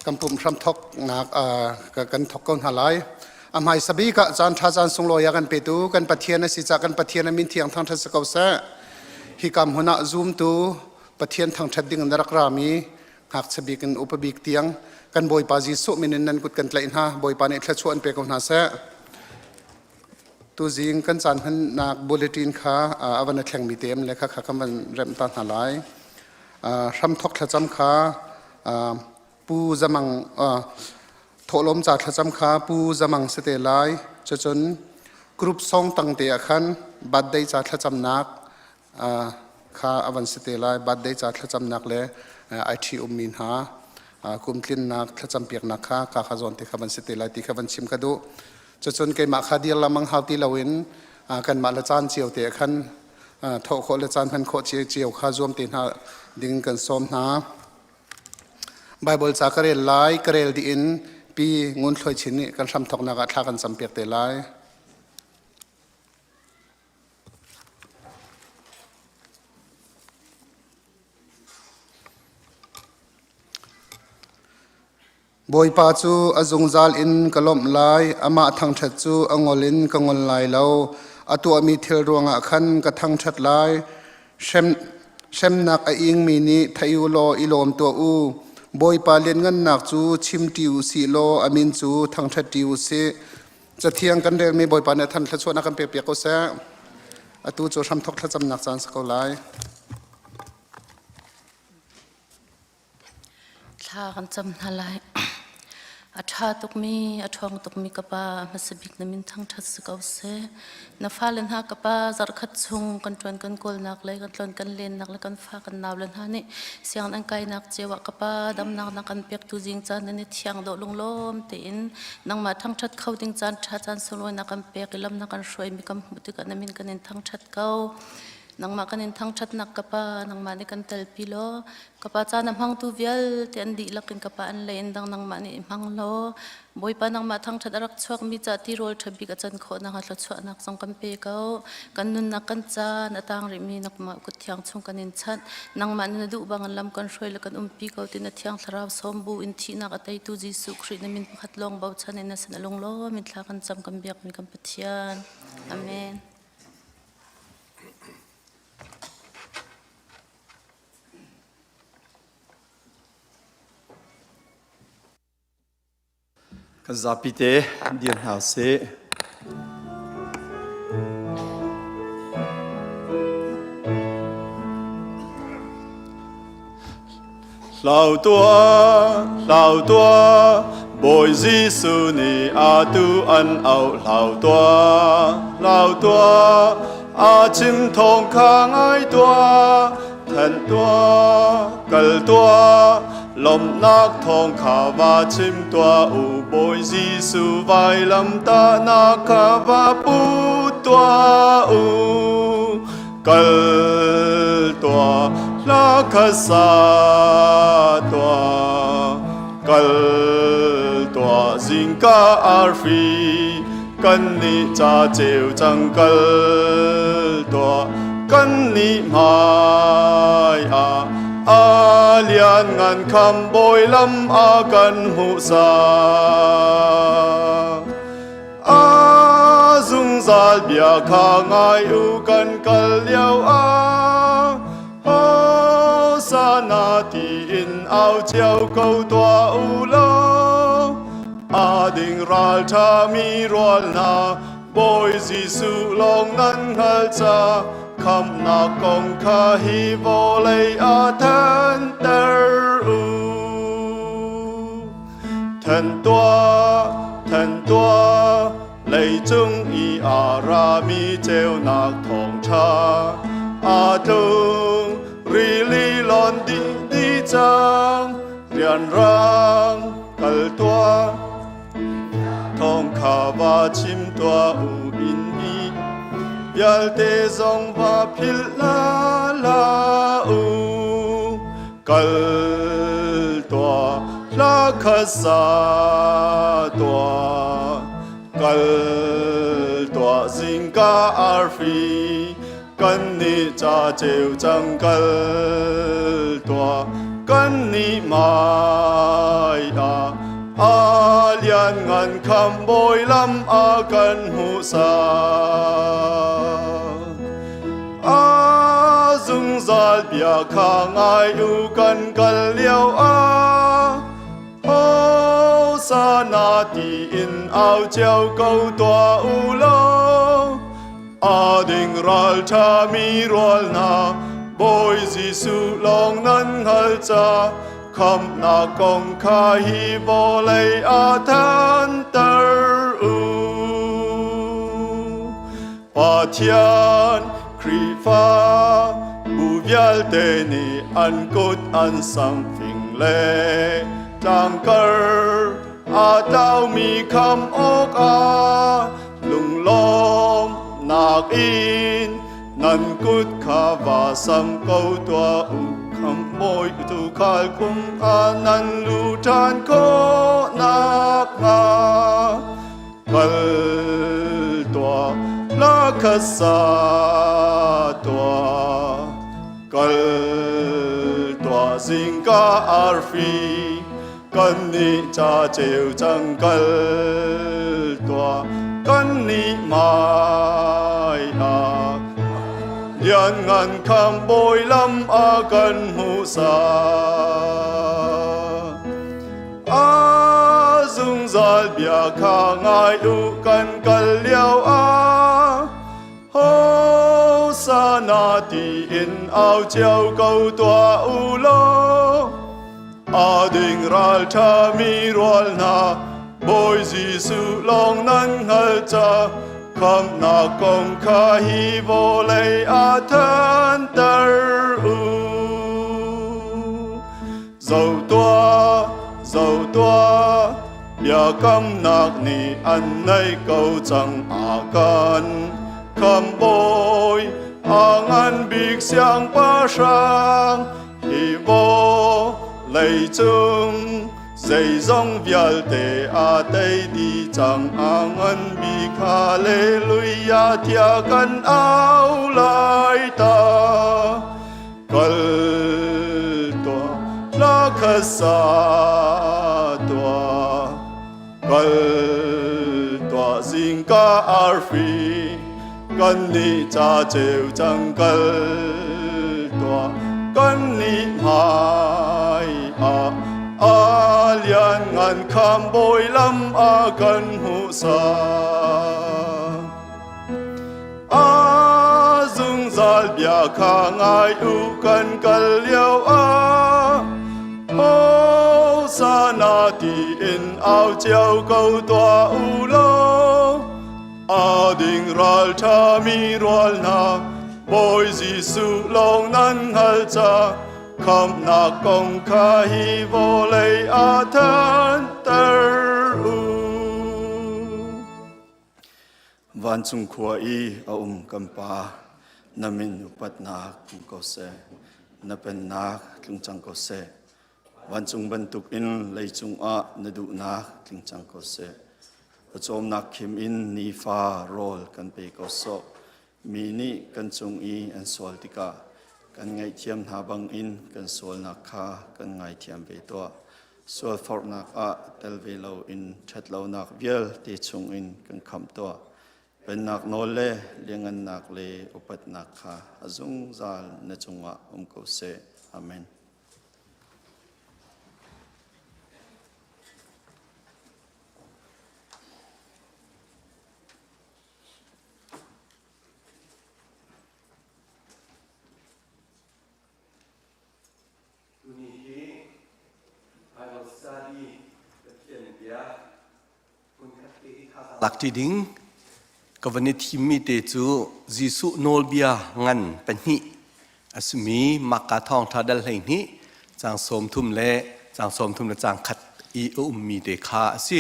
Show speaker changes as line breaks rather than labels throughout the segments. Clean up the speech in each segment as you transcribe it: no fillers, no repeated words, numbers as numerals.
Kan pumh hram thoknak kan thok ko hna lai. A hmaisa bik ah caan ṭha caan sunglawi a kan petu kan Pathian a si caah kan Pathian a min thiang thangṭhat si ko seh. Hika hmun ah zumtu Pathian thangṭhat ding in na rak rami ngakchia bik in upa bik tiang kan Bawipa Jesuh min in nan kut kan tlaih hna. Bawipa nih thluachuah an pe ko hna seh. Tuzing kan caan hmannak bulletin kha a van a thlengmi te le kha kha kan van remh ta hna lai. Hramthok thlacam kha Pu Zamang thawhlawm ca thlacam kha Pu Zamang si te lai. Cucun group song tang te ah khan birthday ca thlacamnak kha a van si te lai. Birthday ca thlacamnak le ai ṭhi ummi hna kumtlinnak thlacam piaknak kha ka kha zawn te kha van si te lai ti kha van chim ka duh. Cucun keimah kha dir lamang hau ti loin kanmah le caan cio te khan thawh khawh le caan hman khawh cio kha zuam te hna ding kan sawm hna. Bible ca ka rel lai, ka rel dih in pi Ngun Thluai Chin nih kan hramthawknak ah thla kan campiak te lai. Bawipa cu a zungzal in ka lawmh lai, amah thangṭhat cu a ngol in ka ngol lai lo. A tuahmi thil ruangah khan ka thangṭhat lai. Hremnak a ingmi nih thei u law i lawm tuah u. Bawipa lianngannak cu chim ṭi u sih law a min cu thangṭhat ṭi u sih. Cathiang kan relmi Bawipa nih a than thluachuahnak kan pekpiak ko seh. Atu cu hramthawk thlacamnak caan si ko lai.
Thla kan cam hna lai. A ṭha tukmi, a ṭhawng tukmi ka pa, a hmasa bik na min thangṭhat si ko seh. Na fale hna ka pa, zarhkhat chung kan ṭuan kan kawlnak le kan tlon kan lennak le kan fa kan naule hna nih sianginn an kainak cio ah ka pa, damnak na kan pektu zing caan nan i thiang dawh lunglawm tein nangmah thangṭhat kho ding caan ṭha caan sunglawi na kan pek i lam na kan hruaimi kan hmuh tikah na min kan in thangṭhat ko. Nangmah kan in thangṭhatnak ka Pa, nangmah nih kan telpi law, ka Pa caan a hmangtu vialte an dihlak in ka Pa an lei in dang nangmah nih i hmang law, Bawipa nangmah thangṭhat a rak chuakmi ca tirawl ṭha bik a can khawh nakhnga thluachuahnak zong kan pe ko. Kan nunnak kan caan a tang rihmi nangmah kut thiang chung kan in chanh. Nangmah nih na duh bang in lam kan hruai le kan umpi ko ti na thiang thlarau sawm bu in thihnak a teitu Jesuh Khrih na min pakhat lawng bochan in na sin a lunglawm in thla kan cam kan biakmi kan Pathian. Amen.
Kan zapi te dir hna usih. Hlau tuah, hlau tuah, Bawi Jesuh nih atu an auh. Hlau tuah, hlau tuah, a chim thawng kha ngai tuah. Thanh tuah, kal tuah, lawmhnak thawng kha va chim tuah u. Bawi Jesuh vailamtahnak kha va pu tuah u. Kal tuah, hla kha sa tuah. Kal tuah, zingka arfi, kan nih ca ceu cang kal tuah. Kan nih hmai ah a lian ngan kham bawi lam a kan hmuh sa. A zungzal bia kha ngai u kan kal lio ah Hosana tiin au cio ko tuah u law A ding ral ṭha mi rual hna Bawi Jesuh lawng nan hngal ca khamnak kong kha hi vawlei ah thanter u. Than tuah, than tuah, leicung i a rami ceunak thawngṭha a tlung, rili lon dih dih cang, rianrang kal tuah. Thawngkha va chim tuah u inn i vialte zong va philh la la u. Kal tuah, hla kha sa tuah. Kal tuah zingka arfi, kan nih ca ceu cang kal tuah. Kan nih mai ah. sak. A zungzal bia kha ngai u kan kal lio ah Hosanna tiin au cio ko tuah u law A ding ralṭha mi rual hna, Bawi Jesuh lawng nan hngal ca, khamhnak kong kha hi vawlei ah thanter u. Pathian Khrihfa bu vialte nih an kut an samh fing le tlangkar aa tlaumi khamh awkah Lunglawmnak in nan kut kha va sam ko tuah u. Khamhbawi tuukhal kum ah nan lu ṭhan khawh nakhnga kal tuah, la kha sa tuah. Kal tuah zingka arfi Kannih ca ceu cang kal tuah kannih hmai ah lianngan khambawi lam a kan hmuhsak. A zungzal bia kha ngai u kan kal lio ah Hosanna tiin au cio ko tuah u law A ding ralṭha mi rual hna, Bawi Jesuh lawng nan hngal ca, khamhnak kong kha hi vawlei ah thanter u. Zoh tuah, zoh tuah, biakamnak nih an naih ko cang a kan khamhbawi, a ngan bik siangpahrang, Hi vawleicung zeizong vialte a tei dih cang a ngan bik Hallelujah tiah kan au lai ta. Kal tuah la kha sa tuah kal tuah zingka arfi Kannih ca ceu cang kal tuah kannih hmai ah a lian ngan khambawi lam a kan hmuhsak. A zungzal bia kha ngai u kan kal lio ah Hosanna tiin au cio ko tuah u law A ding ralṭha mi rual hna, Bawi Jesuh lawng nan hngal ca, khamhnak kong kha hi vawlei ah thanter u. Vancung khua i a um kan Pa, na min upatnak um ko seh, na pennak tlung cang ko seh. Vancung bantukin leicung ah na duhnak tling cang ko seh. Pawcawmnak khim in nifa rawl kan pe ko sawh. Mi nih kan cung i an sual tikah kan ngaihthiam hna bangin kan sualnak kha kan ngaithiam ve tuah. Sualforhnak ah tel ve loin ṭhatlonak vialte chungin kan khamh tuah. Pennak nawl le liangngannak le upatnak kha a zungzal na cungah um ko seh. Amen.
Tuni hi Bible study Pathian bia
Lakṭi ding ka van i thimmi te cu Jesuh nawlbia ngan pahnih a simi Marka thawngṭha dal 12 caang 30 le caang 30 le caang khat i a ummi te kha a si.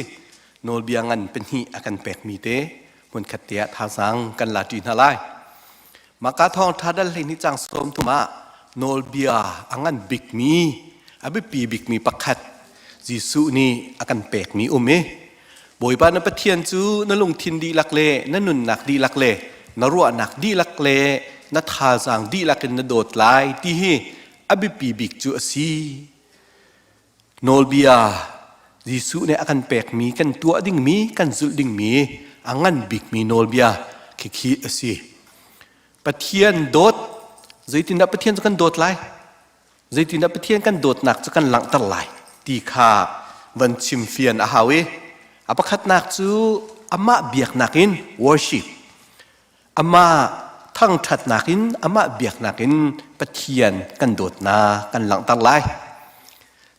Nawlbia ngan pahnih a kan pekmi te hmunkhat te ah thazaang kan la ṭi hna lai. Marka thawngṭha dal 12 caang 30 ah nawlbia a ngan bikmi a biapi bikmi pakhat Jesuh nih a kan pekmi um i Bawipa na Pathian cu na lungthin dihlak le na nunnak dihlak le na ruahnak dihlak le na thazaang dihlak in na dawt lai ti hi a biapi bik cu a si. Nawlbia Jesuh nih a kan pekmi, kan tuah dingmi, kan zulh dingmi a ngan bikmi nawlbia khikhi a si. Pathian dawt zeitindah Pathian cu kan dawt lai? Zeitindah Pathian kan dawtnak cu kan langhter lai ti kha van chim fian a hau i a pakhatnak cu amah biaknak in worship amah thangṭhatnak in amah biaknak in Pathian kan dawtnak kan langhter lai.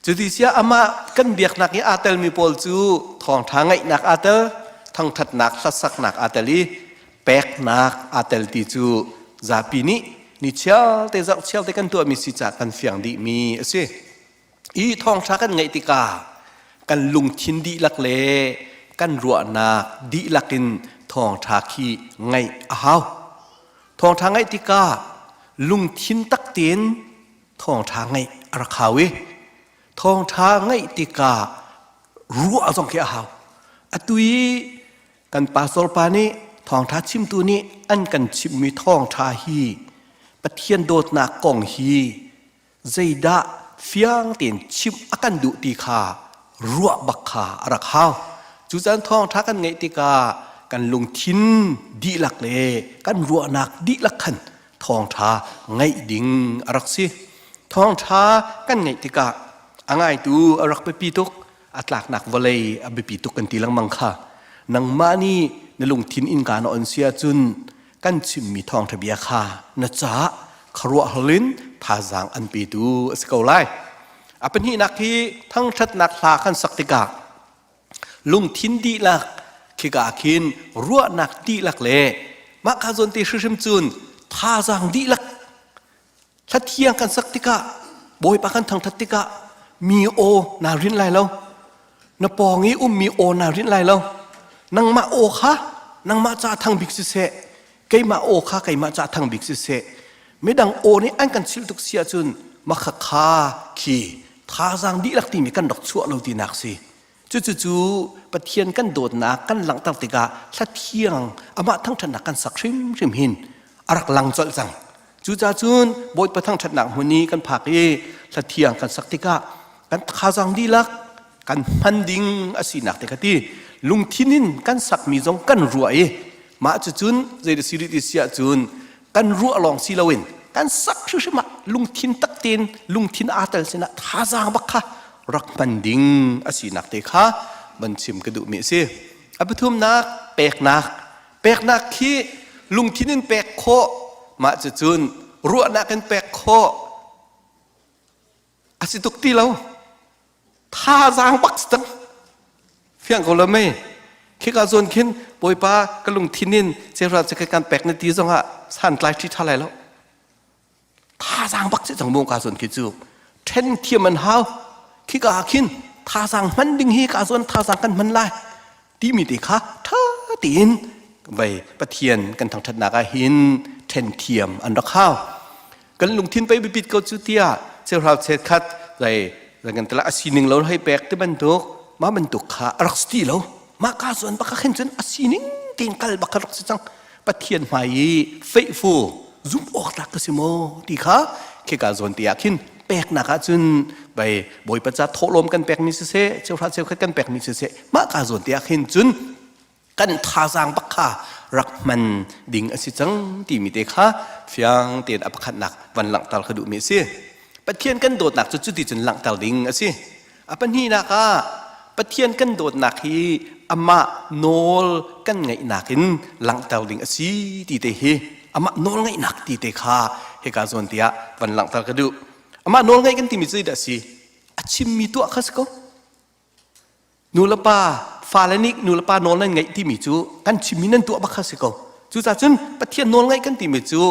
Cuti siah amah kan biaknak i aa telmi pawl cu thawngṭha ngaihnak aa tel, thangṭhatnak hlasaknak aa tel i peknak aa tel ti cu zapi nih ni chialte zarh chialte kan tuahmi si caah kan fiang dihmi a si. I thawngṭha kan ngaih tikah kan lungthin dihlak le kan ruahnak dihlak in thawngṭha khi ngaih a hau. Thawngṭha ngaih tikah lungthin tak tein thawngṭha ngaih a rak hau i thawngṭha ngaih tikah ruah zong khi a hau. Atu i kan pastor pa nih thawngṭha chimtu nih an kan chimhmi thawngṭha hi Pathian dawtnak kong hi zeidah fiang tein chimh a kan duh ti kha ruah bak kha a rak hau. Cucan thawngṭha kan ngeih tikah kan lungthin dihlak le kan ruahnak dihlak khan thawngṭha ngaih ding a rak si. Thawngṭha kan ngeih tikah a ngaitu a rak biapi tuk, a tlaknak vawlei a biapi tuk kan ti lengmang kha. Nangmah nih na lungthin innka na on si ahcun kan chimmi thawngṭha bia kha na caah khuaruahhar in thazaang an petu a si ko lai. A pahnihnak hi thangṭhatnak hla kan sak tikah lungthin dihlak khika ah khin ruahnak dihlak le mah kha zawn te hrimhrim cun thazaang dihlak hlathiang kan sak tikah Bawipa kan thangṭhat tikah mi aw naa rinh lai lo na pawng i ummi aw naa rinh lai lo nangmah aw kha nangmah ca thang bik siseh keimah aw kha keimah ca thang bik siseh midang aw nih an kan chilh tuk si ahcun makha kha khi thazaang dihlak timi kan rak chuah lo tinak si cucu Pathian kan dawtnak kan langhter tikah hlathiang amah thangṭhatnak kan sak hrimhrim hin a rak lang colh cang cucaah cun Bawipa thangṭhatnak hmun i kan phak i hlathiang kan sak tikah kan thazaang dihlak kan hman ding a sinak te kha ti lungthin in kan sakmi zong kan ruah i mah cucun zei si rih ti si ahcun kan ruah lawng si loin kan sak hrimhrim ah lungthin tak tein lungthin aa tel sinah thazaang bak kha rak hman ding a sinak te kha van chim ka duhmi a si. A pathumnak peknak peknak khi lungthin in pek khawh mah cucun ruahnak in pek khawh a si tuk ti lo thazaang bak si cang fiang ko lo mei khika zawn khin bawipa ka lungthin in cheuhra chekhat kan pek na ti zongah santlai ṭhi ṭha lai lo thazaang bak si cang mu ka zawn khi cu ṭhen thiam an hau khika ah khin thazaang hman ding hi ka zawn thazaang kan hman lai timi te kha ṭha tein vei Pathian kan thangṭhatnak ah hin ṭhen thiam an rak hau kan lungthin pei biapit ko cu tiah cheuhra cheukhat zei kan tala a sining lo hei pek ti bantuk mah bantuk kha a rak si lo mah ka zuan bak khin cun a sining tein kal bak rak si cang Pathian hmai i faithful zumh awk tlak ka si maw ti kha khika zawn te ah khin peknak ah cun bai Bawipa ca thawhlawm kan pekmi siseh cheuhra cheukhat kan pekmi siseh mah ka zawn te ah khin cun kan thazaang bak kha rak hman ding a si cang timi te kha fiang tein a pakhatnak van langhter ka duhmi a si. Pathian kan dawtnak cu cuti cun langhter ding a si. A pahnihnak ah Pathian kan dawtnak hi amah nawl kan ngaihnak in langhter ding a si ti te hi amah nawl ngaihnak ti te kha hika zawn tiah van langhter ka duh. Amah nawl ngaih kan timi cu zeidah a si? A chimmi tuah kha si ko. Nulepa fale nih nulepa nawl nan ngaih timi cu kan chimmi nan tuah bak kha si ko. Cucaah cun Pathian nawl ngaih kan timi cu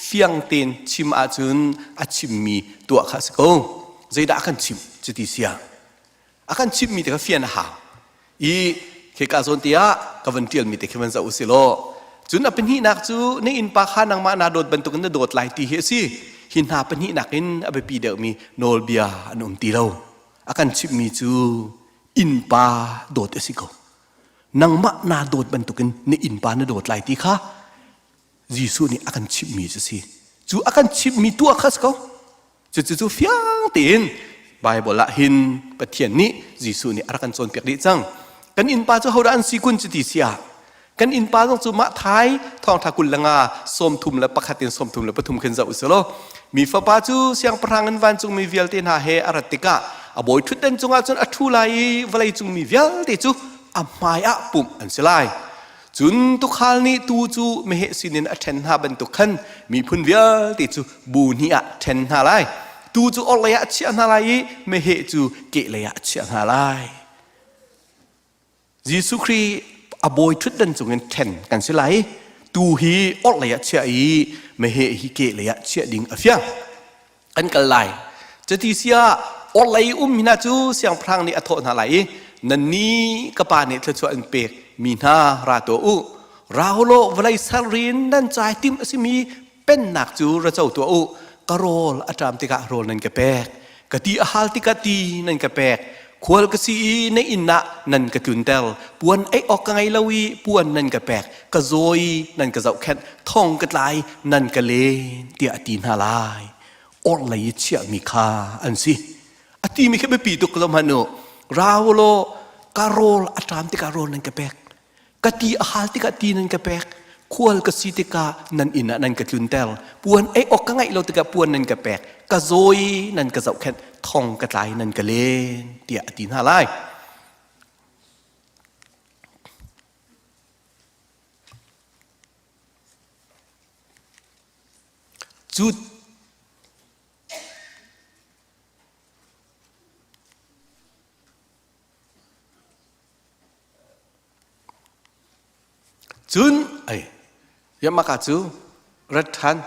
fiang tein chim ahcun a chimmi tuah kha si ko. Zeidah a kan chimh cuti sia? A kan chimhmi te kha fian a hau. I khika zawn te ah ka van ṭialmi te khi van zoh usih law cun a pahnihnak cu na innpa kha nangmah naa dawt bantukin na dawt lai ti hi a si. Hi hna pahnihnak in a biapi deuhmi nawlbia an um ti lo. A kan chimhmi cu innpa dawt a si ko. Nangmah naa dawt bantukin na innpa na dawt lai ti kha Jesuh nih a kan chimhmi cu si. Cu a kan chimhmi tuah kha si ko. Cucu cu fiang tein Bible ah hin Pathian nih Jesuh nih a rak kan cawnpiak dih cang. Kan innpa cu hodah an si kun cu ti si ah. Kan innpa zong cu mah thai thawngtha 25 31 in 33 khin zoh usih law mi fapa cu siangpahrang in vancungmi vialte hna he a rat tikah a bawi ṭhutdan cungah cun a ṭhu lai i vawleicung mi vialte cu a hmai ah pumh an si lai. Cun tuukhal nih tuu cu meheh sinin a ṭhen hna bantuk khan miphun vialte cu bu hnih ah ṭhen hna lai. Tuu cu orhlei ah a chiah hna lai i meheh cu kehlei ah a chiah hna lai. Jesuh Khrih a bawi ṭhutdan cungin ṭhen kan si lai. Tuu hi orhlei ah chiah i meheh hi kehlei ah chiah ding a fiang. Kan kal lai. Cuti siah orhlei um hna cu siangpahrang nih a thawh hna lai i nannih ka pa nih thluachuah in pek mi hna ra tuah u. Ra u law vawlei ser rin nan cai timh a simi pennak cu ra co tuah u. Ka rawl a ṭam tikah rawl nan ka pek. Ka ti a hal tikah ti nan ka pek. Khual ka si i na inn ah nan ka tlunter. Puan ei awk ka ngei lo i puan nan ka pek. Ka zaw i nan ka zohkhenh. Thong ka tlai nan ka len tiah a ti hna lai. Orhlei i chiahmi kha an si. A timi khi biapi tuk lo hmanh u. Ra u law ka rawl a ṭam tikah rawl nan ka pek. Ka ti a hal tikah ti nan ka pek. Khual ka si tikah nan inn ah nan ka tlunter. Puan ei awk ka ngeih lo tikah puan nan ka pek. Ka zaw i nan ka zohkhenh. Thong ka tlai nan ka len tiah a ti hna lai. Cu Cun ei Yamaka cu rat ṭhan.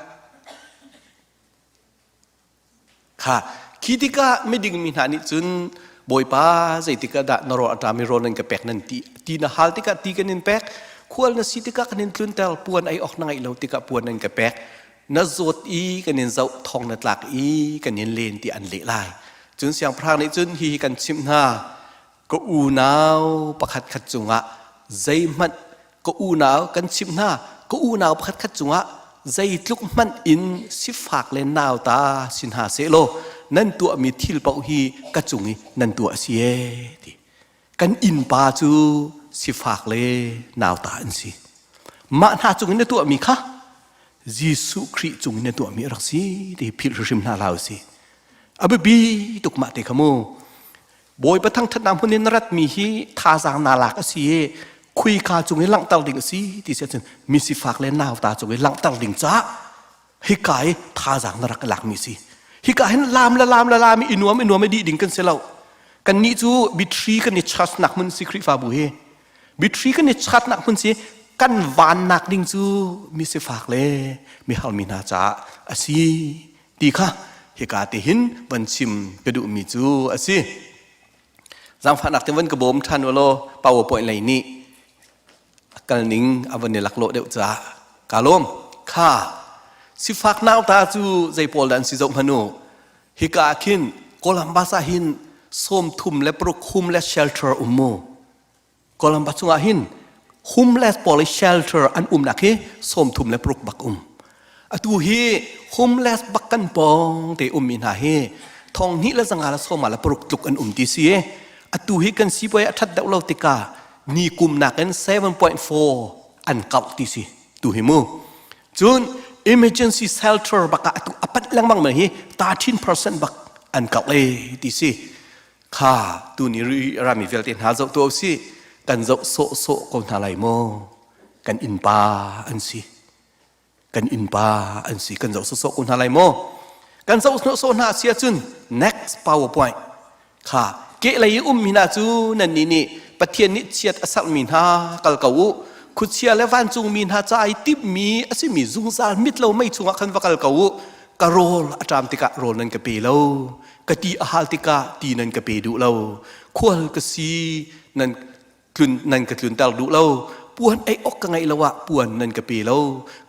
Kha khi tikah miding mi hna nih cun Bawipa zeitik ah dah na rawl a ṭami rawl nan ka pek nan ti ti na hal tikah ti kan in pek khual na si tikah kan in tlunter puan ei awk na ngeih lo tikah puan nan ka pek na zawt i kan in zoh thong na tlak i kan in len ti an leh lai cun siangpahrang nih cun hihi kan chimh hna ka unau pakhat khat cungah zeihmanh ka unau kan chimh hna ka unau pakhat khat cungah zeitluk hmanh in sifak le nauta si hna sehlaw nan tuahmi thil paoh hi ka cung i nan tuah a si ee ti kan innpa cu sifak le nauta an si mah hna cung in na tuahmi kha Jesuh Khrih cung in na tuahmi a rak si ti philh hrimhrim hna hlah usih a biapi tuk mah te kha mu Bawipa thangṭhatnak hmun in na ratmi hi thazaang naa lak a si i khuika cung i langhter ding a si ti si ahcun mi sifak le nauta cung i langhter ding caah hika i thazaang na rak i lakmi si. Hika hin laam le laam le laam i nuam i nuam i dih ding kan si lo. Kannih cu bitri kan i charge nak hmun si Khrihfabu hi. Bitri kan i charge nak hmun si kan vannak ding cu mi sifak le mi halmi hna caah a si. Ti kha hika te hin van chim ka duhmi cu a si. Zaangfahnak te van ka bawm ṭhan u law PowerPoint lei nih a kalning a van i laklawh deuh caah ka lawm. Kha sifak nauta cu zei pawl dah an si zoh hmanh u. Hika ah khin Columbus ah hin 36 homeless shelter um mu. Columbus chungah hin homeless pawl i shelter an umnak hi 36 bak um. Atu hi homeless bak kan pawng te ummi hna hi thong hnih le zanga le sawma le paruk tluk an um ti si. Atu hi kan sipuai a ṭhat deuh lo tikah ni kum nakin 7.4 an kauh ti si tu hi mu. Cun emergency shelter bak ah atu a panh lengmang mi hi 13% bak an kauh e ti si. Kha tuni rami vialte hna zoh tuah usih kan zoh sawhsawh ko hna lai maw? Kan innpa an si. Kan innpa an si. Kan zoh sawhsawh ko hna lai maw? Kan zoh sawhsawh hna si ahcun next powerpoint kha kehlei i ummi hna cu nannih nih Pathian nih chiat a serhmi hna kal ko u khuachia le vancungmi hna ca i timhmi a simi zungzal mit lo mei chungah khan va kal ko u ka rawl a ṭam tikah rawl nan ka pe lo ka ti a hal tikah ti nan ka pe duh lo khual ka si nan tlun nan ka tlunter duh lo puan ei awk ka ngeih lo ah puan nan ka pe lo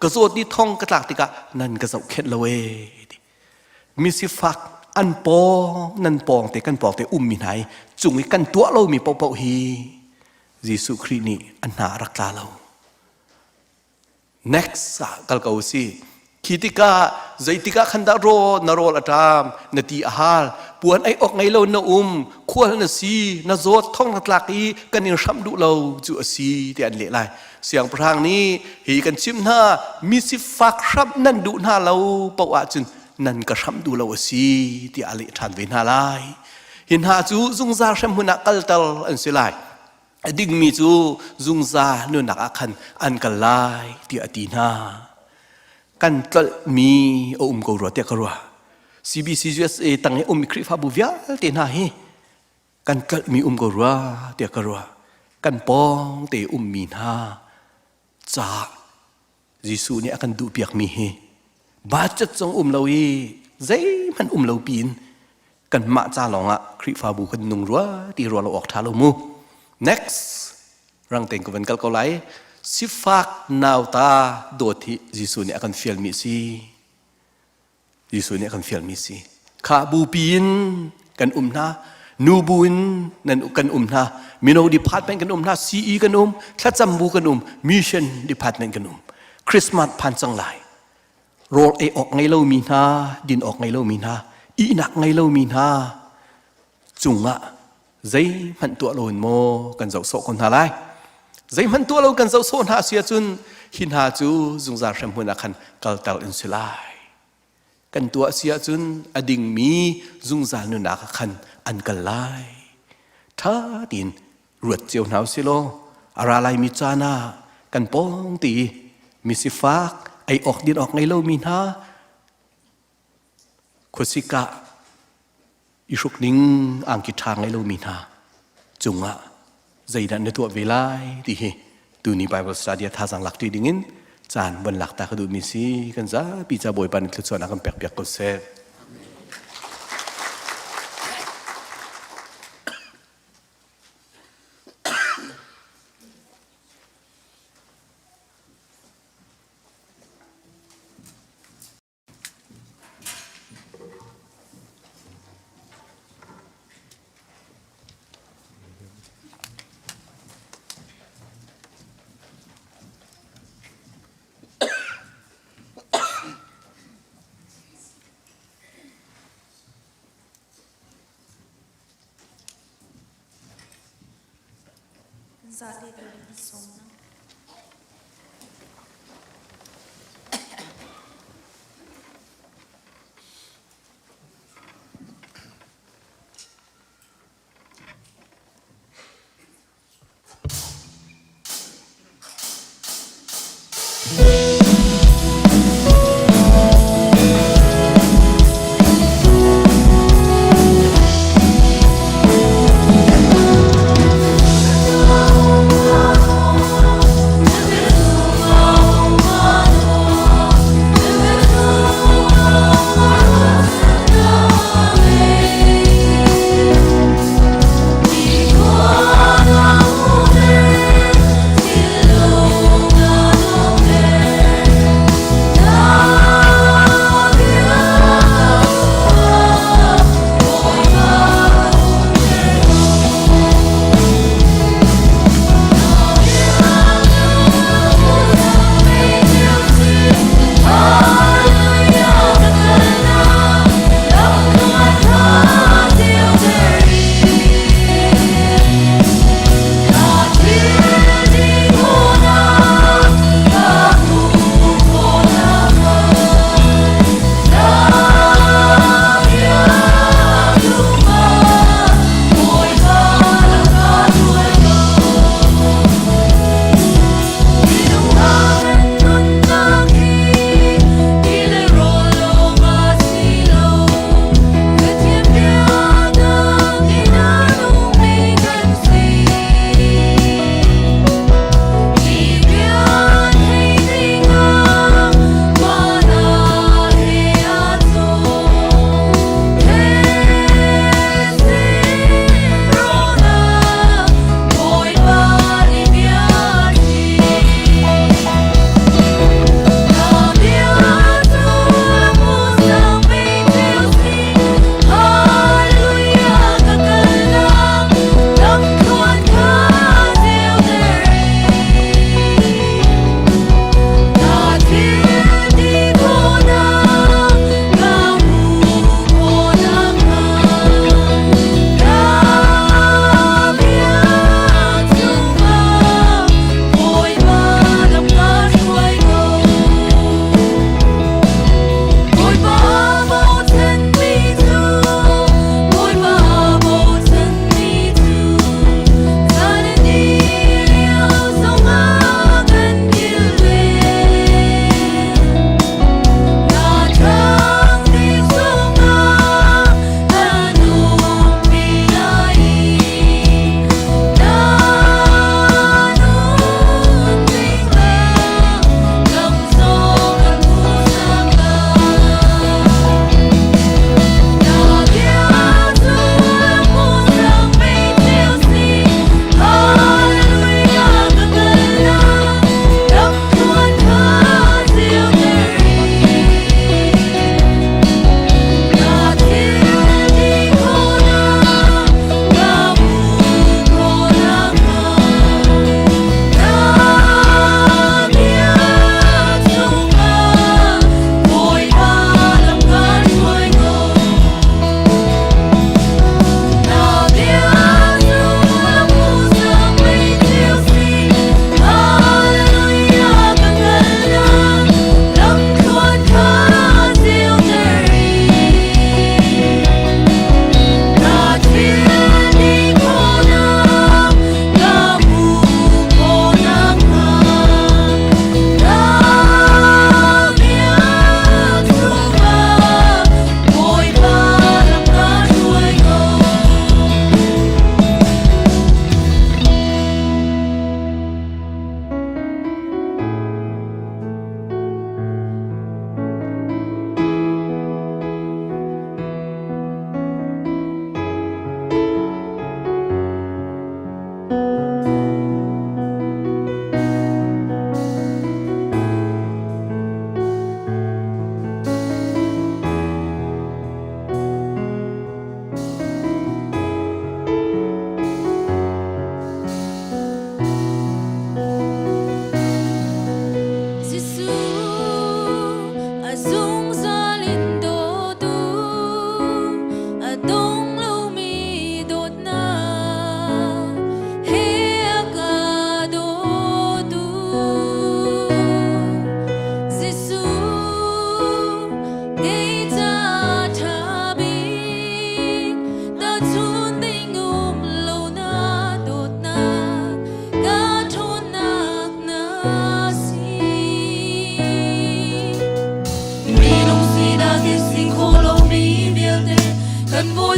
ka zawt ni thong ka tlak tikah nan ka zohkhenh lo ee mi sifak an pawng nan pawng te kan pawng te ummi hna i cung i kan tuah lomi paohpaoh hi Jesuh Khrih nih an hna a rak tla lo Next ah kal ko si. Khi tikah zeitikah khan dah raw na rawl a ṭam, na ti a hal, Puan ei awk ngei lo na um, khual na si, na zawt thong na tlak i kan in hramh duh lo cu a si tiah an leh lai. Siangpahrang nih hi kan chimh hna, mi sifak hramh nan duh hna lo paoh ahcun nan ka hramh duh lo a si tiah a leh ṭhan ve hna lai. Hi hna cu zungzal hremhmun ah kalter an si lai. A dingmi cu zungzal nunnak ah khan an kal lai tiah a ti hna. Kan tlolhmi a um ko rua tiah ka ruah. CBC USA tang i ummi Khrihfabu vialte hna hi kan tlolhmi um ko rua tiah ka ruah. Kan pawng te ummi hna caah Jesuh nih a kan duhpiakmi hi budget zong um lo i zeihmanh um lo piin kanmah ca lawngah Khrihfabu kan nung rua ti rua lo awk ṭha lo mu. Next, rang tein ka van kal ko lai. Sifak nauta dawt hi Jesuh nih a kan fialmi a si. Jesuh nih a kan fialmi si. Kha bupi in kan um hna, nu bu in nan kan um hna, mino department kan um hna, CE kan um, thlacam bu kan um, mission department kan um. Christmas phan cang lai. Rawl ei awk ngei lomi hna, din awk ngei lomi hna, ihnak ngei lomi hna cungah zeihmanh tuah loin maw kan zoh sawh ko hna lai. Zeihmanh tuah lo kan zoh sawh hna si ahcun hi hna cu zungzal hremhmun ah khan kalter in si lai. Kan tuah si ahcun a dingmi zungzal nunnak ah khan an kal lai. Ṭha tiin ruat cio hna usih law a ra laimi caan ah kan pawng ti mi sifak ei awk din awk ngei lomi hna khuasik ah i hruk ning angki ṭha ngei lomi hna cungah zeidah na tuah ve lai ti hi tuni Bible study a thazaang lak ṭi dingin caan von lak ta ka duhmi si kan zapi ca Bawipa nih thluachuahnak kan pek piak ko seh.
Zate kan sawm na.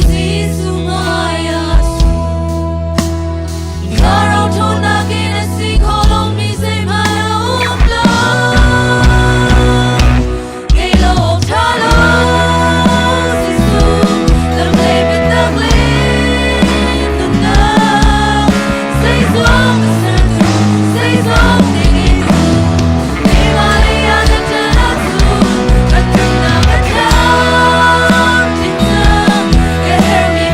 Jesuh hmai ah Thlarau ṭhawnnak in a si kho lomi zeihmanh a um lo. Ngei lo awk ṭha lo, Jesuh, lam le biatak le nunnak. Zeizong ka sertu, zeizong dingin keimah lei ah na ṭan ahcun ka nunnak a tlamtling cang. Ka herhmi.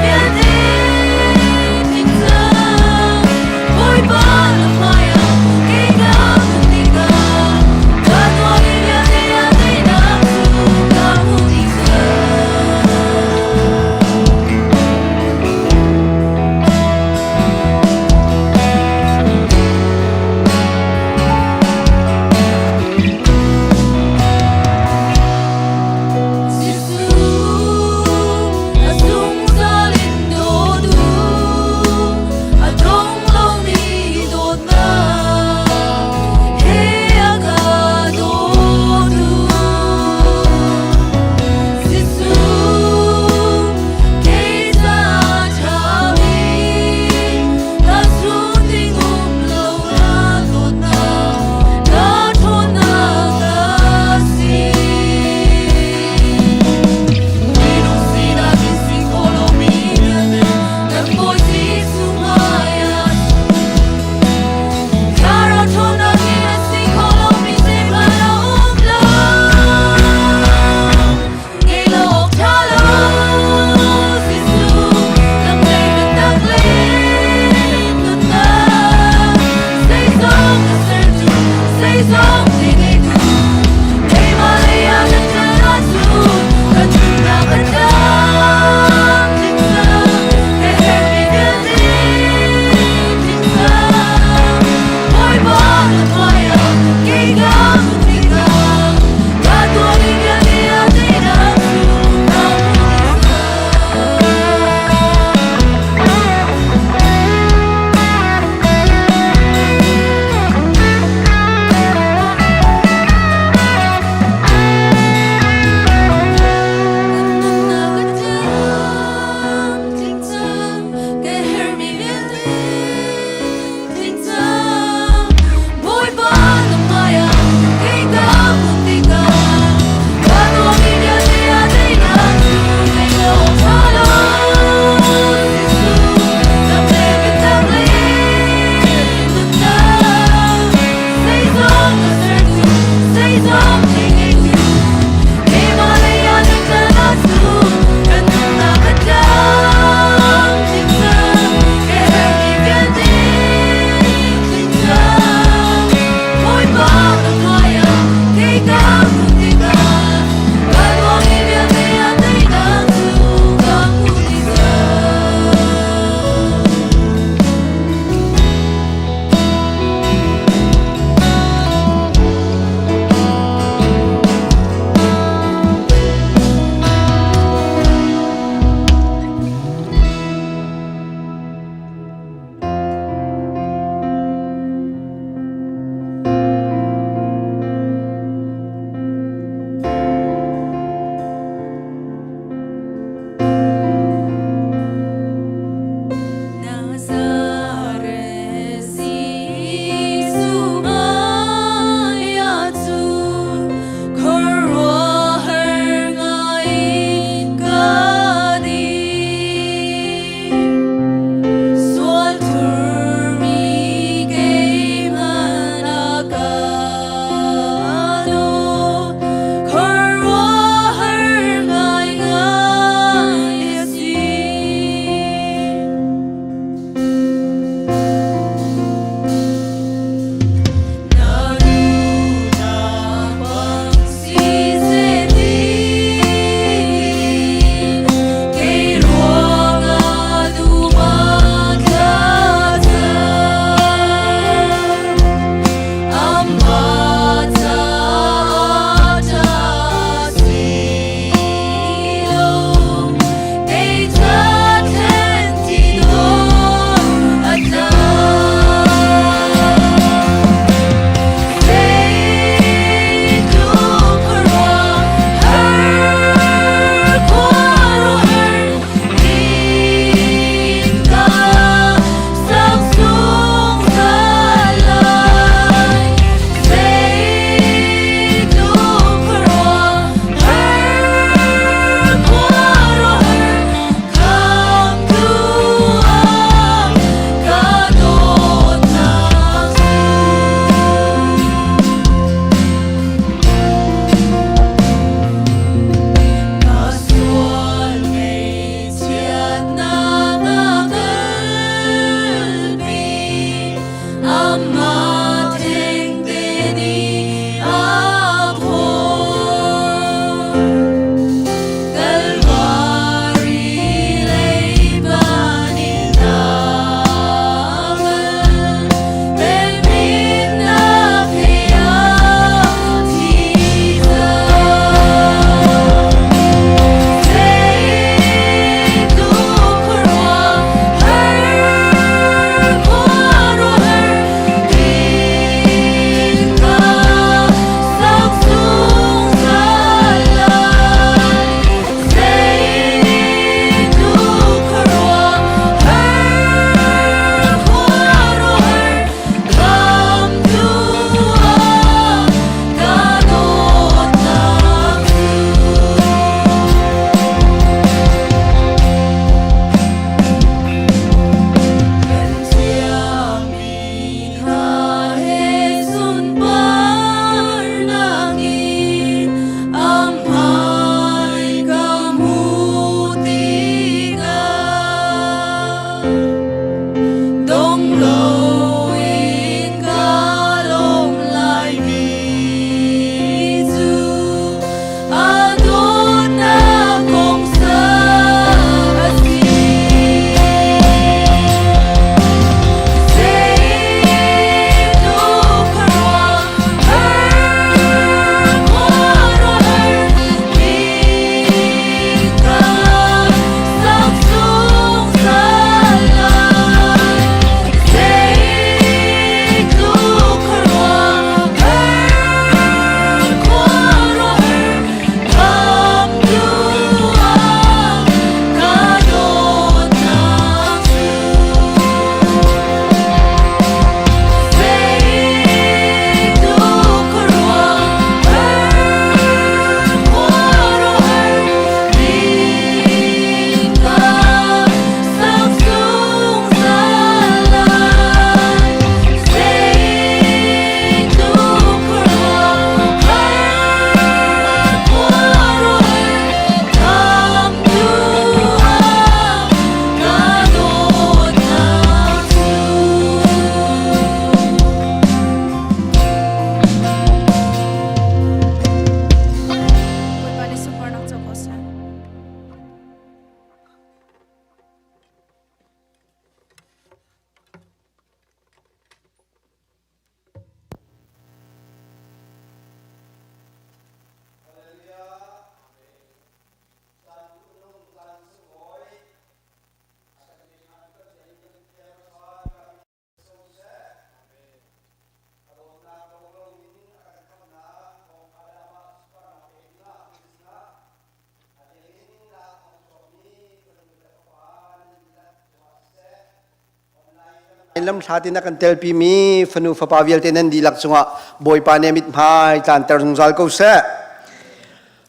Lamhla tin a kan telpimi fanu fapa vialte nan dihlak cungah Bawipa nih a mithmai tlanter zungzal ko seh.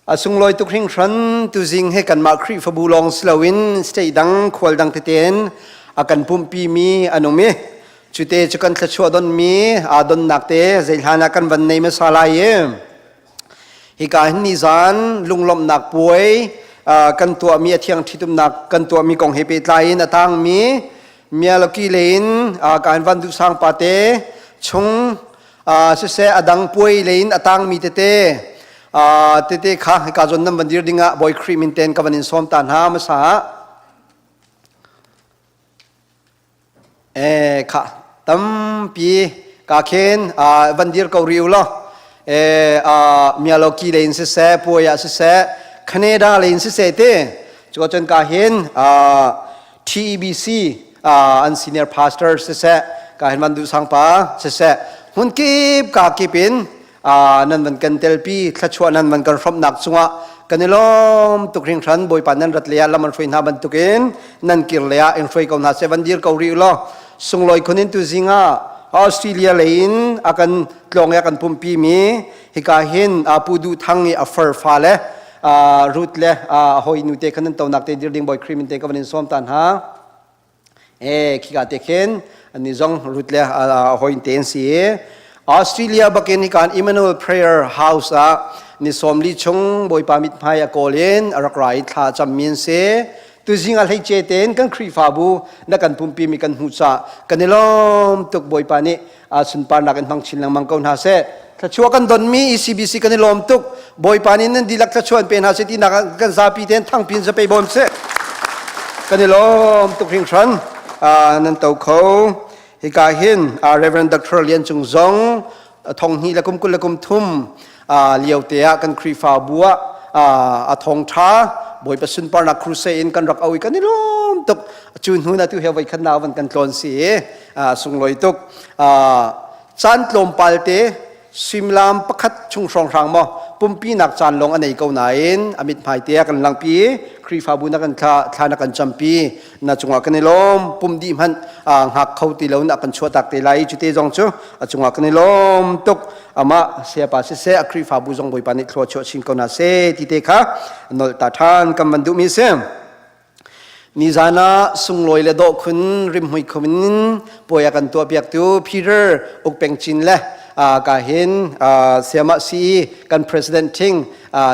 A sunglawi tuk hringhran tuzing he kanmah Khrihfabu lawng si loin state dang khual dang teten a kan pumhpimi an um i cute cu kan thluachuah donmi aa donnak te zeihlan ah kan van nei hmasa lai i Hika hin nizan lunglawmhnak puai kan tuahmi a thiang ṭhitumnak kan tuahmi kong he pehtlai in a tangmi Mialoki lei in ka in Van Duh Sang pate chung siseh a dang puai lei in a tangmi tete tete kha hika zawn nan van dir dingah Bawi Khrih min ten ka van in sawm ta hna hmasa ah. Eh kha tampi ka khen van dir ko riu lo eh mialoki le in siseh puai ah siseh Canada le in siseh te cu cun ka hin TEBC an senior pastor siseh ka hin van duh sang pa siseh hmun kip ka kip in nan van kan telpi thlachuah nan van kan hrawmhnak cungah kan i lawm tuk hringhran Bawipa nan rat le ah lam an hruai hna bantukin nan kir le ah in hruai ko hna seh van dir ko rih law sunglawi khun in tuzing ah Australia lei in a kan tlawng i a kan pumpi mi hika hin Pu Duh Thang i a far fa le Ruth le a hawi nu te khan nan tonak te dir ding Bawi Khrih min te ka van in sawm ta hna. E khika te khin ani zong Ruth le hoin te an si i Australia bakin hikan Emmanuel Prayer House ah ni sawmli chung Bawipa mithmai a kawl in a rak ra i thla cammi an si. Tuzing ah hleice tein kan Khrihfabu na kan pumpi mi kan hmuh ca kan i lawm tuk Bawipa nih sunparnak in hmang chin lengmang ko hna seh. Thluachuah kan donmi ECBC kan i lawm tuk. Bawipa nih nan dihlak thluachuah an pe hna seh tinak kan zapi tein thangpi in zapei bawm seh. Kan i lawm tuk hringhran. Nan to kho. Hika hin Reverend Dr. Lian Cung Zong thong hnih le kum 23 lio te ah kan Khrihfabu ah a thong ṭha Bawipa sunparnak crusade in kan rak au i kan i lawm tuk. Cu hnu na tu he voi khat na van kan tlawn si i sunglawi tuk. Caan tlawmpal te suimilam pakhat chung hrawnghrang maw pumpinak caan lawng a nei ko nain a mithmai te a kan langpi Khrihfabu na kan thla thla na kan campi na cungah kan i lawm pum dih hmanh hngak kho ti lo in a kan chuahtak te lai cu te zong cu a cungah kan i lawm tuk amah sayapa siseh a Khrihfabu zong Bawipa nih thlua chuah chin ko hna seh ti te kha nolh ta ṭhan kan van duhmi si. Nizan ah sunglawi le dawh khun rimhmui khum in puai a kan tuahpiaktu Peter Ukpeng Chin le ka hin siamah si kan president thing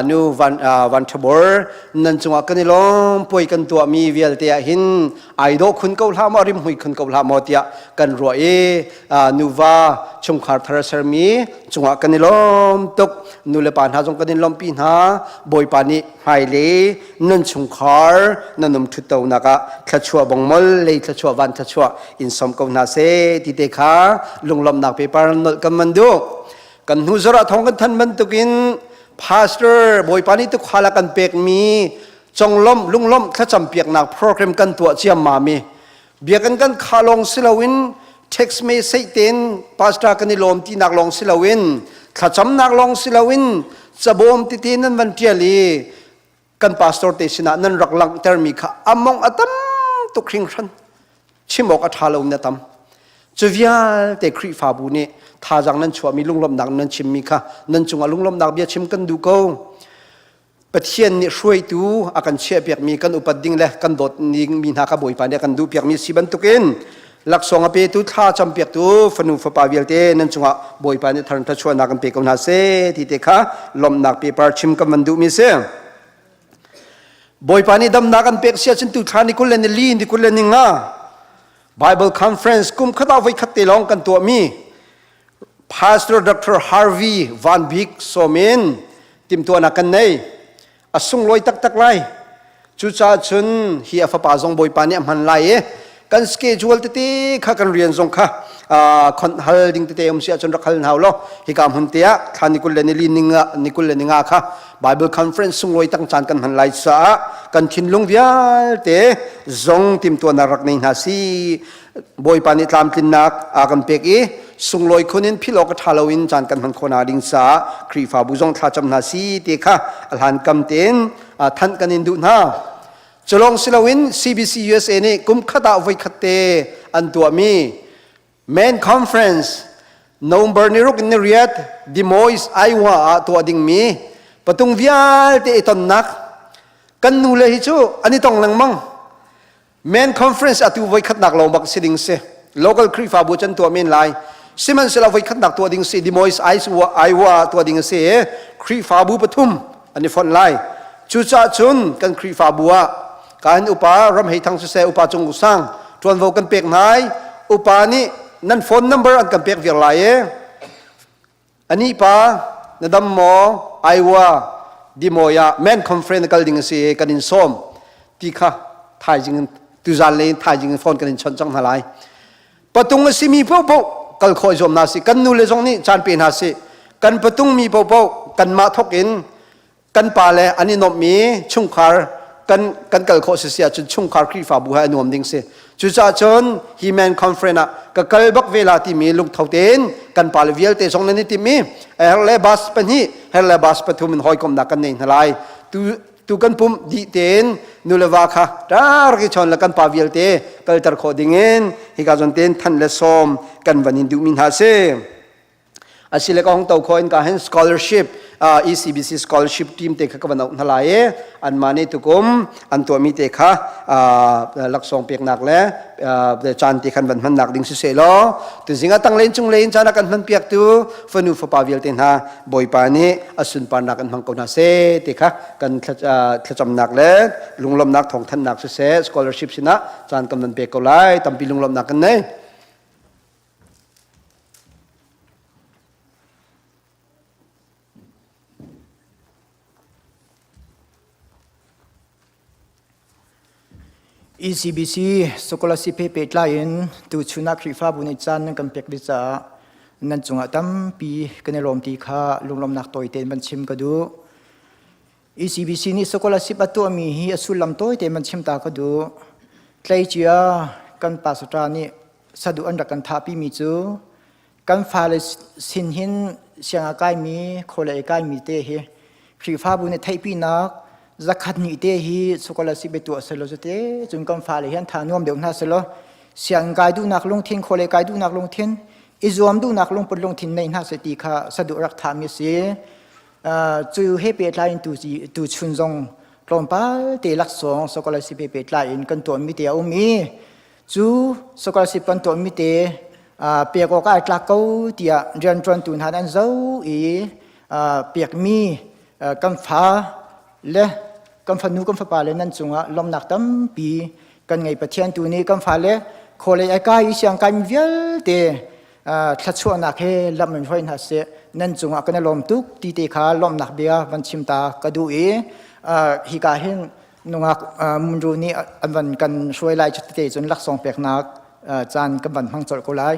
nu Van Van Thabor nan cungah kan i lawm puai kan tuahmi vialte ah hin ai dawh khun ko hlah maw rimhmui khun ko hlah maw tiah kan ruah i nuva chungkhar thar sermi cungah kan i lawm tuk nu le pa hna zong kan in lawmpi hna Bawipa nih hmailei nan chungkhar nan um ṭhuttonak ah thluachuah bongmol lei thluachuah van thluachuah in som ko hna seh ti te kha lunglawmhnak paper nolh kan man duh kan hnu zarh ah thawng kan than bantukin pastor bawipa nih tukhal a kan pekmi conglawmh lunglawmh thlacam piaknak program kan tuah ciammam i biakinn kan kha lawng si loin text message tein pastor kan i lawm tinak lawng si loin thlacamnak lawng si loin cabawm tete nan van ṭial i kan pastor te sinah nan rak langhtermi kha among a tam tuk hringhran chim awk a ṭha lo na tam cu vialte Khrihfabu nih thazaang nan chuahmi lunglawmhnak nan chimmi kha nan cungah lunglawmhnak bia chim kan duh ko Pathian nih hruaitu a kan chiahpiakmi kan upat ding le kan dawt ding mi hna kha Bawipa nih a kan duhpiakmi si bantukin laksawng a petu thla campiaktu fanu fapa vialte nan cungah Bawipa nih thar thluachuahnak kan pe ko hna seh ti te kha lawmhnak paper chim kan van duhmi si. Bawipa nih damnak an pek sia cun tu thla ni 24 ni 25 Bible conference kum khat ah voi khat te lawng kan tuahmi Pastor Dr. Harvey Van Bik sawm in timhtuahnak kan nei. A sunglawi taktak lai. Cucaah cun hi a fapa zong Bawipa nih a hman lai i kan schedule tete kha kan rian zong kha khonh hal ding tete um si ahcun rak hal hna law hika hmun te ah thla ni 24 ni 25 kha Bible conference sunglawi tang caan kan hman lai caah kan thinlung vialte zong timhtuahnak rak nei hna si Bawipa nih tlamtlinnak a kan pek i sunglawi khun in philh awk a ṭha loin caan kan hman khawhnak ding caah Khrihfabu zong thlacam hna si ti kha a hlankam tein thanh kan in duh hna. Culawng si loin CBC USA nih kum khat ah voikhat te an tuahmi. Main Conference November ni ruk in ni riat Des Moines, Iowa ah tuah dingmi patung vialte i tonnak kan nu le hi cu an i tong lengmang. Men Conference atu voi khatnak lawng bak si ding si. Local Khrihfabu can tuah men lai. Sihmanhsehlaw voi khatnak tuah ding si Des Moines, Iowa, Iowa ah tuah ding a si i Khrihfabu pathum an i fonh lai. Cucaah cun kan Khrihfabu ah Kahin upa Ram Hei Thang siseh upa Cung Sang ṭuanvo kan pek hna i upa nih nan phone number an kan pek viar lai i anih pa na dam maw Iowa Dimoy ah men conference na kal ding a si i kan in sawm ti kha thaizing in tuzan le in thaizing in phone kan in chawnh cang hna lai. Patung a simi paohpaoh kal khawh i zuam hna sih kan nu le zong nih caan pe hna sih kan patung mi paohpaoh kanmah thawk in kan pale an i nuamhmi chungkhar kan kan kal khawh si si ahcun chungkhar Khrihfabu he a nuam ding si. Cucaah cun hi men conference ah ka kal bak ve la timi lungtho tein kan pale vialte zong nan i tim i her le bus pahnih her le bus pathum in hawikomhnak kan nei hna lai. Tu tu kan pumh dih tein nuleva kha tar ki chon le kan pa vialte kalter khawh ding in hika zon tein than le sawm kan van in duhmi hna si. Asile ka hong to kho in ka hen scholarship ECBC scholarship team te kha ka van auh hna lai i anmah nih tukum an tuahmi te kha laksawng peknak le caan te khan van hmannak ding siseh law tuzing ah tanglen cung lein caan a kan hman piaktu fanu fapa vialte hna Bawipa nih a sunparnak an hmang ko hna seh ti kha kan thlacamnak le lunglawmhnak thawngthanhnak siseh scholarship sinah caan kan van pek ko lai tampi lunglawmhnak kan nei.
ECBC Scholarship he pehtlai in tuchun ah Khrihfabu nih caan nan kan pek dih caah nan cungah tampi kan i lawm ti kha lunglawmhnak tawi tein van chim ka duh. ECBC nih scholarship a tuahmi hi a sullam tawi tein van chim ta ka duh. Tleicia kan pastor nih saduh an rak kan thahpimi cu kan fale sin hin siang a kaimi khawlei a kaimi te hi Khrihfabu nih theihpinak zakhat ni te hi scholarship tuah selaw te cun kan fale hi an tha nuam deuh hna selaw siang kai duhnak lungthin khawlei kai duhnak lungthin i zuam duhnak lungput lungthin nei hna se ti kha saduh rak thahmi si cu he pehtlai in tu tu chun zong tlawmpal te laksawng scholarship he pehtlai in kan tuahmi te a um i Cu scholarship kan tuahmi te pek awk ai tlak ko tiah rianṭuantu hna an zoh i pekmi kan fa le kan fanu kan fapa le nan cungah lawmhnak tampi kan ngei Pathian tu nih kan fale khualei ai kai i siang kaimi vialte thluachuahnak he lam in hruai hna seh nan cungah kan i lawm tuk ti te kha lawmhnak bia van chim ta ka duh i hika hin nungak munru nih an van kan hruai lai tete cun laksawng peknak caan kan van hmang colh ko lai.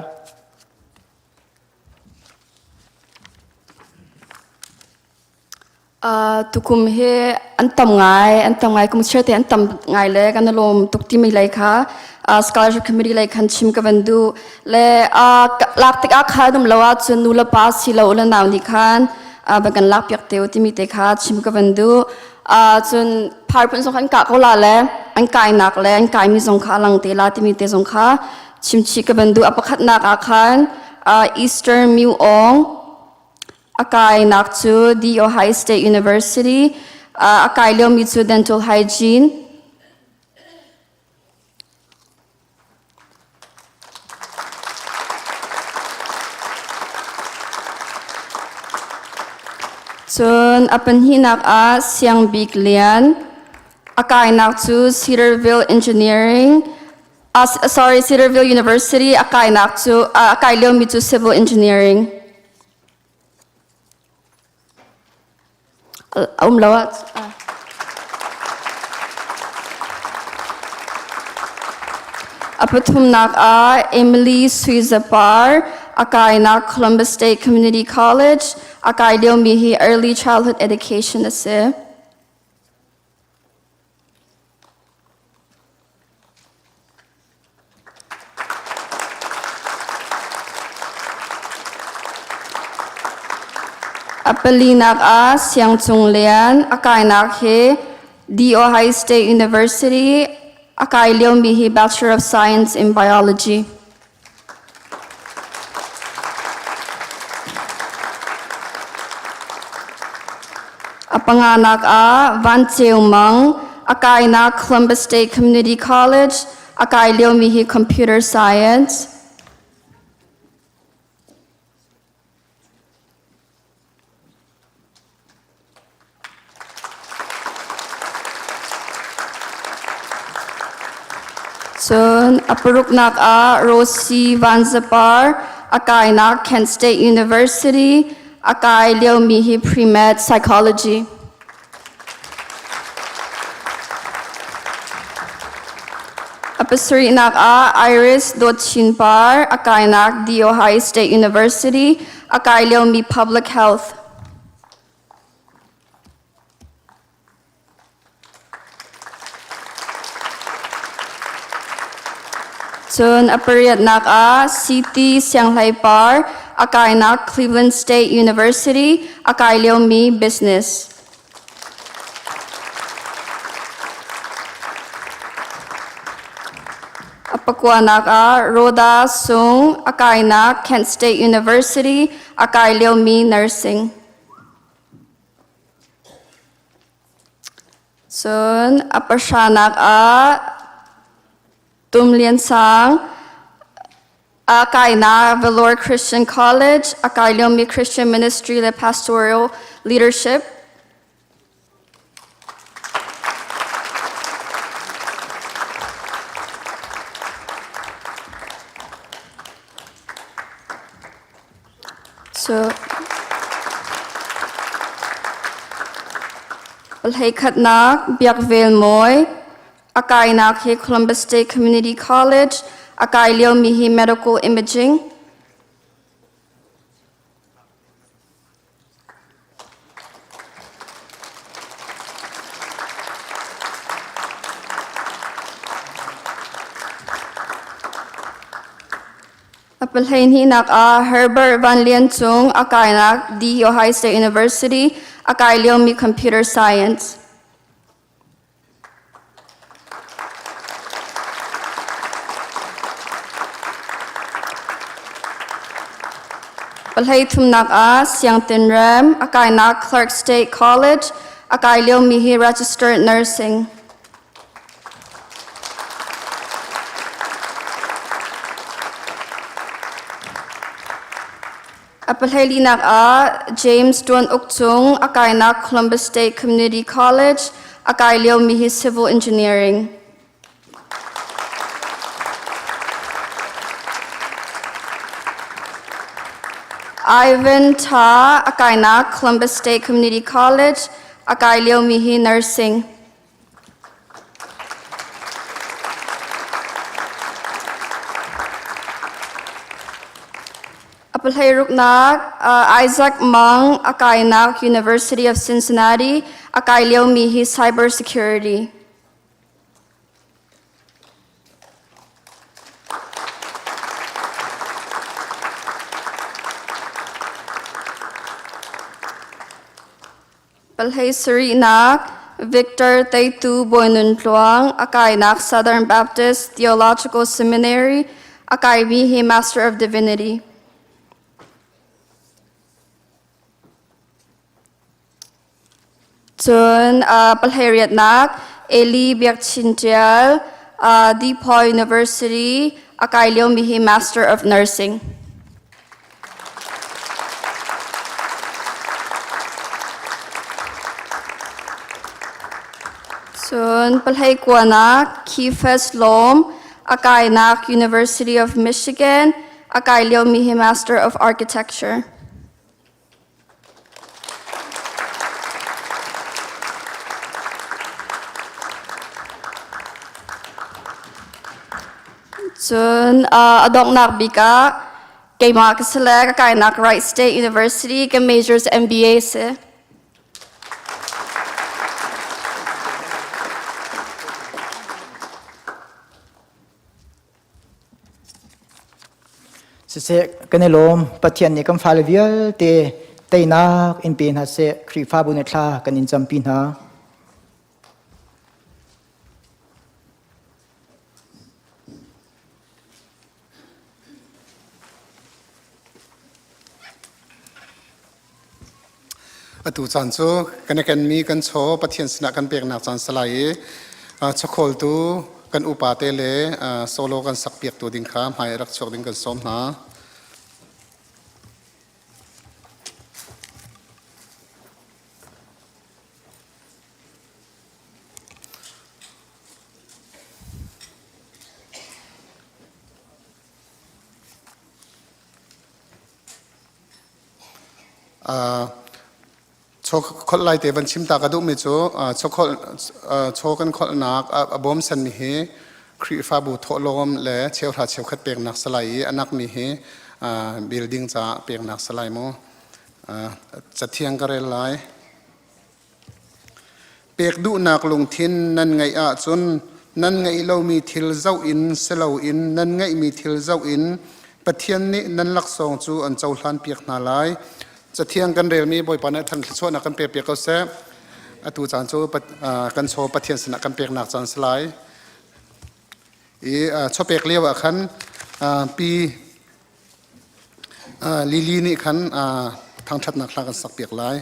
Uh, tukum hi an tam ngai an tam ngai kum te an tam ngai le kan lawm tuk ti mi lei kha uh, scholarship committee lei khan chim ka van du le uh, lak tik ah khan um lo ah cun nu le pa si lo le nau nih khan uh, van kan lak piak teu timi te kha chim ka van du cun phar phun zong an kah ko la le an kainak le an kaimi zong kha a lang te la timi te zong kha chimchih ka van duh a pakhatnak ah khan Eastern Myu Aung a kainak cu The Ohio State University a kai liomi cu dental hygiene Cun a pahnihnak ah Siang Bik Lian. A kainak cu Cedarville Engineering, uh, sorry, Cedarville University. A kainak cu, uh, a kai liomi cu Civil Engineering. A um lo ah. A pathumnak ah Emily Suizapar a kainak Columbus State Community College a kai liomi hi Early Childhood Education a si. A palinak ah Siang Cung Lian a kainak hi The Ohio State University a kai liomi hi Bachelor of Science in Biology. panganak ah Van Ceu Mang, a kainak Columbus State Community College, a kai liomi hi Computer Science. Cun a paruknak ah Rosie Van Zapar a kainak Kent State University a kai liomi hi pre-med psychology. A pasarihnak ah Iris Dawt Chin Par a kainak The Ohio State University a kai liomi public health. Cun a pariatnak ah CT Sianghlei Par a kainak Cleveland State University a kai liomi business. A pakuanak ah Rhoda Sung a kainak Kent State University a kai liomi nursing. Cun a pahranak ah Tum Lian Sang a kainak Vellore Christian College, a kai liomi Christian Ministry le Pastoral Leadership. So Hleikhatnak Biakvel Mawi a kainak hi Columbus State Community College a kai liomi hi medical imaging A pahleihnak ah Herbert Van Lian Cung a kainak The Ohio State University a kai liomi Computer Science. Pahleithumnak ah Siang Tin Rem a kainak Clark State College a kai liomi hi Registered Nursing. A pahleilinak ah James Tuan Uk Cung a kainak Columbus State Community College a kai liomi hi Civil Engineering. Ivan Tha a kainak Columbus State Community College a kai liomi hi Nursing. A pahleiruknak Isaac Mang a kainak University of Cincinnati a kai liomi hi cyber security. Palhei sarihnak Victor Teitu Bawinun Tluang a kainak Southern Baptist Theological Seminary a kaimi hi Master of Divinity. Cun uh, palhei riatnak Eli Biak Chin Tial uh, DePaul University a kai liomi hi Master of Nursing. Cun palhei kuanak Kifes Lawm a kainak University of Michigan a kai liomi hi Master of Architecture. Cun a donghnak bik ah keimah ka si le ka kainak Wright State University ka majors MBA si.
Siseh kan i lawm Pathian nih kan fale vialte teinak in pe hna seh Khrihfabu nih thla kan in campi hna.
Atu caan cu kan i kenmi kan chaw Pathian sinah kan peknak caan si lai i chawkhawltu kan upa te le solo kan sakpiaktu ding kha hmai rak chuak ding kan sawm hna. Chawkholh lai te van chim ta ka duhmi cu chaw kan kholhnak a bawm sanmi hi Khrihfabu thawhlawm le cheuhra cheukhat peknak salai i a nakmi hi building caah peknak salai mu. Cathiang ka rel lai. Pek duhnak lungthin nan ngeih ahcun nan ngeih lomi thil zoh in si loin nan ngeihmi thil zoh in Pathian nih nan laksawng cu an cohlanpiak hna lai. Cathiang kan relmi Bawipa nih than thluachuahnak kan pekpiak ko seh. Atu caan cu kan chaw Pathian sinah kan peknak caan si lai. I chawpek lio ah khan pi Lily nih khan thangṭhatnak hla kan sakpiak lai.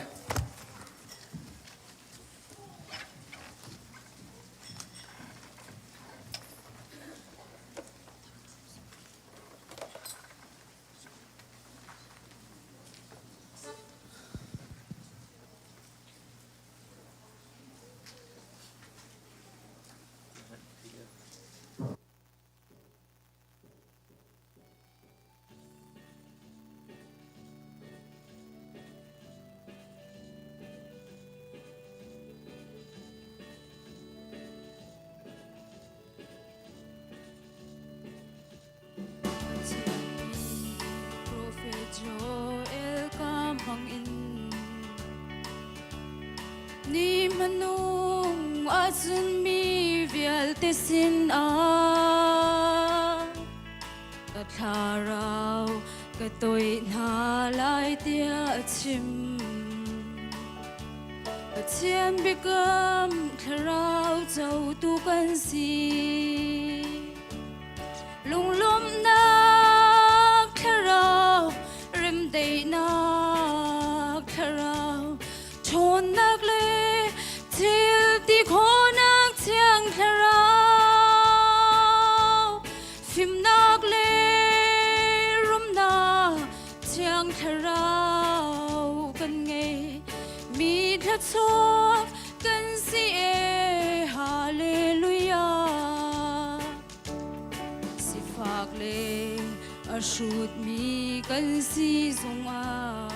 Prophet Joel ka hmang in Ni hmanung ahcun mi vialte sinah ka thlarau ka toih hna lai tiah a chim. Pathian biakam thlarau cotu kan si. Lunglawmhnak thlarau, remdaihnak thlarau, ṭhawnnak le thil ti khawhnak thiang thlarau, fimnak le rumnak thiang thlarau kan ngei. Mi thluachuak kan si e, hallelujah. Sifak le a hrutmi kan si zungah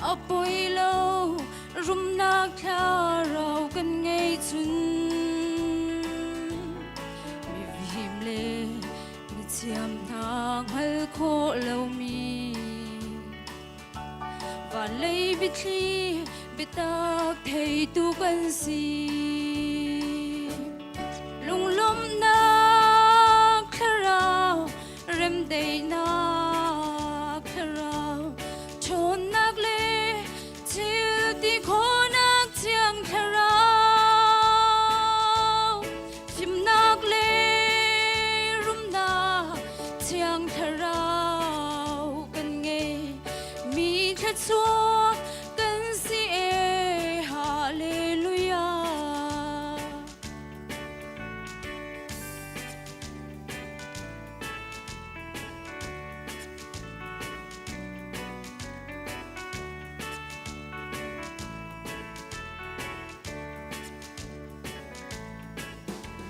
a poi lo rumnak thlarau kan ngei chun mifim le mithiam hna hngal khawh lomi Van lei biathli biatak theitu kan si. Lunglawmhnak thlarau, remdaihnak thlarau, ṭhawnnak le thil ti khawhnak thiang thlarau, fimnak le rumnak thiang thlarau kan ngei. Mi thluachuak kan si e hallelujah.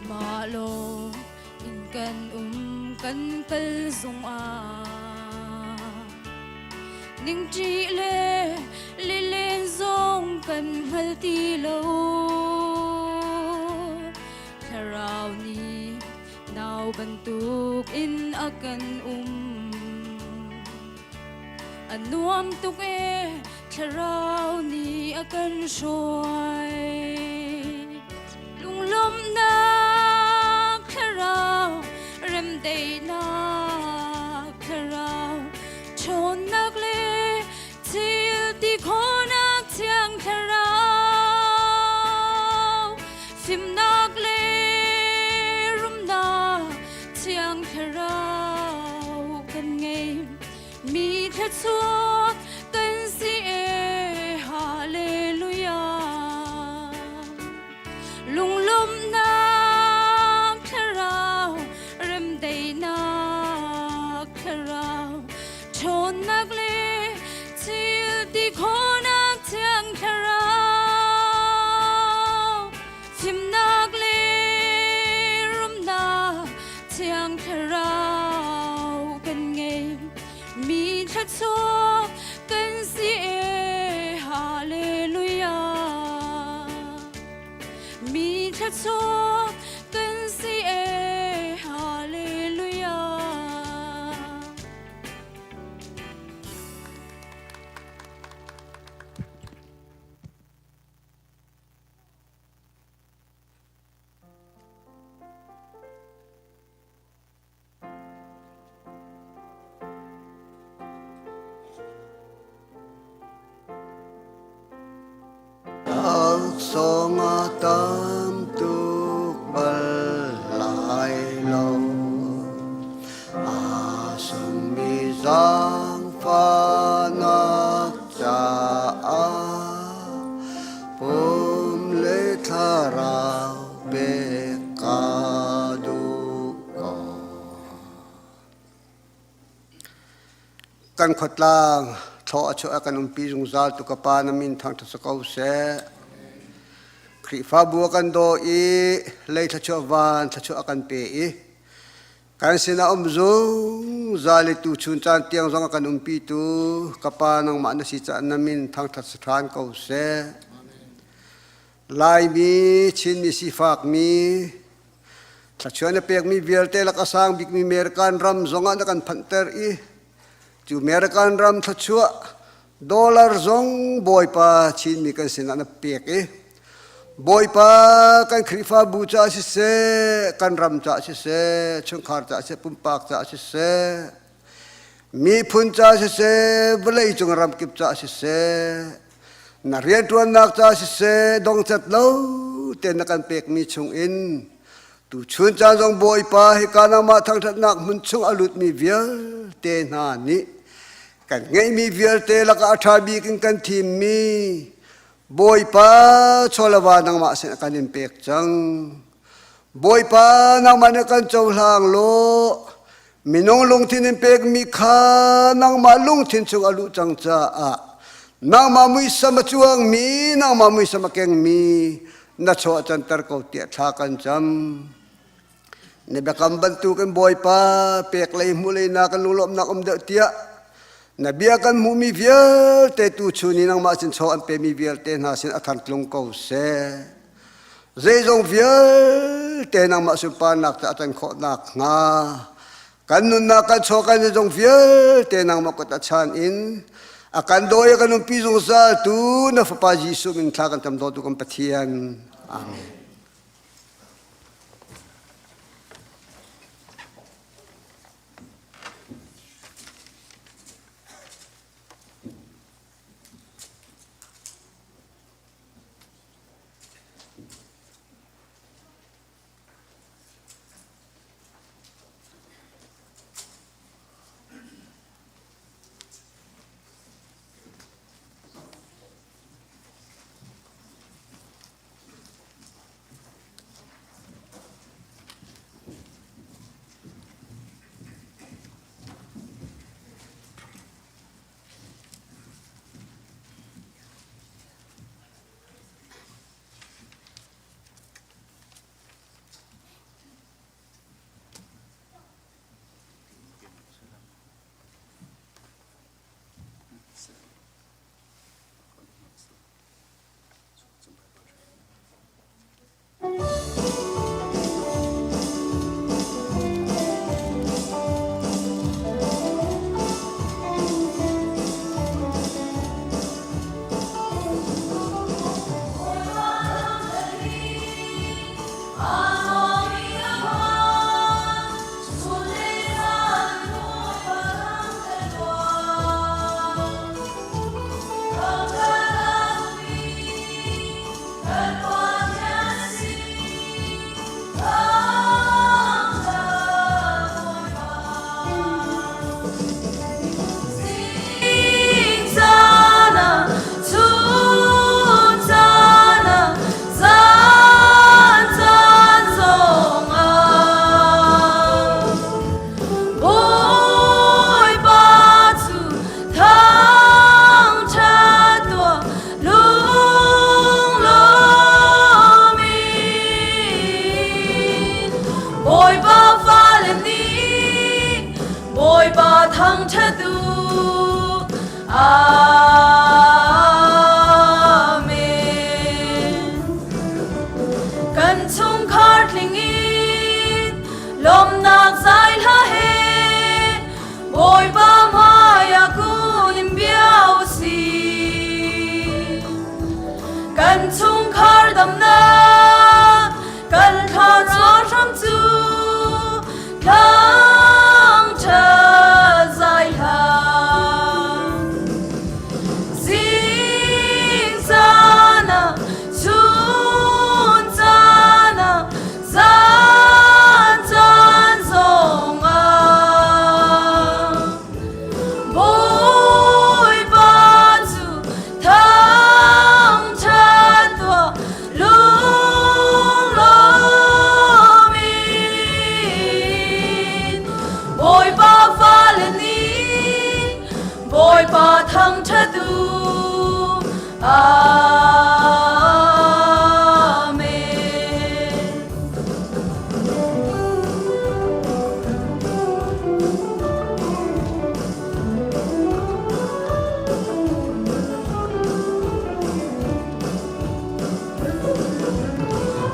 Mah lawng in kan um kan kal zungah ningṭi le lilen zong kan hngal ti lo thlarau nih nau bantuk in a kan um a nuam tuk e thlarau nih a kan hruai Lunglawmhnak thlarau, remdaihnak thlarau, ṭhawnnak le thil ti khawhnak thiang thlarau, fimnak le rumnak thiang thlarau kan ngei. Mi thluachuak kan si e. Thluachuah kan si e Hallelujah.
Laksawng a tam tuk bal lai lo. A sungmi zaangfahnak caah pum le thlarau pek ka duh ko.
Kan khuatlang thlaw a chuah kan umpi zungzal tu ka pa na min thangṭhat si ko seh. Khrihfabu a kan daw i lei thluachuah van thluachuah a kan pe i kan sinah um zungzal i tuchun caan tiang zong a kan umpi tu ka pa nangmah na si caah na min thangṭhat si ṭhan ko seh. Laimi Chinmi sifakmi Thluachuah na pekmi vialte lak a sang bikmi American ram zongah na kan phanhter i cu American ram thluachuah dollar zong Bawipa Chinmi kan sinah na pek i Bawipa kan Khrihfabu caah siseh, kan ram caah siseh, chungkhar caah siseh, pumpak caah siseh, miphun caah siseh, vawlei cung ramkip caah siseh, Na rianṭuannak ca siseh dongcat lo tein na kan pekmi chungin tuchun caan zong Bawipa hika nangmah thangṭhatnak hmun chung a lutmi vialte hna nih kan ngeihmi vialte lakah a ṭha bik in kan thimmi Bawipa chawlava nangmah sin kan in pek cang. Bawipa nangmah nih kan cohlang law Minung lungthin in pekmi kha nangmah lungthin chung a luh cang caah nangmah muisam a cuangmi, nangmah muisam a kengmi na chaw a canter ko tiah thla kan cam. Na biakam bantukin Bawipa pek lei hmuh lei na kan lunglawmhnak um deuh tiah na bia kan hmuhmi vialte tu chun i nangmah sin chaw an pemi vialte hna sin a thar tlung ko seh. Zeizong vialte nangmah sunparnak ca a can khawh nakhnga kan nunnak kan chaw kan zeizong vialte nangmah kut a chan in a kan dawi a kan umpi zungzal tu na fapa Jesuh min thla kan cam dawtu kan Pathian. Amen.
Bawipa fale nih Bawipa thangṭhat u. Amen. Kan chung Lawmnak zai hla he Bawipa hmai ah kun in bia u sih. Kan chungkhar damnak kan thluachuah hram cu thangṭhat zai hla. Zing caan ah chun caan ah zan caan zong ah Bawipa cu thangṭhat tuah lunglawm in Bawipa fale nih Bawipa thangṭhat u. Amen.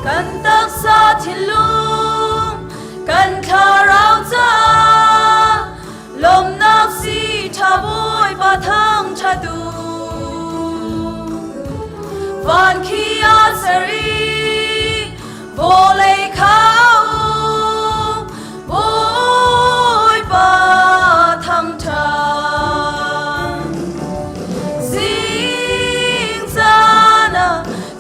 Kan taksa thinlung, kan thlarau caah Lawmnak si ṭha Bawipa thangṭhat u. Van khi a ser i vawlei kha a uk. Bawipa thangṭhat. Zing caan ah,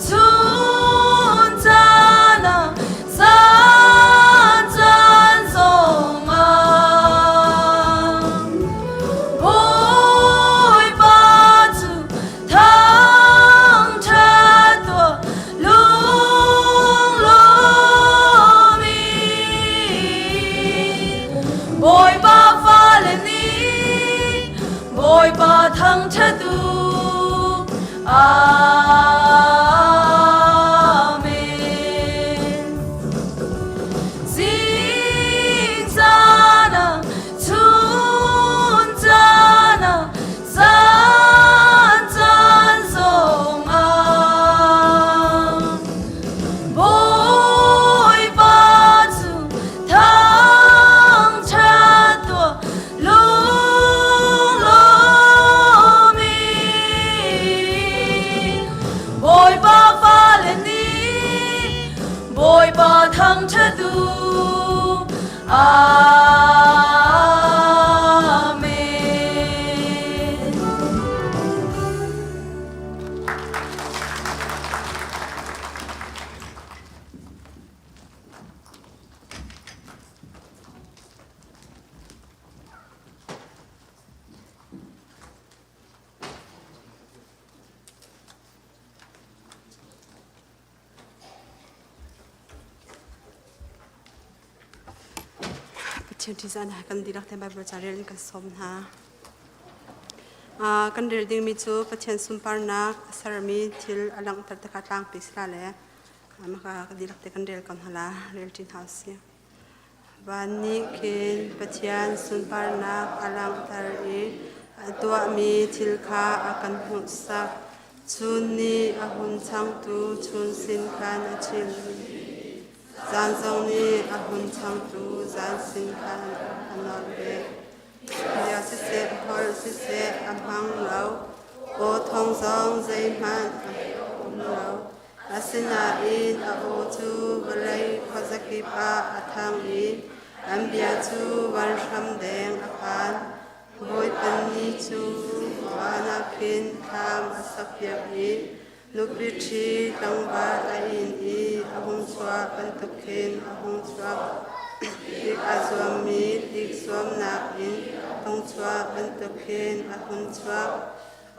chun caan ah, Zan caan zongah Bawipa cu thangṭhat tuah lunglawm in Bawipa fale nih Bawipa thangṭhat u. Amen. Zing caan ah, chun caan ah, zan caan zong ah, Bawipa cu thangṭhat tuah lunglawm in Bawipa fale nih Bawipa thangṭhat u. Amen.
Pathian ṭihzahnak he kan dihlak te Baibal ca rel in kan sawm hna. Kan rel dingmi cu Pathian sunparnak a sermi thil a langhter te kha tlangpi si la le maka kan dihlak te kan rel ko hna la rel ṭi hna usih. Van nih khin Pathian sunparnak a langhter i a tuahmi thil kha a kan hmuhsak. Chun nih a hun changtu chun sin khan a chim. Zan zong nih a hun changtu zan sin khan a nolh ve. Bia siseh, holh siseh a hmang lo. Aw thawng zong zeihmanh a um lo. Asinain a aw cu vawlei khuazakip ah a thang i an bia cu vanhram deng a phan. Bawipa ni cu van ah khin thlam a sakpiak i nupi ṭhi tlangval a inn i a hung chuah bantuk khin a hung chuak. Tlik aa zuammi tlik zuamnak in hung chuah bantuk khin a hun chuak.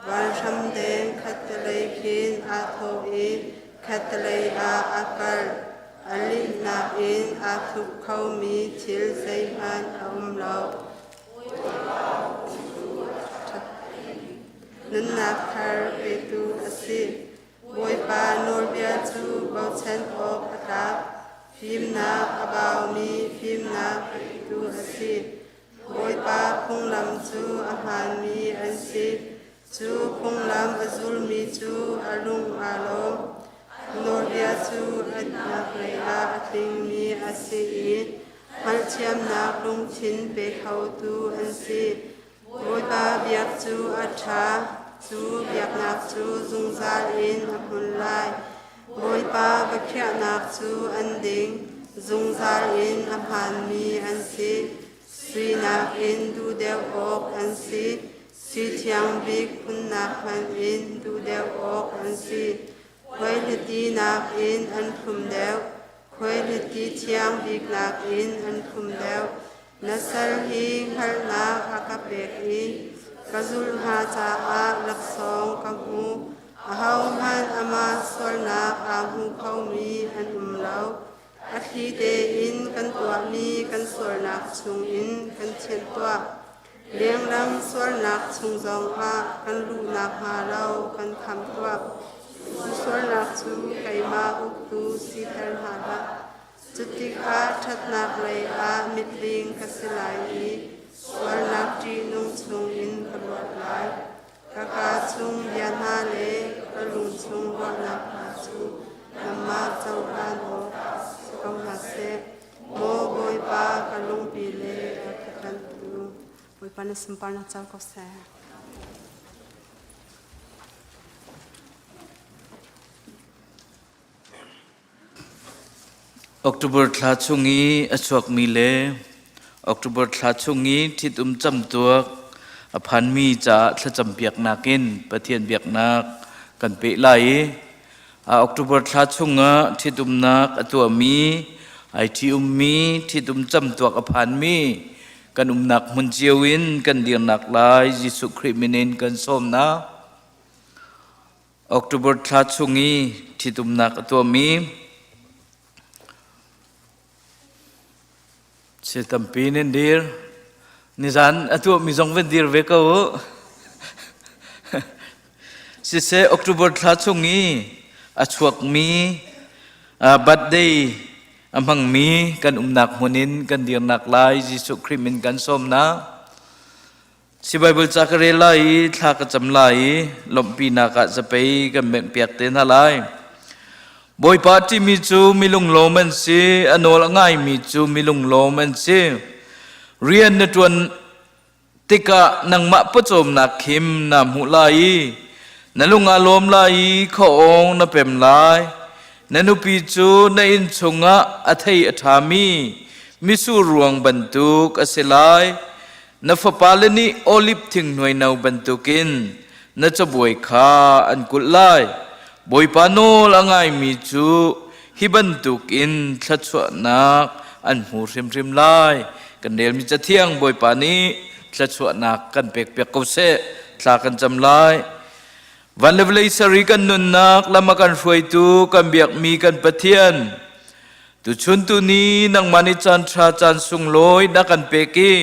Vanhram deng khattelei khin aa thawh i khattelei ah a kal. A linhnak in aa thup khomi thil zeihmanh a um lo. Nunnak thar petu a si. Bawipa nawlbia cu bochan awk a tlak. Fimnak a baumi fimnak petu a si. Bawipa phunglam cu a hmaanmi an si. Cu phunglam a zulmi cu a lung aa lawm. Nawlbia cu a naklei ah a tlingmi a si i. Hngalhthiamnak lungthin pe khotu an si. Bawipa biak cu a ṭha, cu biaknak cu zungzal in a hmun lai. Bawipa biakhiahnak cu an ding, zungzal in a hmaanmi an si. Sui nakin duh deuh awk an si, sui thiang bik phunnak hmanh in duh deuh awk an si. Khuaihliti nakin an thlum deuh, khuaihliti thiang bik nakin an thlum deuh. Na sal hi hngalhnak a ka pek i ka zulh hnga caah laksawng ka hmu. Ahohmanh amah sualnak aa hmu khomi an um lo. A thli tein kan tuahmi kan sualnak chungin kan thianh tuah. Lenglam sualnak chung zongah kan luh nakhnga lo kan kham tuah. Cu sualnak cu keimah uktu siter hna hlah. Cutikah ṭhatnak lei ah mitling ka si lai i sualnak ṭihnung chungin ka luat lai. Ka kaa chung bia hna le ka lung chung ruahnak hna cu nangmah cohlan awk si ko hna seh. Maw Bawipa, ka lungpi le a ka tlanhtu, Bawipa na sunparnak co ko seh.
October thla chung i a chuakmi le October thla chung i ṭhitum camtuak a phanmi caah thlacam piaknak in Pathian biaknak kan peh lai i October thla chungah ṭhitumnak a tuahmi, ai ṭhi-ummi, ṭhitum camtuak a phanmi kan umnak hmun cio in kan dirnak lai Jesuh Khrih min in kan sawm hna. October thla chung i ṭhitumnak a tuahmi thil tampi nan dir. Nizan a tuahmi zong van dir ve ko u. Siseh October thla chung i a chuakmi birthday a hmangmi kan umnak hmun in kan dirnak lai Jesuh Khrih min kan sawm hna. Si Baibal ca ka rel lai i thla ka cam lai i lawmhpinak ah zapei kan benhpiak te hna lai. Bawipa timi cu milunglawm an si, a nawl a ngaimi cu milunglawm an si. Rian na ṭuan tikah nangmah pawcawmnak khim naa hmuh lai i na lung aa lawm lai i khuaawng na pem lai. Na nupi cu na inn chungah a thei a ṭhami mitsur ruang bantuk a si lai. Na fapale nih oliv thing hnuaino bantukin na cabuai kha an kulh lai. Bawipa nawl a ngaimi cu hi bantukin thluachuahnak an hmu hrimhrim lai. Kan relmi Cathiang Bawipa nih thluachuahnak kan pekpiak ko seh. Thla kan cam lai. Van le vawlei sari kan nunnak lam a kan hruaitu kan biakmi kan Pathian tuchun tuni nangmah nih caan ṭha caan sunglawi na kan pek i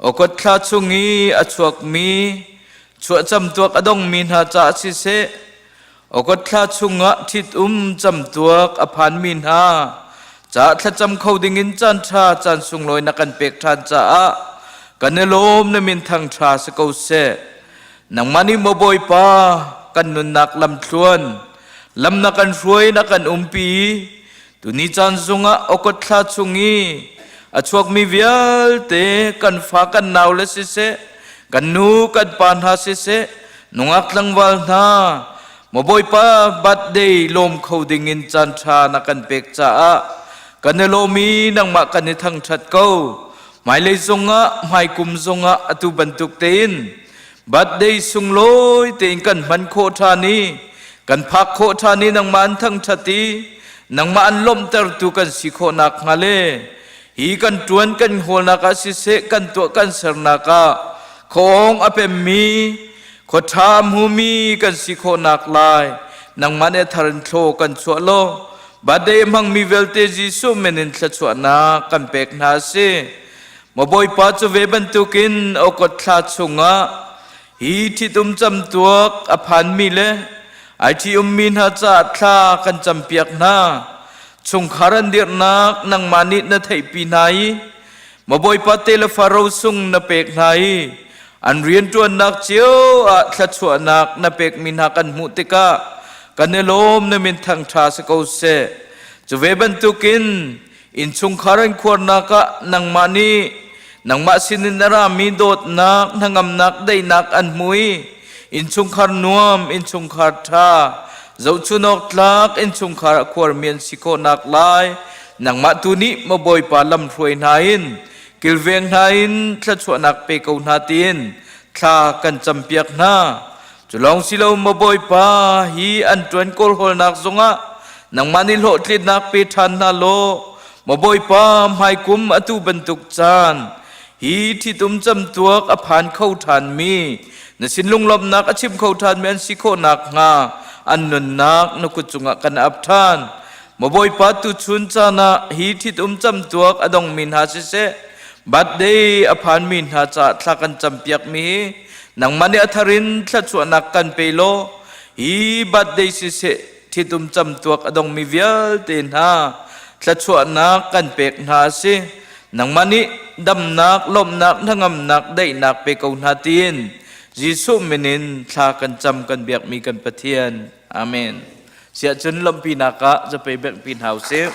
Okot thla chung i a chuakmi chuahcam tuak a dongmi hna caah siseh Okot thla chungah ṭhitum camtuak a phanmi hna caah thlacam kho dingin caan ṭha caan sunglawi na kan pek ṭhan caah kan i lawm na min thang ṭha si ko seh. Nangmah nih maw Bawipa kan nunnak lamthluan lam na kan hruai na kan umpi tuni caan zungah okot thla chung i a chuakmi vialte kan fa kan nau le siseh kan nu kan pa hna siseh nungak tlangval hna maw Bawipa birthday lawm kho dingin caan ṭha na kan pek caah kan i lawm i nangmah kan i thangṭhat ko hmailei zongah hmaikum zongah atu bantuk tein birthday sunglawi tein kan hman khawh ṭhan i kan phak khawh ṭhan i nangmah an thangṭhat i nangmah an lawmhtertu kan si khawh nakhnga le hi kan ṭuan kan hawlnak ah siseh kan tuah kan sernak ah khuaawng a pemmi khua ṭha a hmumi kan si khawh nak lai nangmah nih a thar in thlaw kan chuah law birthday hmangmi vialte Jesuh min in thluachuahnak kan pek hna a si. Maw Bawipa cu ve bantukin okot thla chungah hi ṭhitum camtuak a phanmi le ai ṭhi-ummi hna caah thla kan campiak hna. Chungkhar an dirhnak nangmah nih na theihpi hna i Maw Bawipa te le faro sung na pek hna i an rianṭuannak cio ah thluachuahnak na pekmi hna kan hmuh tikah kan i lawm na min thangṭha si ko seh. Cu ve bantukin. Innchungkhar an khuarnak ah nangmah nih nangmah sinin a rami dawtnak, hnangamnak, daihnak an hmu i innchungkhar nuam, innchungkhar ṭha, zohchunawk tlak innchungkhar a khuarmi an si khawhnak lai nangmah tu nih maw Bawipa lamhruai hna in kilveng hna in thluachuahnak pe ko hna tiin thla kan campiak hna. Cu lawng si lo maw Bawipa hi an ṭuan kawlhawlnak zongah nangmah nih hlawhtlinnak pe ṭhan hna law maw Bawipa hmaikum atu bantuk caan hi ṭhitum camtuak a phan kho ṭhanmi na sin lunglawmhnak a chim kho ṭhanmi an si khawh nakhnga an nunnak na kut cungah kan ap ṭhan. Maw Bawipa tuchun caan ah hi ṭhitum camtuak a dongmi hna siseh birthday a phanmi hna caah thla kan campiakmi hi nangmah nih a thar in thluachuahnak kan pe law hi birthday siseh ṭhitum camtuak a dongmi vialte hna thluachuahnak kan pek hna a si. Nangmah nih damnak, lawmhnak, hnangamnak, daihnak pe ko hna tiin Jesuh min in thla kan cam kan biakmi kan Pathian. Amen. Siahcun lawmhpinak ah zapei benghpi hna usih.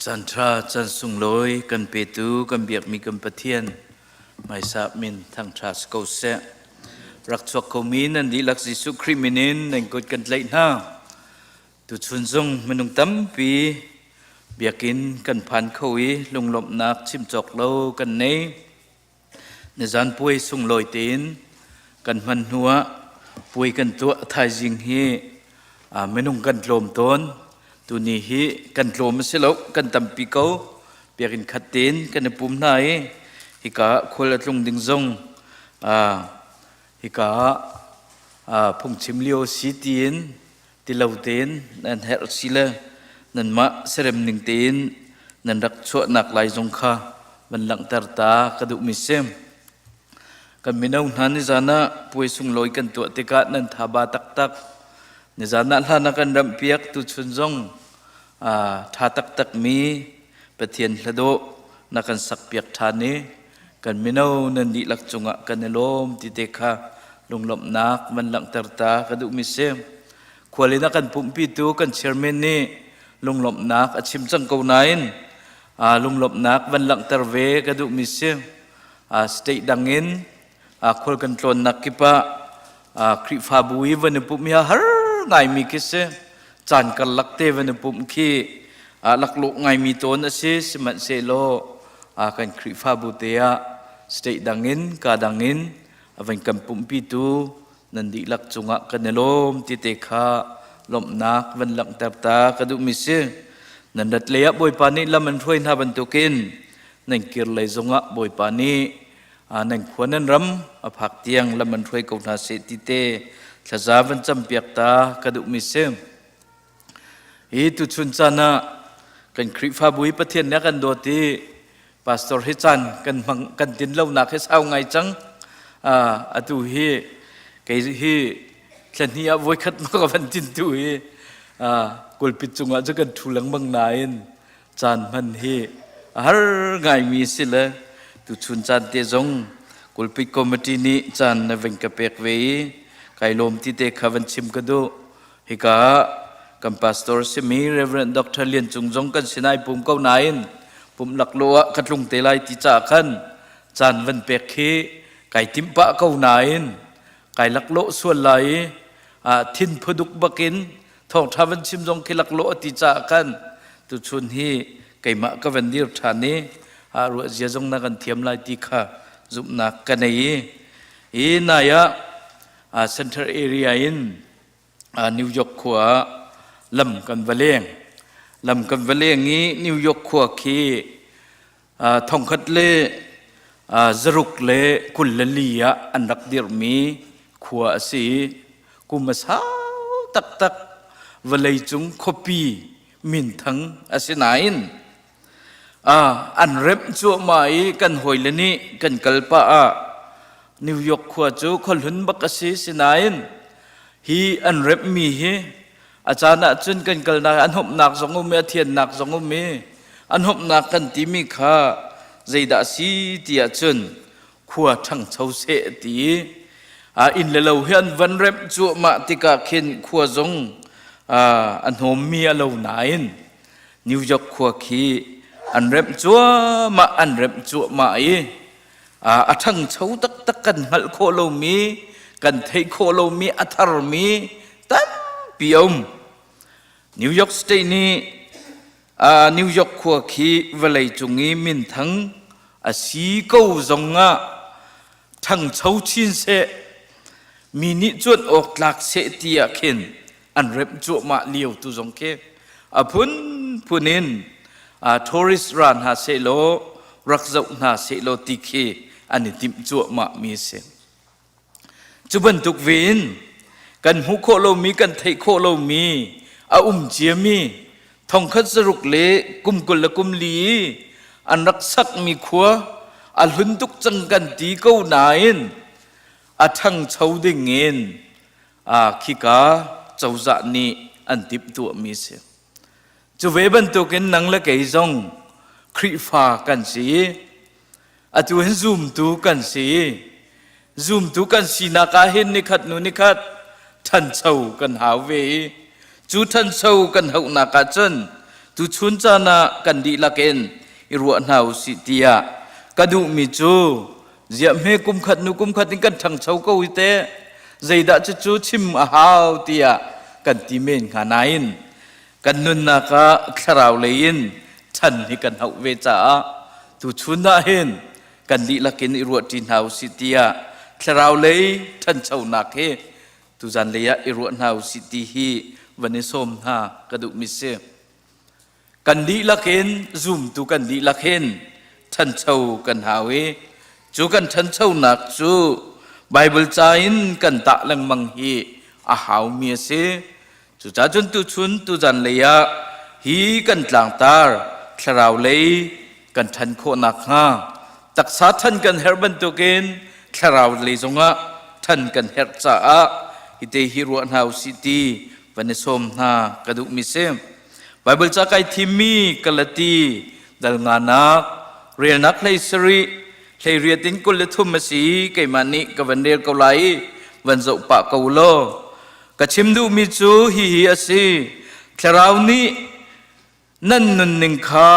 Caan ṭha, caan sunglawi kan petu kan biakmi kan Pathian hmaisa min thangṭha si ko seh. Rak chuak khomi nan dihlak Jesuh Khrih min in nan kut kan tlaih hna. Tuchun zong minung tampi biakinn kan phan kho i lunglawmhnak chim cawk lo kan nei. Nizan puai sunglawi tein kan hman hnuah puai kan tuah thaizing hi minung kan tlawm tawn. Tuni hi kan tlawm a si lo, kan tampi ko. Biakinn khat tein kan i pum hna i hika ah khual a tlung ding zong hika ah phungchim lio si tiin tilo tein nan herh si le nanmah serem ning tein nan rak chuahnak lai zong kha van langhter ta ka duhmi si. Kan mino hna nizan ah puai sunglawi kan tuah tikah nan thaba taktak. Nizan ah hlan ah kan ramhpiak tuchun zong ṭha taktak mi Pathian hladawh na kan sakpiak ṭhan i kan mino nan dihlak cungah kan i lawm ti te kha lunglawmhnak van langhter ta ka duhmi si. Khual in a kan pumhpitu kan chairman nih lunglawmhnak a chim cang ko nain lunglawmhnak van langhter ve ka duhmi si. State dang in khual kan tlawnnak kip ah Khrihfabu i van i pumh hi a har ngaimi khi si. Caan karlak te van i pumh khi laklawh ngaimi tawn a si. Sihmanhsehlaw kan Khrihfabu te ah state dang in ka dang in a van kan pumhpitu nan dihlak cungah kan i lawm ti te kha lawmhnak van langhter ta ka duhmi si. Nan rat lei ah Bawipa nih lam an hruai hna bantukin nan kir lei zongah Bawipa nih nan khua nan ram a phak tiang lam an hruai ko hna seh ti te thlaza van campiak ta ka duhmi si. Hi tuchun caan ah kan Khrihfabu hi Pathian nih a kan dawt i pastor hi caan kan hmang kan tin lonak hi sau ngai cang. Atu hi kei hi thlahnih ah voikhat ma ka van tin tu hi kulpit cungah cu kan ṭhu lengmang nain caan hman hi a har ngaimi si le tuchun caan te zong kulpit committee nih caan na van ka pek ve i kai lawm ti te kha van chim ka duh. Hika ah kan pastor simi Reverend Dr. Lian Cung zong kan sinai pum ko nain pum laklawh ah ka tlung te lai ti caah khan caan van pek khi kai timh pah ko nain kai laklawh sual lai i thin phuduk bakin thawngṭha van chim zong khi laklawh a ti caah khan tuchun hi keimah ka van dir ṭhan i ruah zia zong na kan thiam lai ti kha zumhnak ka nei i hi nai ah center area in New York khua ah lam kan va leng lam kan va leng i New York khua khi thongkhat le zaruk le 24 ah an rak dirhmi khua a si i kum a sau taktak vawleicung khuapi minthang a si nain an remh cuahmah i kan hawile nih kan kal pah ah New York khua cu khuahlun bak a si sinain hi an remhmi hi A caan ahcun kan kalnak an humnak zong um i a thiannak zong um i an humnak kan timi kha zeidah a si ti ahcun khua ṭhangcho seh ti i inn le lo hi an van remh cuahmah tikah khin khua zong a hnawmmi a lo nain New York khua khi an remh cuahmah an remh cuahmah i a ṭhangcho taktak kan hngalh khawh lomi kan theih khawh lomi a tharmi tampi a um. New York State nih New York khua khi vawleicung i minthang a si ko zongah ṭhangcho chin seh mi nih cuanh awk tlak seh ti ah khin an remh cuahmah lio tu zong khi a phunphun in tourist ra hna sehlaw rak zoh hna sehlaw ti khi an i timh cuahmah mi a si. Cu bantuk ve in kan hmuh khawh lomi kan theih khawh lomi a um ciami thongkhat zaruk le kum 24 i an rak sakmi khua a hlun tuk cang kan ti ko nain a ṭhangcho ding in khika cozah nih an timhtuahmi a si. Cu ve bantukin nang le kei zong Khrihfa kan si i atu hin zumtu kan si i zumtu kan sinak ah hin nikhat hnu nikhat ṭhancho kan hau ve i cu ṭhancho kan hauhnak ah cun. Tuchun caan ah kan dihlak in i ruah hna usih tiah ka duhmi cu ziah hme kum khat nu kum khat in kan ṭhangcho ko hi teh zeidah cucu chim a hau tiah kan ti men hnga nain kan nunnak ah thlarau lei in ṭhan hi kan hauh ve caah tuchun ah hin kan dihlak in i ruahṭi hna usih tiah thlarau lei ṭhanchonak hi tuzan lei ah i ruah hna usih ti hi van i sawm hna ka duhmi si. Kan dihlak in zumtu kan dihlak hin ṭhancho kan hau i cu kan ṭhanchonak cu Baibal ca in kan tah lengmang hi a haumi a si. Cucaah cun tuchun tuzan lei ah hi kan tlangtar thlarau lei kan ṭhan khawh nakhnga taksa ṭhan kan herh bantukin thlarau lei zongah ṭhan kan herh caah hite hi ruah hna usih ti van i sawm hna ka duhmi si. Baibal ca kai thimmi Galati dal nganak relnak hlei sarih hlei riat in 23 a si keimah nih ka van rel ko lai i van zoh pah ko law Ka chim duhmi cu hihi a si. Thlarau nih nan nunning kha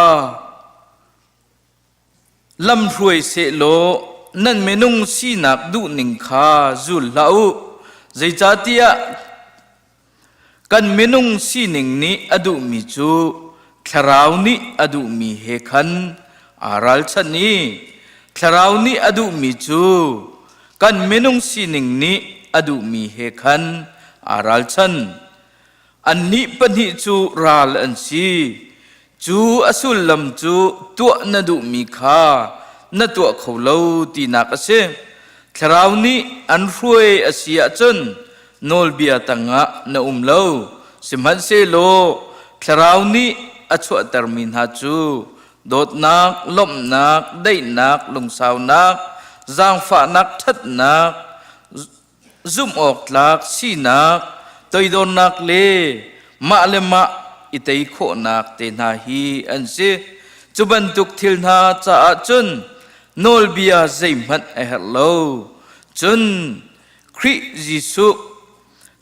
lamhruai sehlaw nan minung sinak duhning kha zul hlah u. Zeicahtiah kan minung sining nih a duhmi cu Thlarau nih a duhmi he khan aa ralchanh i Thlarau nih a duhmi cu kan minung sining nih a duhmi he khan aa ralchan. Annih pahnih cu ral an si. Cu a sullam cu tuah na duhmi kha na tuah kho lo tinak a si. Thlarau nih an hruai a si ahcun nawlbia tangah na um lo. Sihmanhsehlaw Thlarau nih a chuahtermi hna cu dawtnak, lawmhnak, daihnak, lungsaunak, zaangfahnak, ṭhatnak, zumhawktlak sinak, toidornak le mah le mah i tei khawhnak te hna hi an si. Cu bantuk thil hna caah cun nawlbia zeihmanh a herh lo. Cun Khrih Jesuh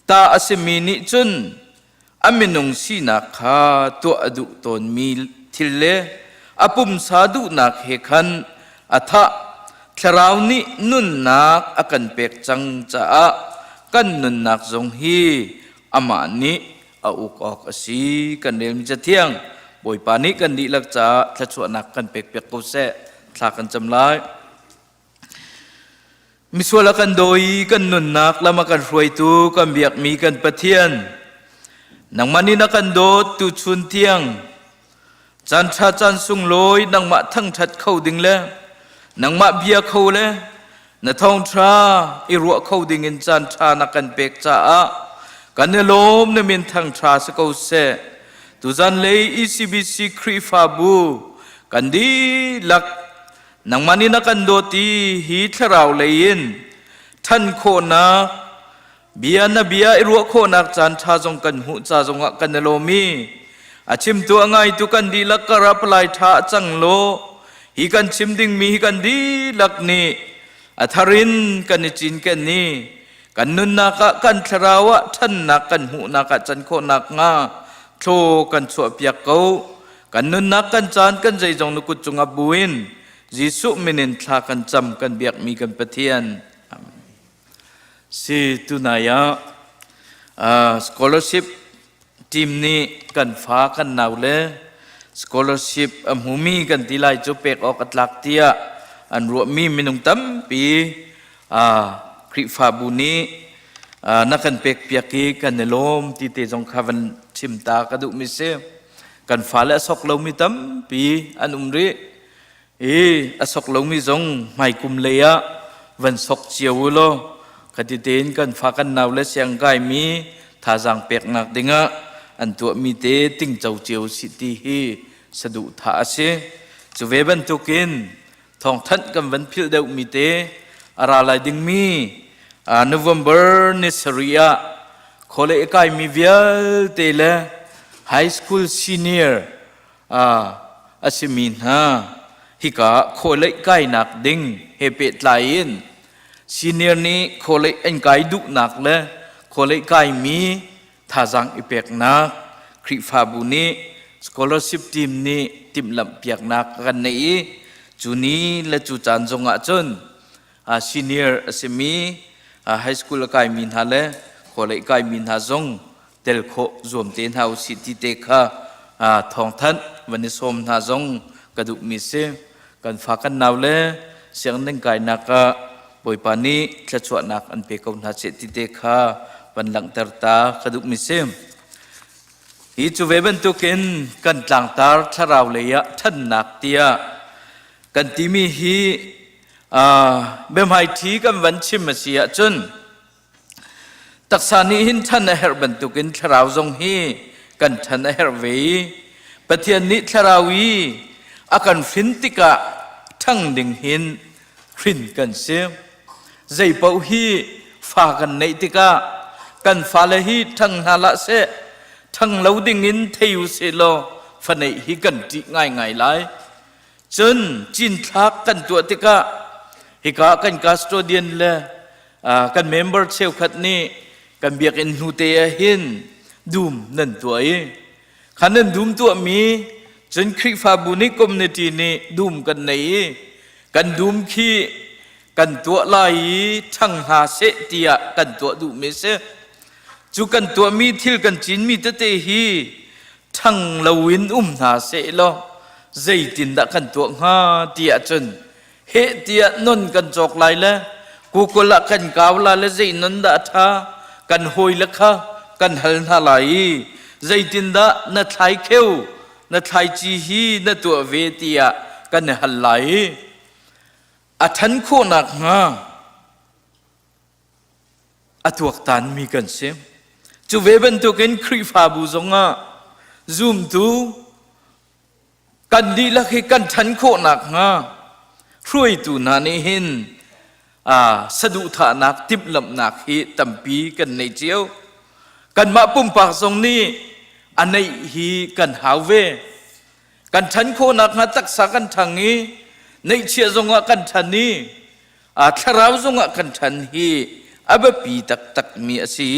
ta a simi nih cun a minung sinak kha tuah a duh tawnmi thil le a pumsa duhnak he khan a thah. Thlarau nih nunnak a kan pek cang caah kan nunnak zong hi amah nih a uk awk a si. Kan relmi Cathiang Bawipa nih kan dihlak caah thluachuahnak kan pekpiak ko seh. Thla kan cam lai. Misual a kan daw i kan nunnak lam a kan hruaitu kan biakmi kan Pathian, nangmah nih na kan dawt tuchun tiang caan ṭha caan sunglawi nangmah thangṭhat kho ding le nangmah bia kho le na thawngṭha i ruah kho ding in caan ṭha na kan pek caah kan i lawm na min thangṭha si ko seh. Tuzan lei ECBC Khrihfabu kan dihlak Nangmah nih na kan dawt i hi thlarau lei in ṭhan khawhnak bia na bia i ruah khawhnak caan ṭha zong kan hmuh ca zongah kan i lawm i a chimtu a ngaitu kan dihlak kar ah palai ṭha a cang law hi kan chim dingmi hi kan dihlak nih a thar in kan i cinken i kan nunnak ah kan thlarau ah ṭhannak kan hmuhnak ah can khawhnak hnga thlaw kan chuahpiak ko. Kan nunnak kan caan kan zeizong na kut cungah buin Jesuh min in thla kan cam kan biakmi kan Pathian. Amen. Si tunai ah uh, scholarship team nih kan fa kan nau le scholarship a hmumi kan ti lai cu pek awk a tlak tiah an ruahmi minung tampi uh, Khrihfabu nih uh, na kan pek piak i kan i lawm ti te zong kha van chim ta ka duhmi si. Kan fale a sok lomi tampi an um rih i a sok lomi zong hmaikum lei ah van sok cio u law khati tein kan fa kan nau le siang kaimi thazaang peknak dingah an tuahmi te tingco cio si ti hi saduhthah a si. Cu ve bantukin thawngthanh kan van philh deuhmi te a ra lai dingmi November ni sarih ah khawle i kaimi vialte le high school senior a simi hna hika khawleih kainak ding he pehtlai in senior nih khawleih an kai duhnak le khawleih kaimi thazaang i peknak Khrihfabu nih scholarship team nih timhlamh piaknak kan neih i cu ni le cu caan zongah cun senior a simi high school a kaimi hna le khualei kaimi hna zong tel khawh zuam te hna usih ti te kha thawngthanh van i sawm hna zong ka duhmi si. Kan fa kan nau le sianginn kainak ah Bawipa nih thluachuahnak an pe ko hna seh ti te kha van langhter ta ka duhmi si. Hi cu ve bantukin kan tlangtar thlarau lei ah ṭhannak tiah kan timi hi biahmaiṭhi kan van chim a si ahcun Taksa nih hin ṭhan a herh bantukin thlarau zong hi kan ṭhan a herh ve i Pathian nih thlarau i a kan hrin tikah ṭhang ding hin hrin kan si. Zeipaoh hi fa kan neih tikah kan fale hi ṭhang hna hlah seh, ṭhang lo dingin thei u sih law fa neih hi kan ṭih ngaingai lai. Cun cinthlak kan tuah tikah hika kan custodian le kan member cheukhat nih kan biakinn hnu te ah hin dum nan tuah i kha nan dum tuahmi cun Khrihfabu nih community nih dum kan nei i kan dum khi kan tuah lai i ṭhang hna seh tiah kan tuah duhmi si. Cu kan tuahmi thil kan cinmi tete hi ṭhang loin um hna seh law zeitindah kan tuah hnga ti ahcun heh tiah non kan cawk lai le Google ah kan kau la le zei non dah a ṭha kan hawi le kha kan hal hna lai i zeitindah na thlai kheu na thlaici hi na tuah ve tiah kan i hal lai i a ṭhan khawhnak hnga a tuaktanmi kan si. Cu ve bantukin Khrihfabu zongah zumtu kan dihlak hi kan ṭhan khawh nakhnga hruaitu hna nih hin saduhthahnak timhlamhnak hi tampi kan nei cio. Kanmah pumpak zong nih a neih hi kan hau ve. Kan ṭhan khawh nakhnga taksa kan ṭhang i neihchiah zongah kan ṭhan i thlarau zongah kan ṭhan hi a biapi taktakmi a si.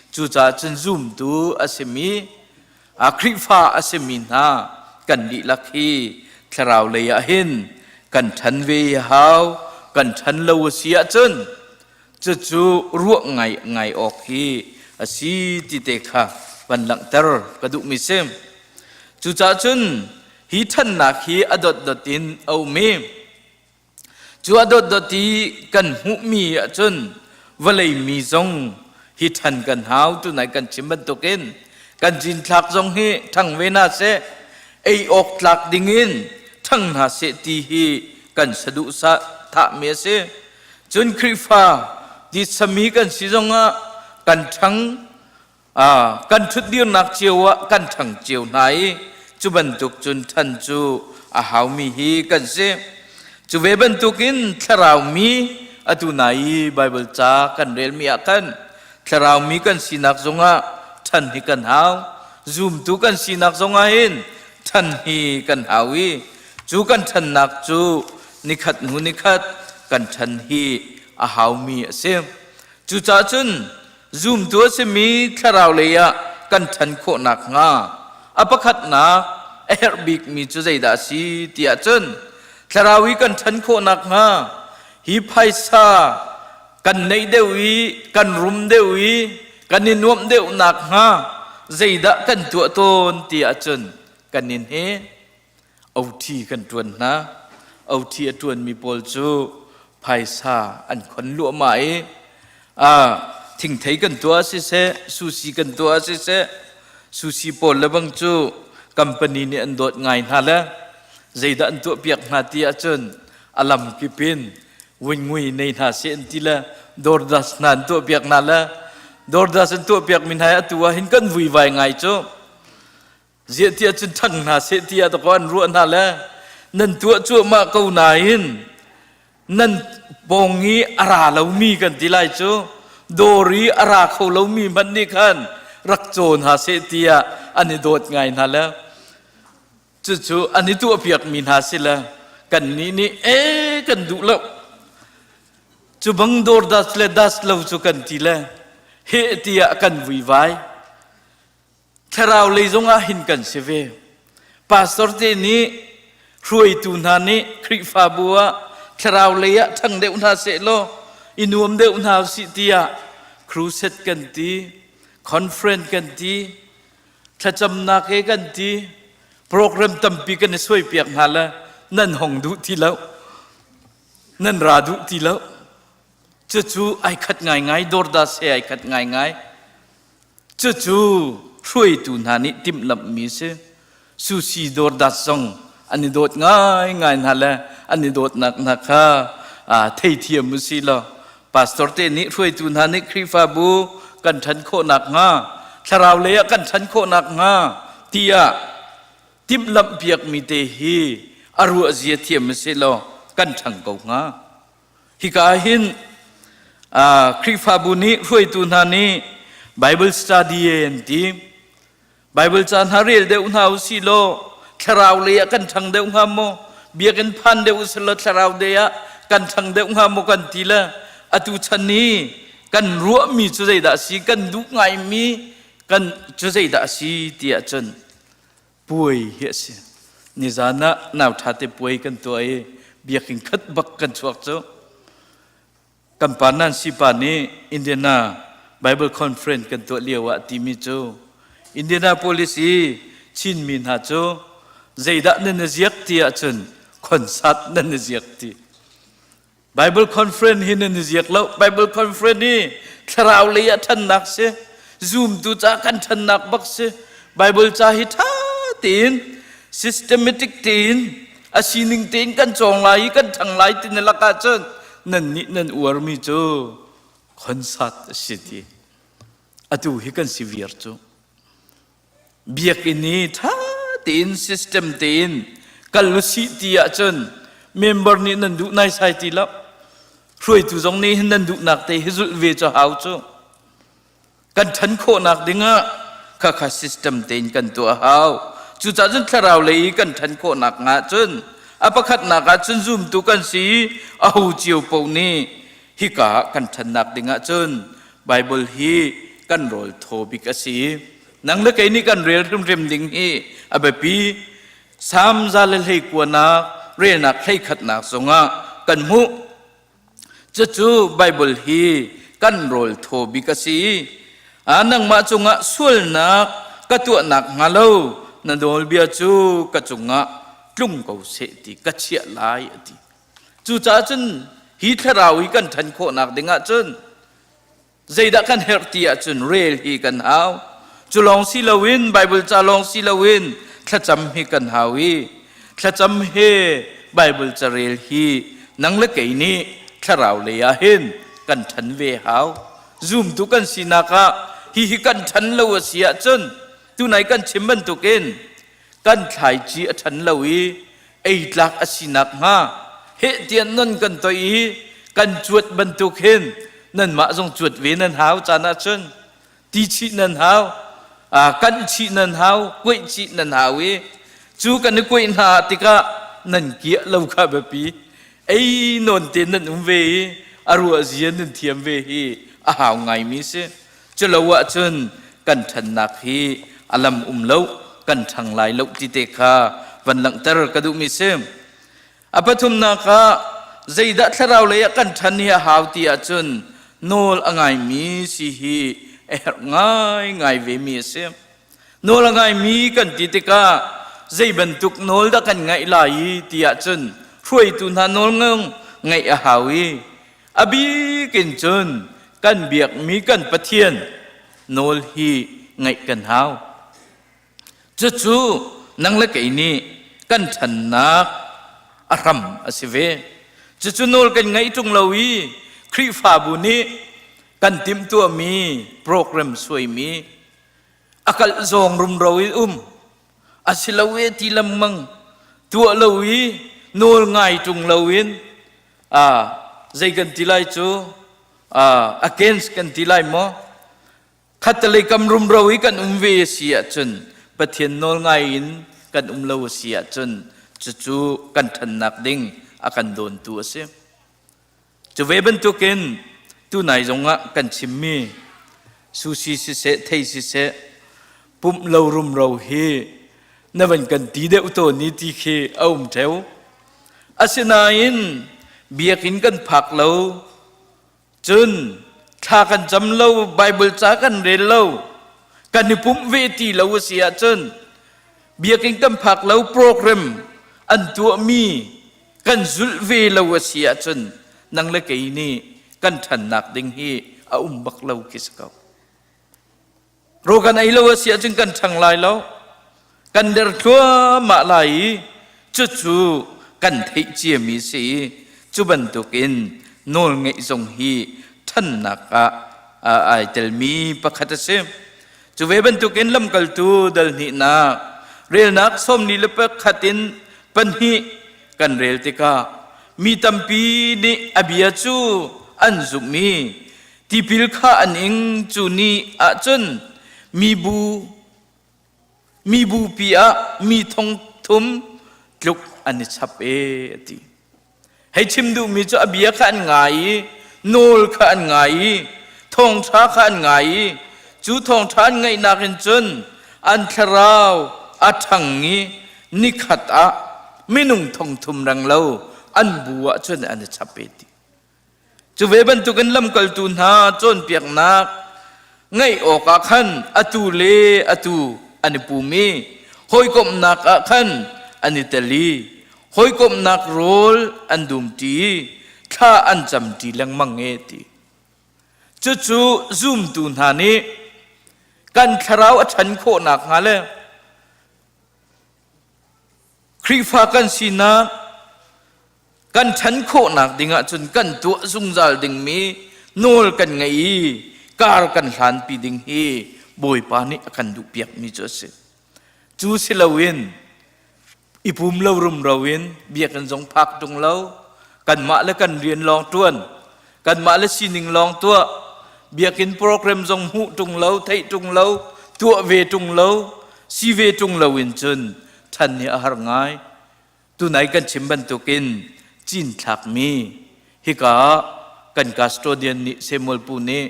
Cucaah cun zumtu a simi Khrihfa a simi hna kan dihlak hi thlarau lei ah hin kan ṭhan ve i hau kan ṭhan lo a si ahcun cucu ruah ngai ngai awk hi a si ti te kha van langhter ka duhmi si. Cucaah cun hi ṭhannak hi a dotdot in a um i Cu a dotdot i kan hmuhmi ahcun vawlei mi zong hi ṭhan kan hau tunai kan chim bantukin kan cinthlak zong hi ṭhang ve hna seh ei awk tlak dingin ṭhang hna seh ti hi kan saduh thahmi a si. Cun Khrihfa titsami kan si zongah kan ṭhang kan ṭhutdirnak cio ah kan ṭhang cio hna i cu bantuk cun ṭhan cu a haumi hi kan si. Cu ve bantukin thlarau mi atu nai i Baibal ca kan relmi ah khan thlarau mi kan sinak zongah ṭhan hi kan hau. Zumtu kan sinak zongah hin ṭhan hi kan hau i cu kan ṭhannak cu nikhat hnu nikhat kan ṭhan hi a haumi a si. Cucaah cun Zumtu a simi thlarau lei ah kan ṭhan khawh nakhnga a pakhatnak a herh bikmi cu zeidah a si ti ahcun thlarau i kan ṭhan khawh nakhnga hi phaisa kan neih deuh i kan rum deuh i kan i nuamh deuh nakhnga zeidah kan tuah tawn ti ahcun kan in he OT kan ṭuan hna. OT a ṭuanmi pawl cu phaisa an khon luahmah i thingthei kan tuah siseh, sushi kan tuah siseh, sushi pawl le bang cu company nih an dawt ngai hna le zeidah an tuahpiak hna ti ahcun a lam kip in wingui nei hna seh an ti le DoorDash hna an tuahpiak hna le DoorDash an tuahpiak mi hna atu ah hin kan vuivai ngai cu Ziah tiah cun ṭhang hna seh tiah dakaw an ruah hna le nan tuah cuahmah ko nain nan pawng i a ra lomi kan ti lai cu dawr i a ra kho lomi hmanh nih khan rak caw hna seh tiah an i dawt ngai hna le cucu an i tuahpiakmi hna si le kannih nih ee kan duh lo cu bang dawr das le das lo cu kan ti le heh tiah kan vuivai Thlarau lei zongah hin kan si ve. Pastor te nih hruaitu hna nih Khrihfabu ah thlarau lei ah ṭhang deuh hna sehlaw i nuam deuh hna usih tiah crusade kan ti, conference kan ti, thlacamnak he kan ti, program tampi kan i suaipiak hna le nan hong duh ti lo, nan ra duh ti lo. Cucu ai khat ngaingai, dawrdas he ai khat ngaingai. Cucu hruaitu hna nih timhlamhmi si. Sushi dawrdas zong an i dawt ngaingai hna le an i dawtnak hna kha theithiam u si law pastor te nih hruaitu hna nih Khrihfabu kan ṭhan khawh nakhnga thlarau lei ah kan ṭhan khawh nakhnga tiah timhlamh piakmi te hi a ruah zia thiam u si law kan ṭhang ko hnga. Hika ah hin Khrihfabu nih hruaitu hna nih Bible study an ti. Bible ca hna rel deuh hna u si law thlarau lei ah kan ṭhang deuh hnga maw? Biakinn phan deuh u si law thlarau lei ah kan ṭhang deuh hnga maw kan ti le atu chan i kan ruahmi cu zeidah a si, kan duh ngaimi kan cu zeidah a si ti ahcun puai hi a si. Nizan ah nau ṭha te puai kan tuah i biakinn khat bak kan chuak cu. Kan pa Nancy pa nih Indiana Bible Conference kan tuah lio ah timi cu Indianapolis i Chinmi hna cu zeidah nan i ziak ti ahcun concert nan i ziak ti. Bible conference hi nan i ziak lo. Bible conference hi thlarau lei ah ṭhannak si. Zumtu ca kan ṭhannak bak si. Bible ca hi ṭha tein systematic tein a sining tein kan cawng lai i kan ṭhang lai ti na lakah cun nan nih nan uarmi cu concert a si ti. Atu hi kan si viar cu. Biakinn i ṭha tein system tein kal usih ti ahcun member nih nan duh naisai ti lo. Hruaitu zong nih hin nan duhnak te hi zulh ve cu hau cu. Kan ṭhan khawhnak dingah khakha system tein kan tuah hau. Cucaah cun thlarau lei i kan ṭhan khawhnak hnga cun a pakhatnak ah cun zumtu kan si i aho cio paoh nih hika ah kan ṭhannak dingah cun Bible hi kan rawl thaw bik a si. Nang le kei nih kan rel hrimhrim ding hi a biapi. Salm za le hlei kuanak relnak hleikhatnak zongah kan hmuh. Cucu Bible hi kan rawl thaw bik a si. A nangmah cungah sualnak ka tuahnak hnga lo na nawlbia cu ka cungah tlung ko seh ti ka chiah lai a ti. Cucaah cun hi thlarau hi kan ṭhan khawhnak ding ahcun zeidah kan herh ti ahcun rel hi kan hau. Cu lawng si loin Bible ca lawng si loin thlacam hi kan hau i thlacam he Bible ca rel hi nang le kei nih thlarau lei ah hin kan ṭhan ve hau. Zumtu kan sinak ah hihi kan ṭhan lo a si ahcun tunai kan chim bantukin kan thlaici a ṭhan lo i ei tlak a si nakhnga heh tiah non kan toih i kan cuat bantuk hin nanmah zong cuat ve nan hau caan ahcun ti chih nan hau kan chih nan hau kuaih chih nan hau i cu kan i kuaih hna tikah nan kiah lo kha biapi ei nawn te nan um ve i a ruah zia nan thiam ve hi a hau ngaimi si Culo ahcun kan ṭhannak hi a lam um lo, kan ṭhang lai lo ti te kha van langhter ka duhmi si. A pathumnak ah zeidah thlarau lei ah kan ṭhan hi a hau ti ahcun nawl a ngaimi si hi a herh ngaingai vemi a si. Nawl a ngaimi kan ti tikah zei bantuk nawl dah kan ngaih lai i ti ahcun hruaitu hna nawl ngaih a hau i A bik in cun kan biakmi kan Pathian nawl hi ngaih kan hau. Cucu nang le kei nih kan ṭhannak a hram a si ve. Cucu nawl kan ngaih ṭung lo i Khrihfabu nih kan timhtuahmi program suaimi a kalh zawng rumro in um a si lo e ti lengmang tuah lo i nawl ngai ṭung lo in zei kan ti lai cu against kan ti lai maw khattelei kam rumro i kan um ve a si ahcun Pathian nawl ngai in kan um lo a si ahcun cucu kan ṭhannak ding a kan dawntu a si cu ve bantukin tunai zongah kan chimmi sushi siseh thei siseh pumh lo rumro hi. Na van kan ti deuh tawn ni ti khi a um ṭheo. Asinain biakinn kan phak lo, cun thla kan cam lo, Bible ca kan rel lo, kan i pumh ve ti lo a si ahcun biakinn kan phak lo program an tuahmi kan zulh ve lo a si ahcun nang le kei nih kan ṭhannak ding hi a um bak lo khi si ko. Rawl kan ei lo a si ahcun kan ṭhang lai lo. Kan der thluahmah lai i cucu kan theih ciami si i cu bantukin nawlngeih zong hi ṭhannak ah ai telmi pakhat a si. Cu ve bantukin lamkaltu dal hnihnak relnak 41 in pahnih kan rel tikah mi tampi nih a bia cu an zumh i Tipil kha an ing cu ni ahcun mibu mibupi ah mi thong thum tluk an i chap e a ti. Hei chim duhmi cu a bia kha an ngai i nawl kha an ngai i thawngṭha kha an ngai i cu thawngṭha an ngaihnak in cun an thlarau a ṭhang i nikhat ah minung thong thum reng lo an bu ah cun an i chap e ti. Cu ve bantukin lamkaltu hna cawnpiaknak ngaih awkah khan atu le atu an i pum i hawikomhnak ah khan an i tel i hawikomhnak rawl an dumṭi i thla an camṭi lengmang e ti. Cucu zumtu hna nih kan thlarau a ṭhan khawh nakhnga le Khrihfa kan sinak kan ṭhan khawhnak ding ahcun kan tuah zungzal dingmi nawl kan ngei i kar kan hlanpi ding hi Bawipa nih a kan duhpiakmi cu a si. Cu si loin i pum lo rumro in biakinn zong phak ṭung lo, kanmah le kan rian lawng ṭuan, kanmah le sining lawng tuah, biakinn program zong hmuh ṭung lo, theih ṭung lo, tuah ve ṭung lo, si ve ṭung lo in cun ṭhan hi a har ngai. Tunai kan chim bantukin cinthlakmi hika ah kan custodian nih Samuel Pu nih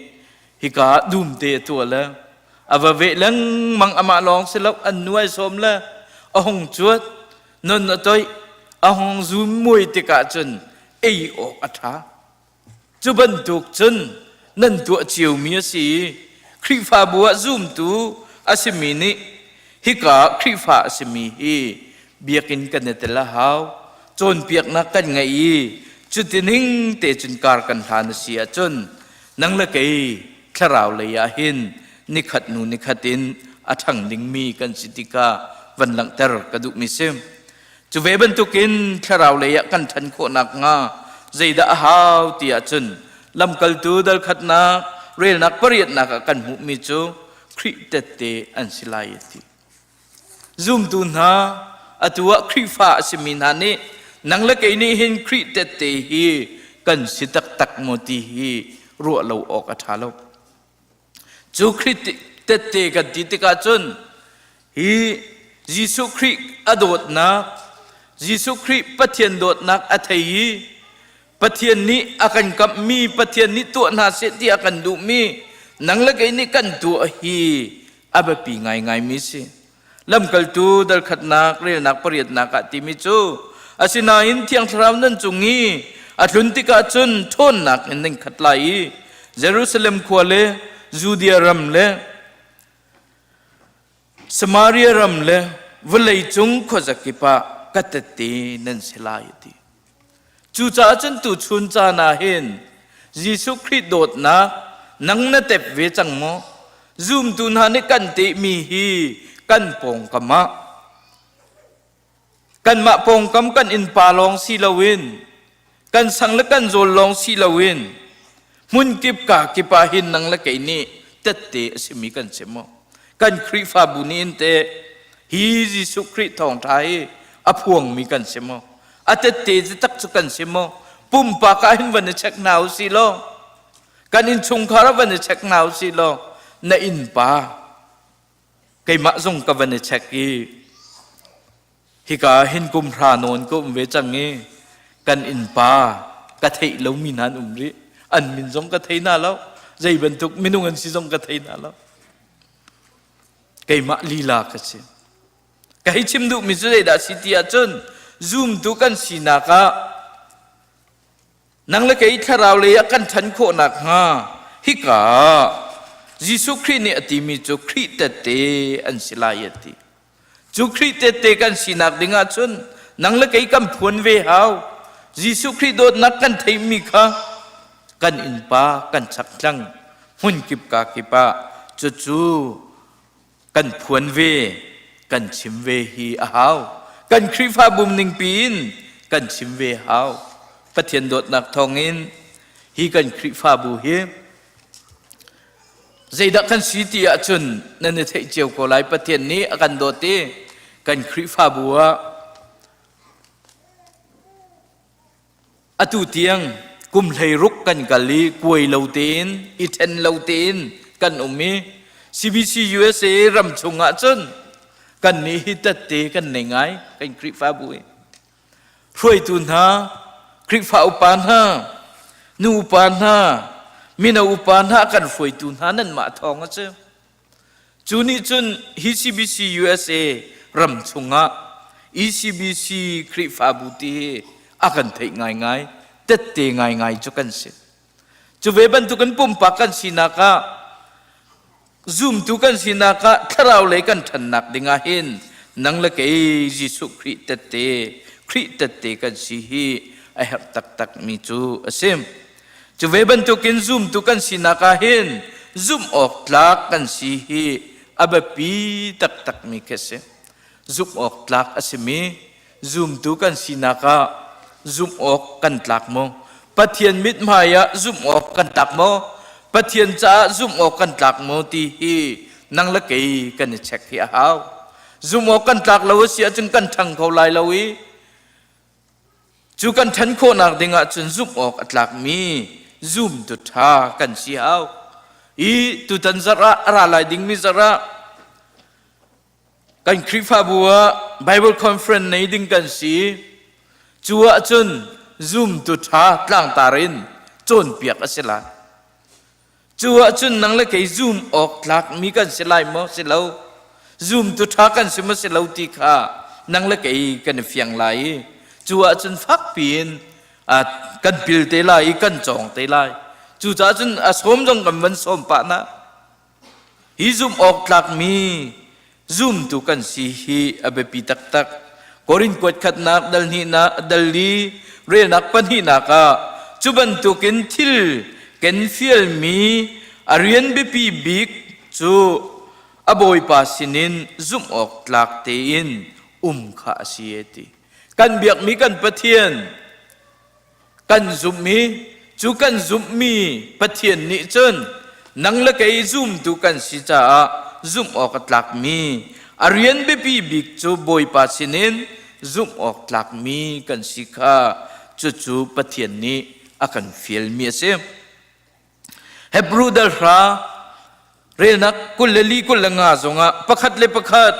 hika ah dumte a tuah le a va veh lengmang amah lawng si lo an nu ai sawm le a hung cuat non a toih a hung zum muai tikah cun ei awk a ṭha Cu bantuk cun nan tuah ciomi a si i Khrihfabu ah zumtu a simi nih hika ah Khrihfa a simi hi biakinn kan i tel a hau. Cawnpiaknak kan ngeih i cuti ning te cun kar kan hlan a si ahcun nang le kei thlarau lei ah hin nikhat hnu nikhat in a ṭhang dingmi kan si tikah van langhter ka duhmi si. Cu ve bantukin thlarau lei ah kan ṭhan khawh nakhnga zeidah a hau ti ahcun lamkaltu dal khatnak relnak pariatnak ah kan hmuhmi cu Khrih tette an si lai a ti. Zumtu hna atu ah Khrihfa a simi hna nih nang le kei nih hin Khrih tette hi kan si taktak maw ti hi ruah lo awk a ṭha lo. Cu Khrih tette kan ti tikah cun hi Jesuh Khrih a dawtnak, Jesuh Khrih Pathian dawtnak a thei i Pathian nih a kan kamhmi, Pathian nih tuah hna seh ti a kan duhmi nang le kei nih kan tuah hi a biapi ngaingaimi si. Lamkaltu dal khatnak relnak pariatnak ah timi cu asinain Thiang Thlarau nan cung i a tlun tikah cun ṭhawnnak in nan khat lai i Jerusalem khua le Judea ram le Samaria ram le vawlei cung khuazakip ah ka tette nan si lai a ti. Cucaah cun tuchun caan ah hin Jesuh Khrih dawtnak nang na tep ve cang maw? Zumtu hna nih kan tehmi hi kan pawngkam ah kanmah pawngkam kan innpa lawng si loin kan sang le kan zawl lawng si loin hmun kip ka kip ah hin nang le kei nih tette a simi kan si maw? Kan Khrihfabu nih in teh hi Jesuh Khrih thawngṭha hi a phuangmi kan si maw? A tette tak cu kan si maw? Pumpak ah hin van i check hna u si law kan innchungkhar ah van i check hna u si law na innpa keimah zong ka van i check i hika hin kum hra nawn ka um ve cang i kan innpa ka theih lomi hna an um rih an min zong ka thei hna lo zei bantuk minung an si zong ka thei hna lo keimah lila ka si. Ka hei chim duhmi cu zeidah a si ti ahcun zumtu kan sinak ah nang le kei thlarau lei ah kan ṭhan khawh nakhnga hika ah Jesuh Khrih nih a timi cu Khrih tette an si lai a ti. Cu Khrih tette kan sinak ding ahcun nang le kei kan phuan ve hau. Jesuh Khrih dawtnak kan theihmi kha kan innpa kan chakthlang hmunkip ka kip ah cucu kan phuan ve kan chim ve hi a hau kan Khrihfabu ningpi in kan chim ve hau Pathian dawtnak thawngin hi kan Khrihfabu hi zeidah kan si ti ahcun nan i theih cio ko lai Pathian nih a kan dawt i kan Khrihfabu ah Atu tiang kum 16 kan kal i kuai lo tein i ṭhen lo tein kan um i CBC USA ram chung ah cun kan nih hi tette kan nei ngai kan Khrihfabu hi. Hruaitu hna, Khrihfa upa hna, nu upa hna, mino upa hna kan hruaitu hna nanmah thawng a si. Cu nih cun hi CBC USA ram chungah ECBC Khrihfabu ti hi a kan theih ngaingai, tette ngaingai cu kan si. Cu ve bantukin pumpak kan sinak ah zumtu kan sinak ah thlarau lei kan ṭhannak dingah hin nang le kei Jesuh Khrih tette, Khrih tette kan si hi a herh taktakmi cu a si. Cu ve bantukin zumtu kan sinak ah hin zumh awk tlak kan si hi a biapi taktakmi khi a si. Zumh awk tlak a simi zumtu kan sinak ah zumh awk kan tlak maw? Pathian mithmai ah zumh awk kan tlak maw? Pathian caah zumh awk kan tlak maw ti hi nang le kei kan i check hi a hau. Zumh awk kan tlak lo a si ahcun kan ṭhang kho lai lo i Cu kan ṭhan khawhnak ding ahcun zumh awk a tlakmi zumtu ṭha kan si hau. I tutan zarh ah a ra lai dingmi zarh ah kan Khrihfabu ah Bible conference nei ding kan si. Cu ahcun zumtu ṭha tlangtar in cawnpiak a si lai. Cu ahcun nang le kei zum awk tlakmi kan si lai maw? Si lo. Zumtu ṭha kan si maw si lo ti kha nang le kei kan i fiang lai i cu ahcun fakpi in kan pil te lai i kan cawng te lai. Cucaah cun a sawm zong kan van sawm pah na. Hi zumh awk tlakmi Zumtu kan si hi a biapi taktak. Korin kuat khatnak dal hnihnak dal li relnak pahnihnak ah cu bantukin thil ken fialmi a rian biapi bik cu a bawipa sinin zumh awk tlak tein um kha a si a ti. Kan biakmi kan Pathian Kan zumh i cu kan zumhmi Pathian nih cun nang le kei zumtu kan si caah zumh awk a tlakmi a rian biapi bik cu Bawipa sinin zumh awk tlakmi kan si kha cucu Pathian nih a kan fialmi a si. Hebrew dal hra relnak 24 25 zongah pakhat le pakhat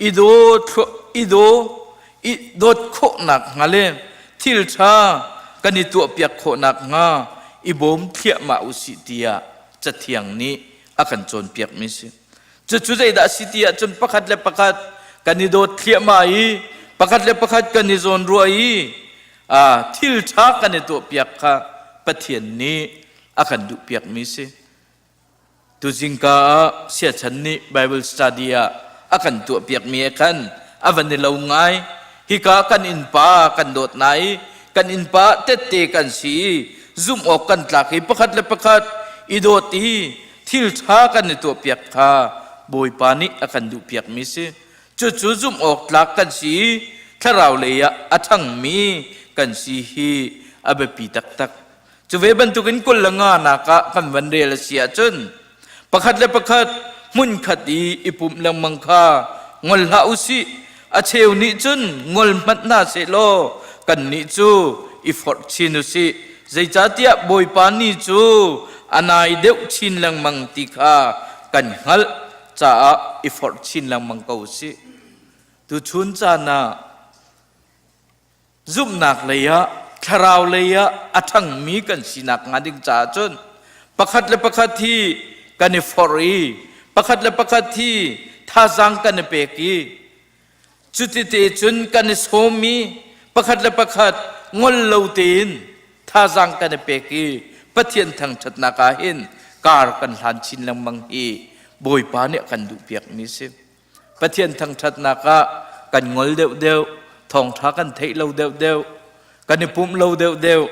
i daw i daw i dawt khawhnak hnga le thil ṭha kan i tuahpiak khawhnak hnga i bawm thliahmah u sih tiah Cathiang nih a kan cawnpiakmi si. Cucu zeidah a si ti ahcun pakhat le pakhat kan i dawt thliahmah i pakhat le pakhat kan i zawnruah i thil ṭha kan i tuahpiak kha Pathian nih a kan duhpiakmi si. Tuzingka ah siachan nih Bible study ah a kan tuahpiakmi he khan a van i lo ngai. Hika kan innpa kan dawt hna i kan innpa tette kan si i zumh awk kan tlak i pakhat le pakhat i dawt i thil ṭha kan i tuahpiak kha Bawipa nih a kan duhpiakmi si. Cucu zumh awk tlak kan si i thlarau lei ah a ṭhangmi kan si hi a biapi taktak. Cu ve bantukin 25 nak ah kan van rel a si ahcun pakhat le pakhat hmunkhat i i pumh lengmang kha ngol hlah u sih. A cheu nih cun ngol hmanh hna sehlaw kannih cu i forh chin u sih. Zeicahtiah Bawipa ni cu a nai deuh chin lengmang ti kha kan hngalh caah i forh chin lengmang ko u sih. Tuchun caan ah zumhnak lei ah thlarau lei ah a ṭhangmi kan sinak hnga ding caah cun pakhat le pakhat hi kan i forh i pakhat le pakhat hi thazaang kan i pek i. Cutite cun kan i sawmmi pakhat le pakhat ngol lo tein thazaang kan i pek i Pathian thangṭhatnak ah hin kar kan hlan chin lengmang hi Bawipa nih a kan duhpiakmi a si. Pathian thangṭhatnak ah kan ngol deuhdeuh, thawngṭha kan theih lo deuhdeuh, kan i pumh lo deuhdeuh,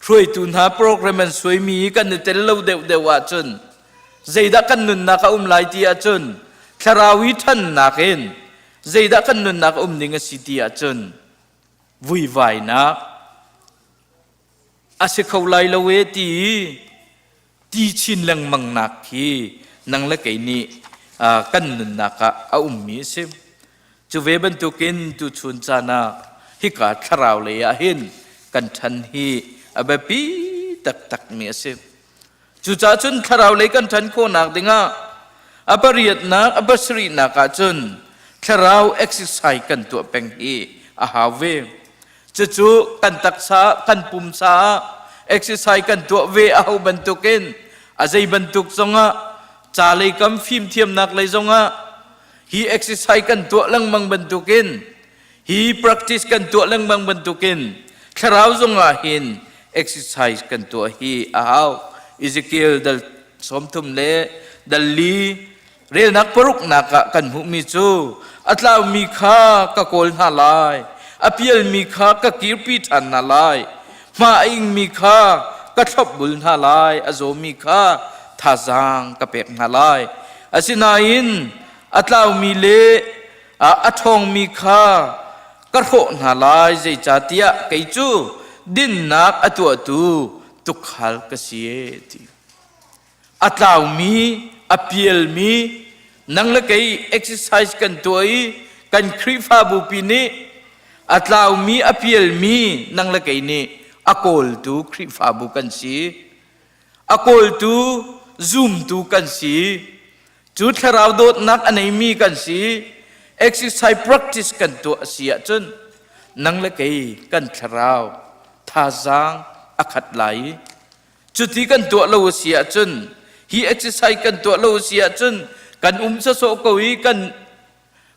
hruaitu hna program an suaimi i kan i tel lo deuhdeuh ahcun zeidah kan nunnak a um lai ti ahcun thlarau i ṭhannak in zeidah kan nunnak a um ding a si ti ahcun vuivainak a si kho lai lo e ti i ti chin lengmang nak khi nang le kei nih kan nunnak ah a ummi a si. Cu ve bantukin tuchun caan ah hika thlarau lei ah hin kan ṭhan hi a biapi taktakmi a si. Cucaah cun thlarau lei kan ṭhan khawhnak dingah a pariatnak, a pasarihnak ah cun thlarau exercise kan tuah peng hi a hau ve. Cucu kan taksa, kan pumsa ah exercise kan tuah ve a ho bantukin a zei bantuk zongah ca lei kam fimthiamnak lei zongah hi exercise kan tuah lengmang bantukin hi practice kan tuah lengmang bantukin thlarau zongah hin exercise kan tuah hi a hau. Ezekiel dal 30 le dal li Relnak paruknak ah kan hmuhmi cu a tlaumi kha ka kawl hna lai, a pialmi kha ka kirpi ṭhan hna lai, hma a ingmi kha ka thlopbul hna lai, a zawmi kha thazaang ka pek hna lai. Asinain a tlaumi le a ṭhawngmi kha ka hrawh hna lai, zeicahtiah kei cu dinnak a tuahtu tuukhal ka si e ti. A tlaumi, a pialmi, nang le kei exercise kan tuah i kan Khrihfabu pi nih a tlaumi, a pialmi nang le kei nih a kawltu Khrihfabu kan si. A kawltu, zumtu kan si. Cu thlarau dawtnak a neimi kan si. Exercise practice kan tuah a si ahcun nang le kei kan thlarau thazaang a khat lai i Cuti kan tuah lo a si ahcun hi exercise kan tuah lo a si ahcun kan um sawsawh ko i kan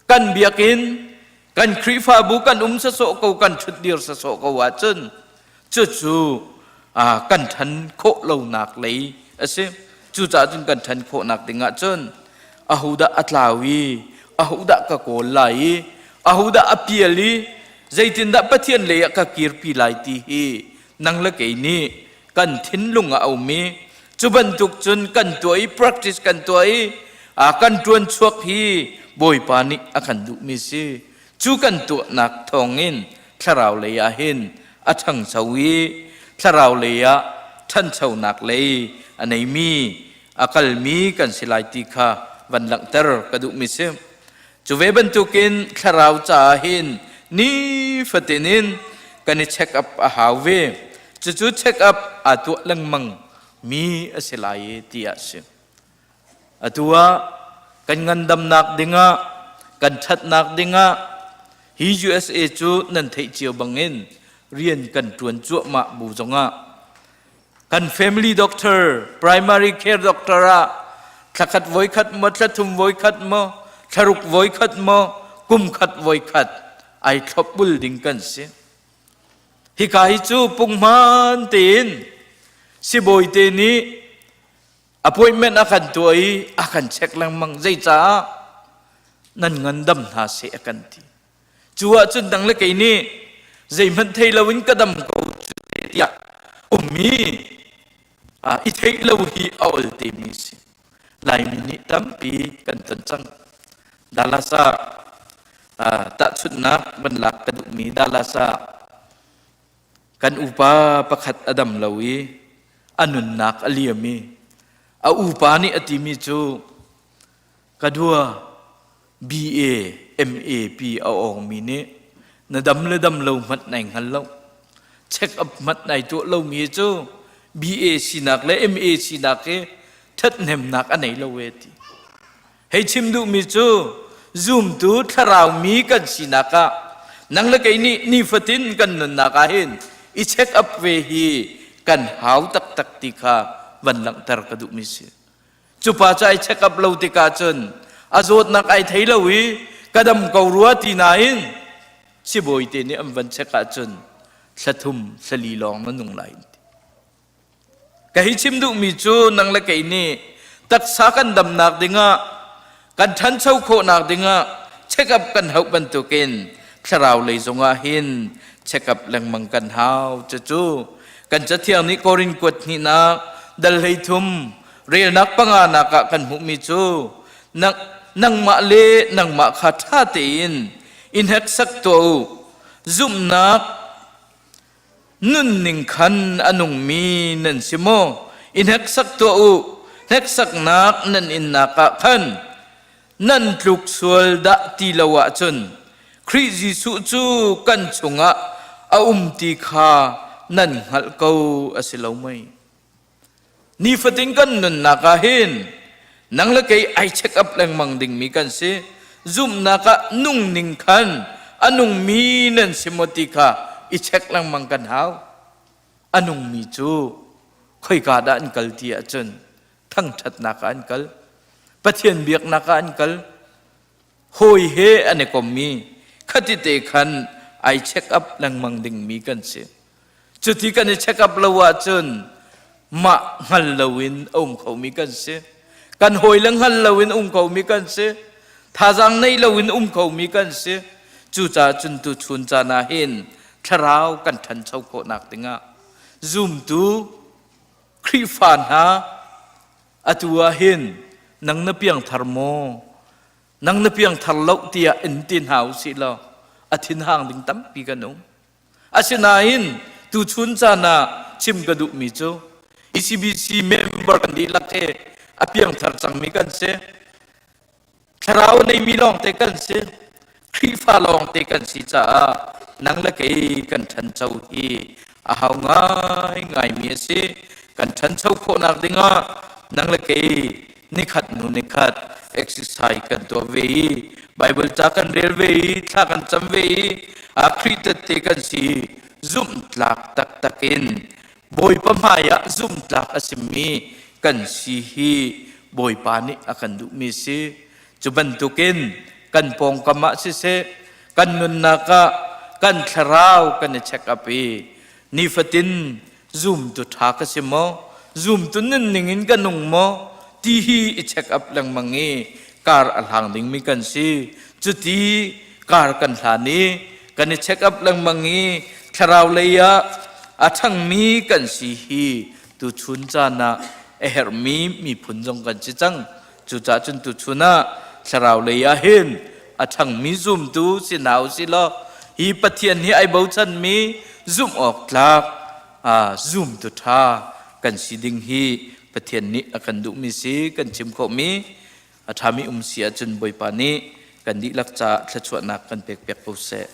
kan biakinn kan Khrihfabu kan um sawsawh ko kan ṭhutdir sawsawh ko ahcun cucu kan ṭhan khawh lonak lei a si. Cucaah cun kan ṭhan khawhnak ding ahcun ahodah a tlau i ahodah ka kawl lai i ahodah a pial i zeitindah Pathian lei ah ka kirpi lai ti hi nang le kei nih kan thinlung ah a um i cu bantuk cun kan tuah i practice kan tuah i kan ṭuan chuak hi Bawipa nih a kan duhmi si. Cu kan tuahnak thawngin thlarau lei ah hin a ṭhangcho i thlarau lei ah ṭhanchonak lei a neimi a kalmi kan si lai ti kha van langhter ka duhmi si. Cu ve bantukin thlarau caah hin nifatin in kan i check up a hau ve. Cucu check up aa tuah lengmang mi a si lai i ti ah si. Atu ah kan ngandamnak dingah, kan ṭhatnak dingah hi USA cu nan theih cio bangin rian kan ṭuan cuahmah bu zongah Kan family doctor, primary care doctor ah thlakhat voikhat maw, thlathum voikhat maw, thlaruk voikhat maw, kumkhat voikhat ai thlopbul ding kan si. Hika hi cu punghman tein sibawi te nih appointment a kan tuah i a kan check lengmang zeicaah nan ngandam hna seh a kan ti. Cu ahcun dang le kei nih zeihmanh thei loin ka dam ko tiah ummi i theih lo hi a ol temi si. Laimi nih tampi kan ton cang. Dallas ah tahchunhnak van lak ka duhmi Dallas ah kan upa pakhat a dam lo i a nunnak a liam i a upa nih a timi cu Ka dua BA, MA pi a awngmi nih na dam le dam lo hmanh nai hngal lo. Check up hmanh nai tuah lomi cu BA sinak le MA sinak hi ṭhathnemnak a nei lo e ti. Hei chim duhmi cu zumtu thlarau mi kan sinak ah nang le kei nih nifatin kan nunnak ah hin i check up ve hi kan hau taktak ti kha van langhter ka duhmi si. Cu pa cu ai check up lo tikah cun a zawtnak ai thei lo i Ka dam ko rua ti nain sibawi te nih an van check ahcun thla thum thla li lawng na nung lai. Ka hi chim duhmi cu nang le kei nih taksa kan damnak dingah kan ṭhancho khawhnak dingah check-up kan hauh bantukin thlarau lei zongah hin check-up lengmang kan hau. Cucu kan Cathiang nih Korin kuat hnihnak dal 13 relnak panganak ah kan hmuhmi cu nang, nangmah le nangmah kha ṭha tein i hneksak tuah u. Zumhnak Nunning khan a nungmi nan si maw? I hneksak tuah u. Hneksaknak nan innak ah khan nan tluk sual dah ti lo ahcun Khrih Jesuh cu kan chungah a um ti kha nan hngalh ko a si lo mei? Nifatin kan nunnak ah hin nang le kei ai check up lengmang dingmi kan si. Zumhnak ah nung ning khan a nungmi nan si maw ti kha i check lengmang kan hau. A nungmi cu khoika dah an kal ti ahcun thangṭhatnak ah an kal. Pathian biaknak ah an kal. Hawi he an i kommi khati te khan ai check up lengmang dingmi kan si. Cuti kan i check up lo ahcun mah hngal loin a um khomi kan si. Kan hawile hngal loin um khomi kan si. Thazaang nei loin um khomi kan si. Cucaah cun tuchun caan ah hin thlarau kan ṭhancho khawhnak dingah zumtu Khrihfa hna atu ah hin nang na piangthar maw? Nang na piangthar lo tiah in ti hna u sih law a thinhang ding tampi kan um. Asinain tuchun caan ah chim ka duhmi cu ECBC member kan dihlak hi a piangthar cangmi kan si. Thlarau neimi lawngte kan si. Khrihfa lawngte kan si caah nang le kei kan ṭhancho hi a hau ngaingaimi a si. Kan ṭhancho khawhnak dingah nang le kei nikhat hnu nikhat exercise kan tuah ve i Bible ca kan rel ve i thla kan cam ve i a Khrih tette kan si zumhtlak taktak in Bawipa hmai ah zumhtlak a simi kan si hi Bawipa nih a kan duhmi si. Cu bantukin kan pawngkam ah siseh kan nunnak ah kan thlarau kan i check up i nifatin Zumtu ṭha ka si maw? Zumtu nunning in ka nung maw? Ti hi i check up lengmang i kar a hlang dingmi kan si. Cuti kar kan hlan i kan i check up lengmang i thlarau lei ah a ṭhangmi kan si hi tuchun caan ah a herhmi miphun zong kan si cang. Cucaah cun tuchun ah thlarau lei ah hin a ṭhangmi zumtu si hna u sih law hi Pathian hi ai bochanmi zumh awk tlak zumtu ṭha kan si ding hi Pathian nih a kan duhmi si kan chim khawhmi a ṭhami um si ahcun Bawipa nih kan dihlak caah thluachuahnak kan pek piak ko seh.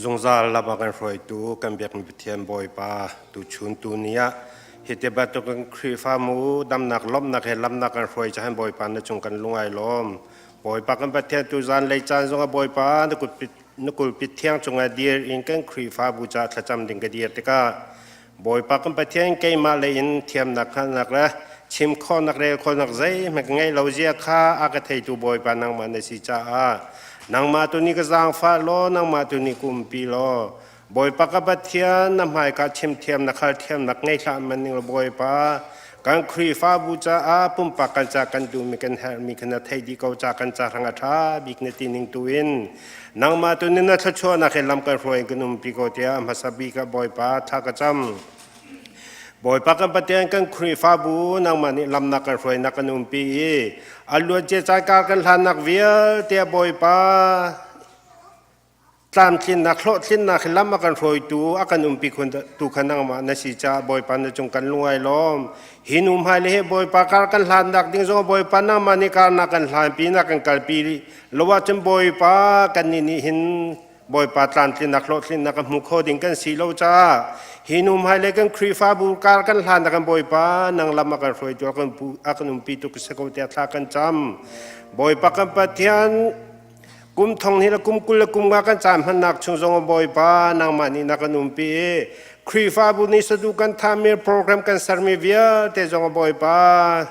Zungzal lam a kan hruaitu kan biakmi Pathian Bawipa tuchun tu ni ah hi te bantukin Khrihfa mu damnak lawmhnak he lamnak kan hruai cahan Bawipa na cung kan lung ai lawm. Bawipa kan Pathian tu zan lei caan zongah Bawipa na kut na kulpit thiang cungah dir in kan Khrihfabu ca thlacam ding ka dir tikah Bawipa kan Pathian keimah lei in thiamnak hngalhnak le chim khawhnak rel khawhnak zeihmanh ka ngeih lo zia kha a ka theitu Bawipa nangmah na si caah nangmah tu nih ka zaangfah law nangmah tu nih ka umpi law Bawipa ka Pathian na hmaika chim thiam na khal thiamnak ngei hlah man ning law Bawipa kan Khrihfabu caah pumpak kan ca kan duhmi kan herhmi kha na theih dih ko ca kan ca hrang a ṭha bik na ti ning tu in nangmah tu nih na thluachuahnak he lam kan hruai in kan umpi ko tiah hmasa bik ah Bawipa thla ka cam. Bawipa kan Pathian kan Khrihfabu nangmah nih lamnak kan hruainak kan umpi i a luancia caan kar kan hlannak vialte ah Bawipa tlamtlinnak hlawhtlinnak hi lam a kan hruaitu a kan umpi tu kha nangmah na si caah Bawipa na cung kan lung ai lawm. Hi nu hmai le he Bawipa kar kan hlannak ding zong Bawipa nangmah nih karnak kan hlanpi na kan kalpi lo ahcun Bawipa kan nih nih hin Bawipa tlamtlinnak hlawhtlinnak a hmu kho ding kan si lo caah hi nu hmailei kan Khrihfabu kar kan hlan kan Bawipa nang lam a kan hruaitu a kan a kan umpi tu si ko tiah thla kan cam. Bawipa kan Pathian kum thong hi le kum 20 le kum nga kan caan hmannak chung zong Bawipa nangmah nih na kan umpi i Khrihfabu nih sadu kan thami program kan sermi vialte zong Bawipa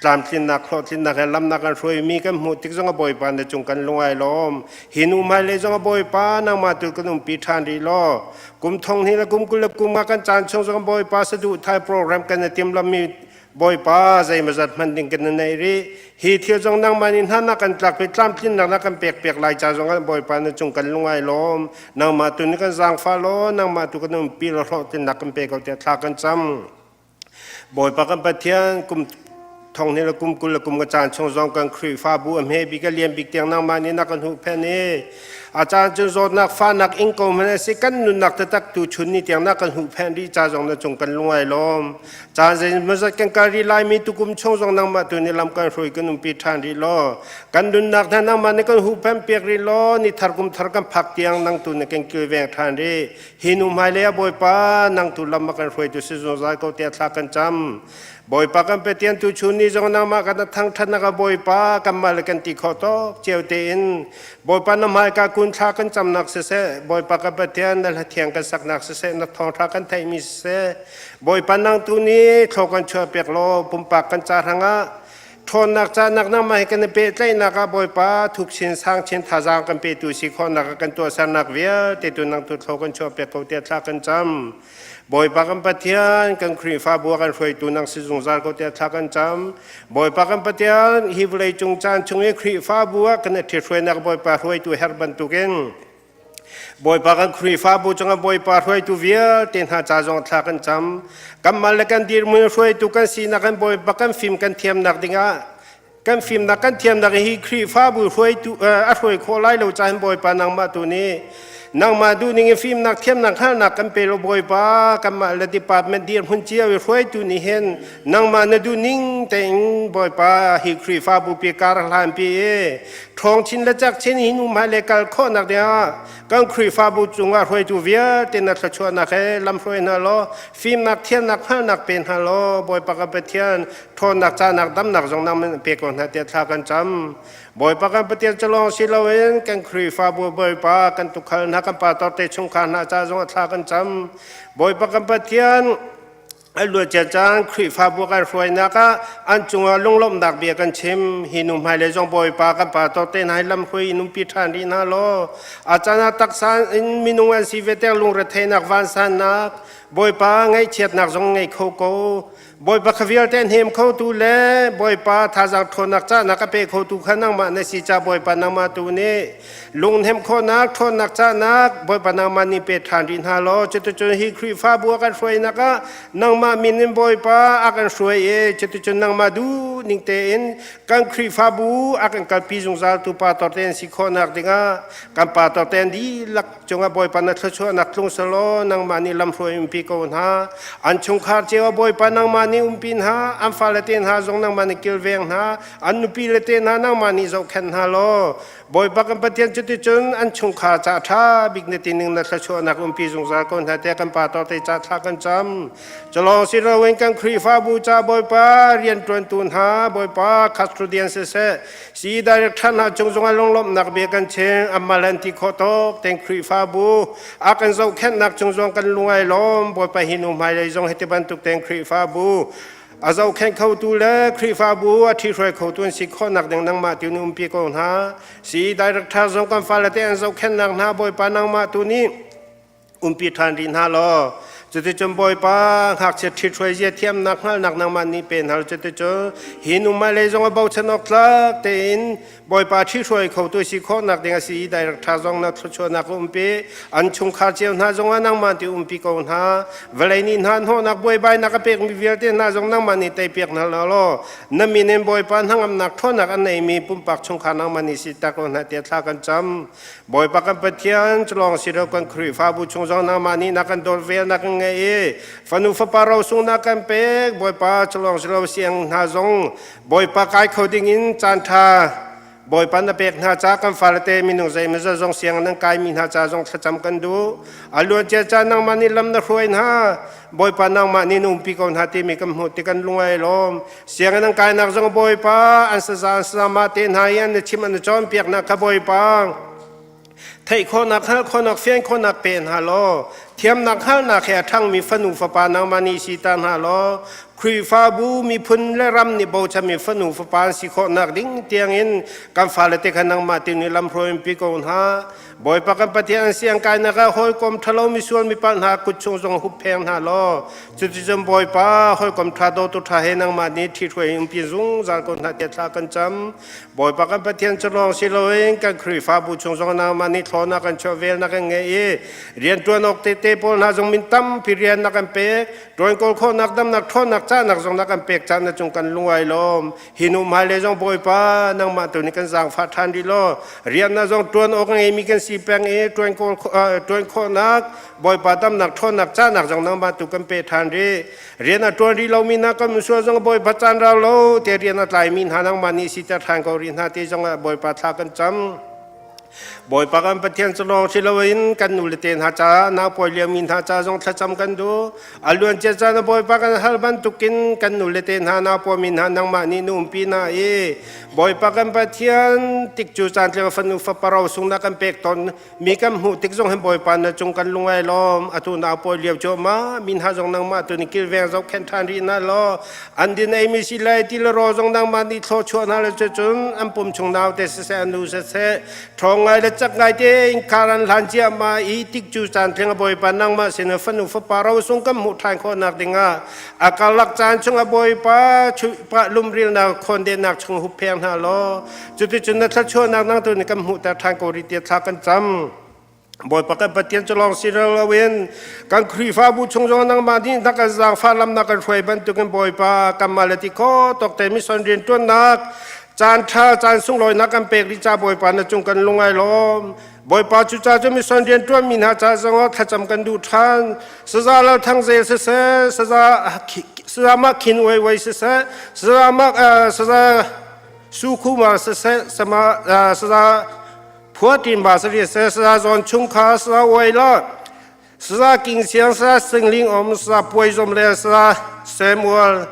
tlamtlinnak hlawhtlinnak he lamnak kan hruaimi kan hmuh tik zong a bawipa na cung kan lung ai lawm. Hi nu hmailei zong a bawipa nangmah tu kan umpi ṭhan rih law. Kum thong hnih le kum 20 le kum nga kan caan chung zong bawipa saduh thai program kan i timlammi bawipa zeimawzat hman ding kan nei rih. Hi thil zong nangmah nih hna na kan tlak pi tlamtlinnak na kan pek piak lai ca zong ah bawipa na cung kan lung ai lawm. Nangmah tu nih kan zaangfah law nangmah tu kan umpi law hlawhtlinnak kan pe ko tiah thla kan cam. Bawipa kan Pathian kum thong hnih le kum 20 le kum ka caan chung zong kan Khrihfabu a hme bik a lian bik tiang nangmah nih na kan huhphenh i a caan cun zawtnak fahnak ing ko hmanh a si kan nunnak taktak tu chun ni tiang na kan huhphenh rih ca zong na cung kan lung ai lawm. Caan zeimawzat kan kal rih laimi tukum chung zong nangmah tu nih lam kan hruai kan umpi ṭhan rih law kan nunnak hna nangmah nih kan huhphenh piak rih law ni thar kum thar kan phak tiang nang tu nih kan kilveng ṭhan rih. Hi nu hmailei ah Bawipa nang tu lam a kan hruaitu si zungzal ko tiah thla kan cam. Bawipa kan Pathian tu chun ni zong nangmah kan thangṭhatnak ah Bawipa kanmah le kan ti khawh tawk cio tein Bawipa na hmaika kun thla kan camnak siseh Bawipa kan Pathian na hla thiang kan saknak siseh na thawngṭha kan theihmi siseh Bawipa nang tu nih thlaw kan chuah piak law pumpak kan ca hrangah Ṭhawnnak cahnak nangmah he kan i pehtlaihnak ah Bawipa thuk chin sang chin thazaang kan petu si khawhnak ah kan tuahsernak vialte tu nang tu thlaw kan chuah piak ko tiah thla kan cam. Bawipa kan Pathian kan Khrihfabu ah kan hruaitu nang si zungzal ko tiah thla kan cam. Bawipa kan Pathian hi vawlei cung caan chung i Khrihfabu ah kan i ṭhithruainak Bawipa hruaitu herh bantukin Bawipa kan Khrihfabu cungah Bawipa hruaitu vialte hna ca zong thla kan cam. Kanmah le kan dirhmun hruaitu kan sinak kan Bawipa kan fim kan thiamnak dingah kan fimnak kan thiamnak hi Khrihfabu hruaitu a hruai khawh lai lo caah Bawipa nangmah tu nih nangmah duhning in fimnak thiamnak hngalhnak kan pe lo Bawipa kanmah le department dirhmun cio i hruaitu nih hin nangmah na duhning tein Bawipa hi Khrihfabu pi kar hlan pi i ṭhawng chin le cak chin hin um le kal khawhnak dingah kan Khrihfabu cungah hruaitu vialte na thluachuahnak he lamhruai hna law fimnak thiannak hngalhnak pe hna law Bawipa kan Pathian ṭhawnnak cahnak damnak zong nang pe ko hna tiah thla kan cam. Bawipa kan Pathian cu lawng si loin kan Khrihfabu Bawipa kan tukhal hna kan pastor te chungkhar hna ca zong thla kan cam. Bawipa kan Pathian a luancia caan Khrihfabu kan hruainak ah an cungah lunglawmhnak bia kan chim. Hi nu hmailei zong Bawipa kan pa tawk te hna hi lamhruai in umpi ṭhan rih hna law a caan ah taksa in minung an si ve tiang lungretheihnak vansannak Bawipa ngaihchiatnak zong ngei kho ko. Bawipa kha vialte hnem khotu le Bawipa thazaang ṭhawnnak cahnak a pe khotu kha nangmah na si ca Bawipa nangmah tu nih lungnem khawhnak ṭhawnnak cahnak Bawipa nangmah nih pe ṭhan rih hna law cuticun hi Khrihfabu a kan hruainak ah nangmah min in Bawipa a kan hruai i cuticun nangmah duh ning tein kan Khrihfabu a kan kalpi zungzal tu pastor te an si khawhnak dingah kan pastor te an dihlak cungah Bawipa na thluachuahnak tlung selaw nangmah nih lamhruai umpi ko hna an chungkhar cio ah Bawipa nangmah nih umpi hna an fale te hna zong nangmah nih kilveng hna an nupi le te hna nangmah nih zohkhenh hna law Bawipa kan Pathian cuticun an chungkhar ca ṭha bik na tining na thluachuahnak umpi zungzal ko hna tiah kan pa te ca thla kan cam. Culawng si loin kan Khrihfabu ca Bawipa rianṭuantu hna Bawipa custodian siseh si director hna cung zongah lunglawmhnak bia kan chim amah an ti khawh tawk ten Khrihfabu a kan zohkhenhnak cung zong kan lung ai lawm Bawipa hi nu hmailei zong hiti bantuk ten Khrihfabu a zohkhenh khotu le Khrihfabu a ṭhihruai khotu an si khawhnak ding nangmah tu nih umpi ko hna. Si director zong kan fale te an zohkhenhnak hna Bawipa nangmah tu nih umpi ṭhan rih hna law cuticun Bawipa ngakchia ṭhithruai zia thiamnak hngalhnak nangmah nih pe hna cuticun hi nu hmailei zong a bochan awk tlak tein. Bawipa ṭhihruai khotu si khawhnak ding a si i director zong na thluachuahnak umpi an chungkhar cio hna zongah nangmah ti umpi ko hna. Vawlei nih hna hnawhnak buaibainak a pekmi vialte hna zong nangmah nih teipiak hna law na min in Bawipa hnangamnak ṭhawnnak an neimi pumpak chungkhar nangmah nih si tak ko hna tiah thla kan cam. Bawipa kan Pathian culawng si lo kan Khrihfabu chung zong nangmah nih na kan dawt vel na kan ngeih i fanu fapa rosung na kan pek Bawipa culawng si lo siang hna zong Bawipa kai kho ding in caan ṭha Bawipa na pek hna ca kan fale te minung zeimawzat zong siang nan kaimi hna ca zong thlacam kan duh. A luancia caan nangmah nih lam na hruai hna. Bawipa nangmah nih na umpi ko hna timi kan hmuh ti kan lung ai lawm. Sianginn an kainak zong Bawipa an saza an sazama te hna i an na chim an na cawnpiaknak kha Bawipa theih khawhnak hngalh khawhnak fian khawhnak pe hna law thiamnak hngalhnak he a ṭhangmi fanu fapa nangmah nih si ta hna law Khrihfabu miphun le ram nih bochanmi fanu fapa an si khawhnak ding tiangin kan fale te kha nangmah tu nih lamhruai in pi ko hna. Bawipa kan Pathian an siang kainak ah hawikom ṭhalo misual mipalh hna kut chung zong huppheng hna law cuticun Bawipa hawikom ṭha dawtu ṭha he nangmah nih ṭhithruai in umpi zungzal ko hna tiah thla kan cam. Bawipa kan Pathian cu lawng si loin kan Khrihfabu chung zong nangmah nih thlawnak kan chuah velnak kan ngeih i rianṭuan awk tete pawl hna zong min tampi rian na kan pek. Ṭuan kawl khawhnak damnak ṭhawnnak cahnak zong na kan pek caan na cung kan lungai lawm. Hi nu hmailei zong Bawipa nangmah tu nih kan zaangfah ṭhan rih law rian na zong ṭuan awk a ngeimi kan si peng i ṭuan kawl ṭuan khawhnak Bawipa damnak ṭhawnnak cahnak zong nangmah tu kan pe ṭhan rih. Rian a ṭuan rih lomi hna kan sual zong Bawipa caan rau lo te rian a tlaimi hna nangmah nih siter ṭhan ko rih hna ti zong ah Bawipa thla kan cam. Bawipa kan Pathian cu lawng si loin kan nu le te hna ca naupawi liomi hna ca zong thlacam kan duh. A luancia caan ah Bawipa kan hal bantukin kan nu le te hna naupawmi hna nangmah nih na umpi hna i Bawipa kan Pathian tikcu caan tling fanu fapa rosung na kan pek tawn Mi kan hmuh tik zong hin Bawipa na cung kan lung ai lawm. Atu na pawi lio cuahmah mi hna zong nangmah tu nih kilveng zohkhenh ṭhan rih hna law an din ei mi si lai ti le rawl zong nangmah nih thlaw chuah hna le cucun an pum chung naute siseh an nu siseh ṭhawng ngai le cak ngai tein kar an hlan ciahmah i tikcu caan tling a Bawipa nangmah sin fanu fapa rosung kan hmuh ṭhan khawhnak dingah a karlak caan chungah Bawipa chuihpah lumrilnak khawndennak chung huppheng hna law Cuticun na thluachuahnak nang tu nih kan hmuhter ṭhan ko rih tiah thla kan cam. Bawipa kan Pathian cu lawng si loin kan Khrihfabu chung zong nangmah nih na kan zaangfah lam na kan hruai bantukin Bawipa kanmah le ti kho tawk te mission rianṭuannak caan ṭha caan sunglawi na kan pek rih ca Bawipa na cung kan lung ai lawm. Bawipa cu ca cu mission rianṭuanmi hna ca zongah thlacam kan duh ṭhan. Saza Lal Thang Zel siseh, saza saza Mak Khin Wai Wai siseh, saza Mak saza Sukhuma siseh sama saza phuatin ba sari se saza zawn chung kha saza uai la saza king siang saza singling om saza puai zom le saza Samuel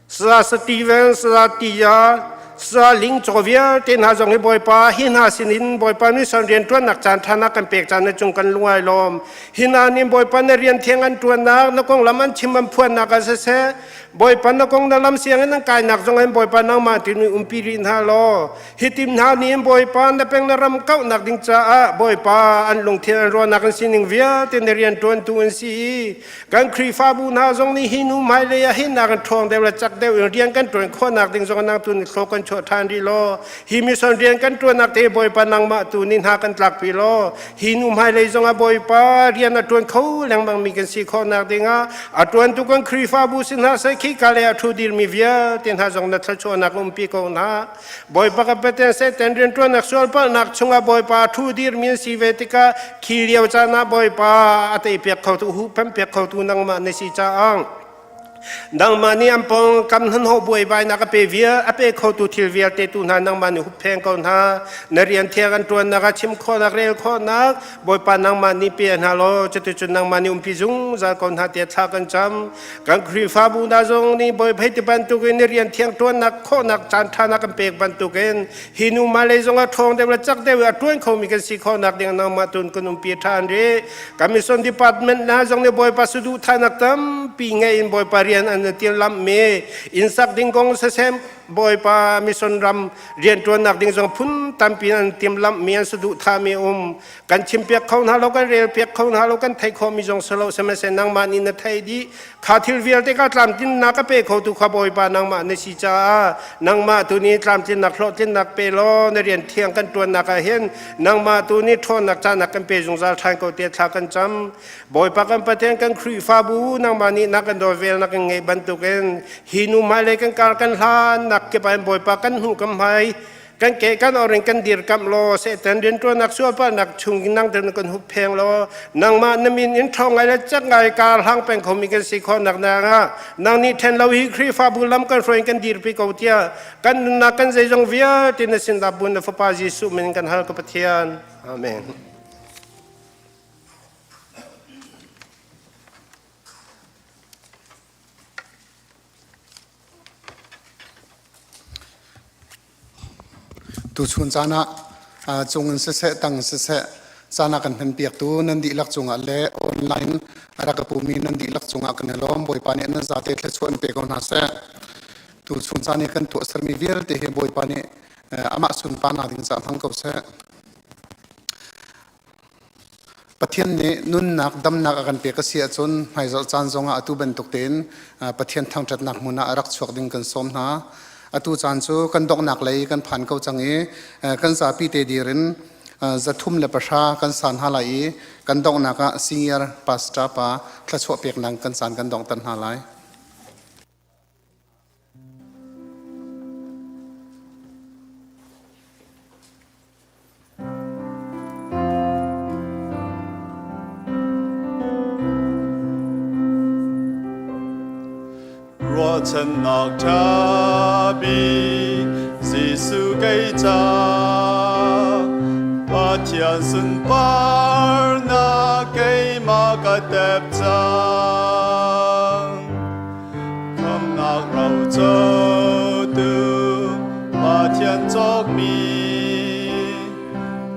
saza Steven saza Tia saza ling chaw vialte hna zong hi Bawipa hi hna sinin Bawipa nih san rian ṭuannak caan ṭha na kan pek caan na cung kan lungai lawm hi hna nih Bawipa na rian thiang an ṭuannak na konglam an chim an phuannak ah siseh Bawipa na kong na lam sianginn an kainak zong in Bawipa nangmah timi umpi rih hna law hi tim hna nih Bawipa na peng na ram kauhnak ding caah Bawipa an lungthin an ruahnak an sining vialte na rian ṭuantu an si i kan Khrihfabu hna zong nih hi nu hmailei ah hin nak an ṭhawng deuh le cak deuh in rian kan ṭuan khawhnak ding zong nang tu nih thlaw kan chuah ṭhan rih law hi mission rian kan ṭuannak te Bawipa nangmah tu nih hna kan tlakpi law hi nu hmailei zongah Bawipa rian a ṭuan kho lengmangmi kan si khawhnak dingah a ṭuantu kan Khrihfabu si hna seh khika le a ṭhu dirmi vialte hna zong na thluachuahnak umpi ko hna. Bawipa ka Pathian Satan rianṭuannak sualpalhnak chungah Bawipa a ṭhu dirmi an si ve tikah khi lio caan ah Bawipa a teipiak khotu huhphenhpiak khotu nangmah na si caah Nangmah nih an pawng kam hnahnawh buaibainak a pe vial a pe khotu thil vialte tu hna nangmah nih huppheng ko hna. Na rian thiang an ṭuannak ah chim khawhnak rel khawhnak Bawipa nangmah nih pe hna law cuticun nangmah nih umpi zungzal ko hna tiah thla kan cam. Kan Khrihfabu hna zong nih Bawipa hei ti bantukin na rian thiang ṭuannak khawhnak caan ṭha na kan pek bantukin hi nu hmailei zongah ṭhawng deuh le cak deuh i a ṭuan khomi kan si khawhnak ding nangmah tun kan umpi ṭhan rih. Kan mission department hna zong nih Bawipa saduhthahnak tampi ngei in Bawipa rian. rian an timhlamh mi inn sak ding kong siseh Bawipa mission ram rianṭuannak ding zong phun tampi an timhlamh mi an saduhthah mi um kan chimpiak kho hna lo kan relpiak kho hna lo kan theih khawh mi zong si lo sihmanhsehlaw nangmah nih na theih dih kha thil vialte ka tlamtlinnak ka pe kho tu kha Bawipa nangmah na si caah nangmah tu nih tlamtlinnak hlawhtlinnak pe law na rian thiang kan ṭuannak ah hin nangmah tu nih ṭhawnnak cahnak kan pe zungzal ṭhan ko tiah thla kan cam Bawipa kan Pathian kan Khrihfabu nangmah nih na kan dawi vel na kan ngeih bantukin hi nu hmailei kan kar kan hlan nak kip ah Bawipa kan hnu kan hmai kan ke kan or in kan dirkamh law Satan rianṭuannak sualpalnak chung nang te kan hup pheng law nangmah na min in ṭhawng ngai le cak ngai kar hlang peng khomi kan si khawhnak nak ah nang nih ṭhen lo hi Khrihfabu lam kan hruai kan dirpi ko tiah kan nunnak kan zeizong vialte na sin dah bun na fapa Jesuh min kan hal ka Pathian. Amen.
Tuchun caan ah cung in siseh, tang in siseh, caan a kan hmanpiaktu nan dihlak cungah le online a rak ka pumi nan dihlak cungah kan i lawm. Bawipa nih nan zate thluachuah in pe ko hna seh. Tuchun caan i kan tuahsermi vialte hi Bawipa nih amah sunparnak ding caah hmang ko seh. Pathian nih nunnak damnak a kan pek a si ahcun hmaizarh caan zongah atu bantuk tein Pathian thangṭhatnak hmun ah a rak chuak ding kan sawm hna. Atu caan cu kan donghnak lei kan phan ko cang i kan zapi te dir in 310 kan san hna lai i kan donghnak ah senior pastor pa thluachuah peknak kan caan kan donghter hna lai.
Ruahchannak ṭha bik Jesuh kei ca Pathian sunparnak keimah ka tep cang. Khamnak rocotu Pathian cawkmi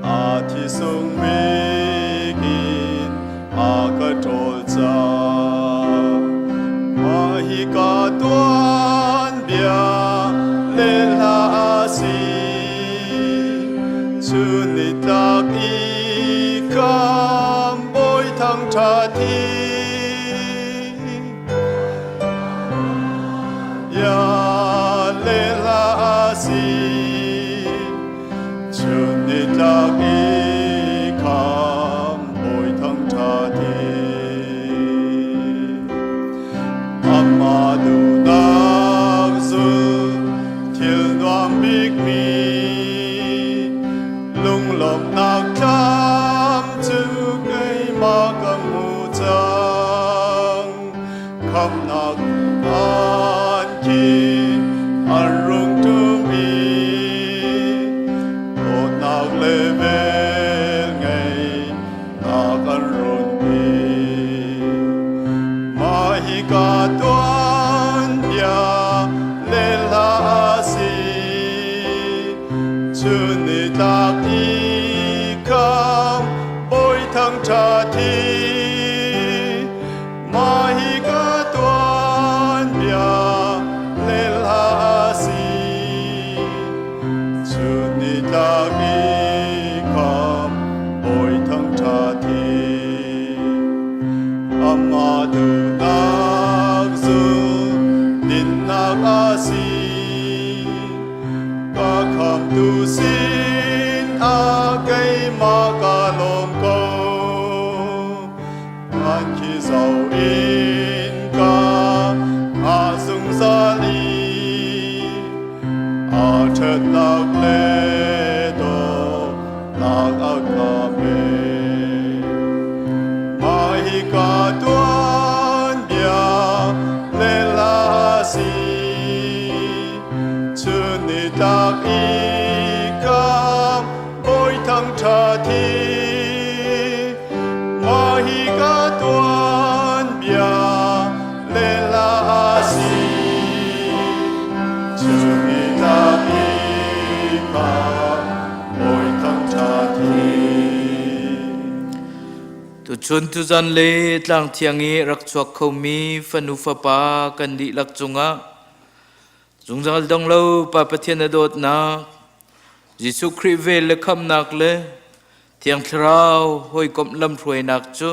a thi sung bik in a ka ṭawl cang. Mah hi ka tuanbia le hla a si. Chun nitlak i kam bawi thangṭhat hi. Ya le hla a si chun nitlak i kham bawi thangṭha ti Amah duhnak zul thil nuam bikmi lunglawmhnak thlam cu keimah ka hmu cang. Khamnak an ki an rung tum i dawtnak le vel ngei nak an run pi. Mah hi ka tuan bia le hla a si. Chun nitlak i kham bawi thangṭha thi. Mah hi ka tuan bia le hla a si. Chun nitlak i kham bawi thangṭha thi. Amah duhnak zul dinnak a si. Ka khamtu sin ah keimah ka lawm ko. An khi zo in ka a zungzal i a ṭhatnak le dawtnak a ka pe. Mah hi ka tuanbia le hla a si. Chun nitlak i kam bawi thangṭha thi. Mah hi ka tuanbia le hla a si. Chun nitlak i kam bawi thangṭha thi.
Tuchun tuzan le tlang thiang i rak chuak khomi fanu fapa kan dihlak cungah zungzal dong lo Pa Pathian a dawtnak, Jesuh Khrih vel le khamnak le Thiang Thlarau hawikomh lamhruainak cu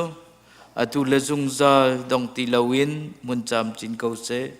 atu le zungzal dong ti loin hmun camcin ko seh.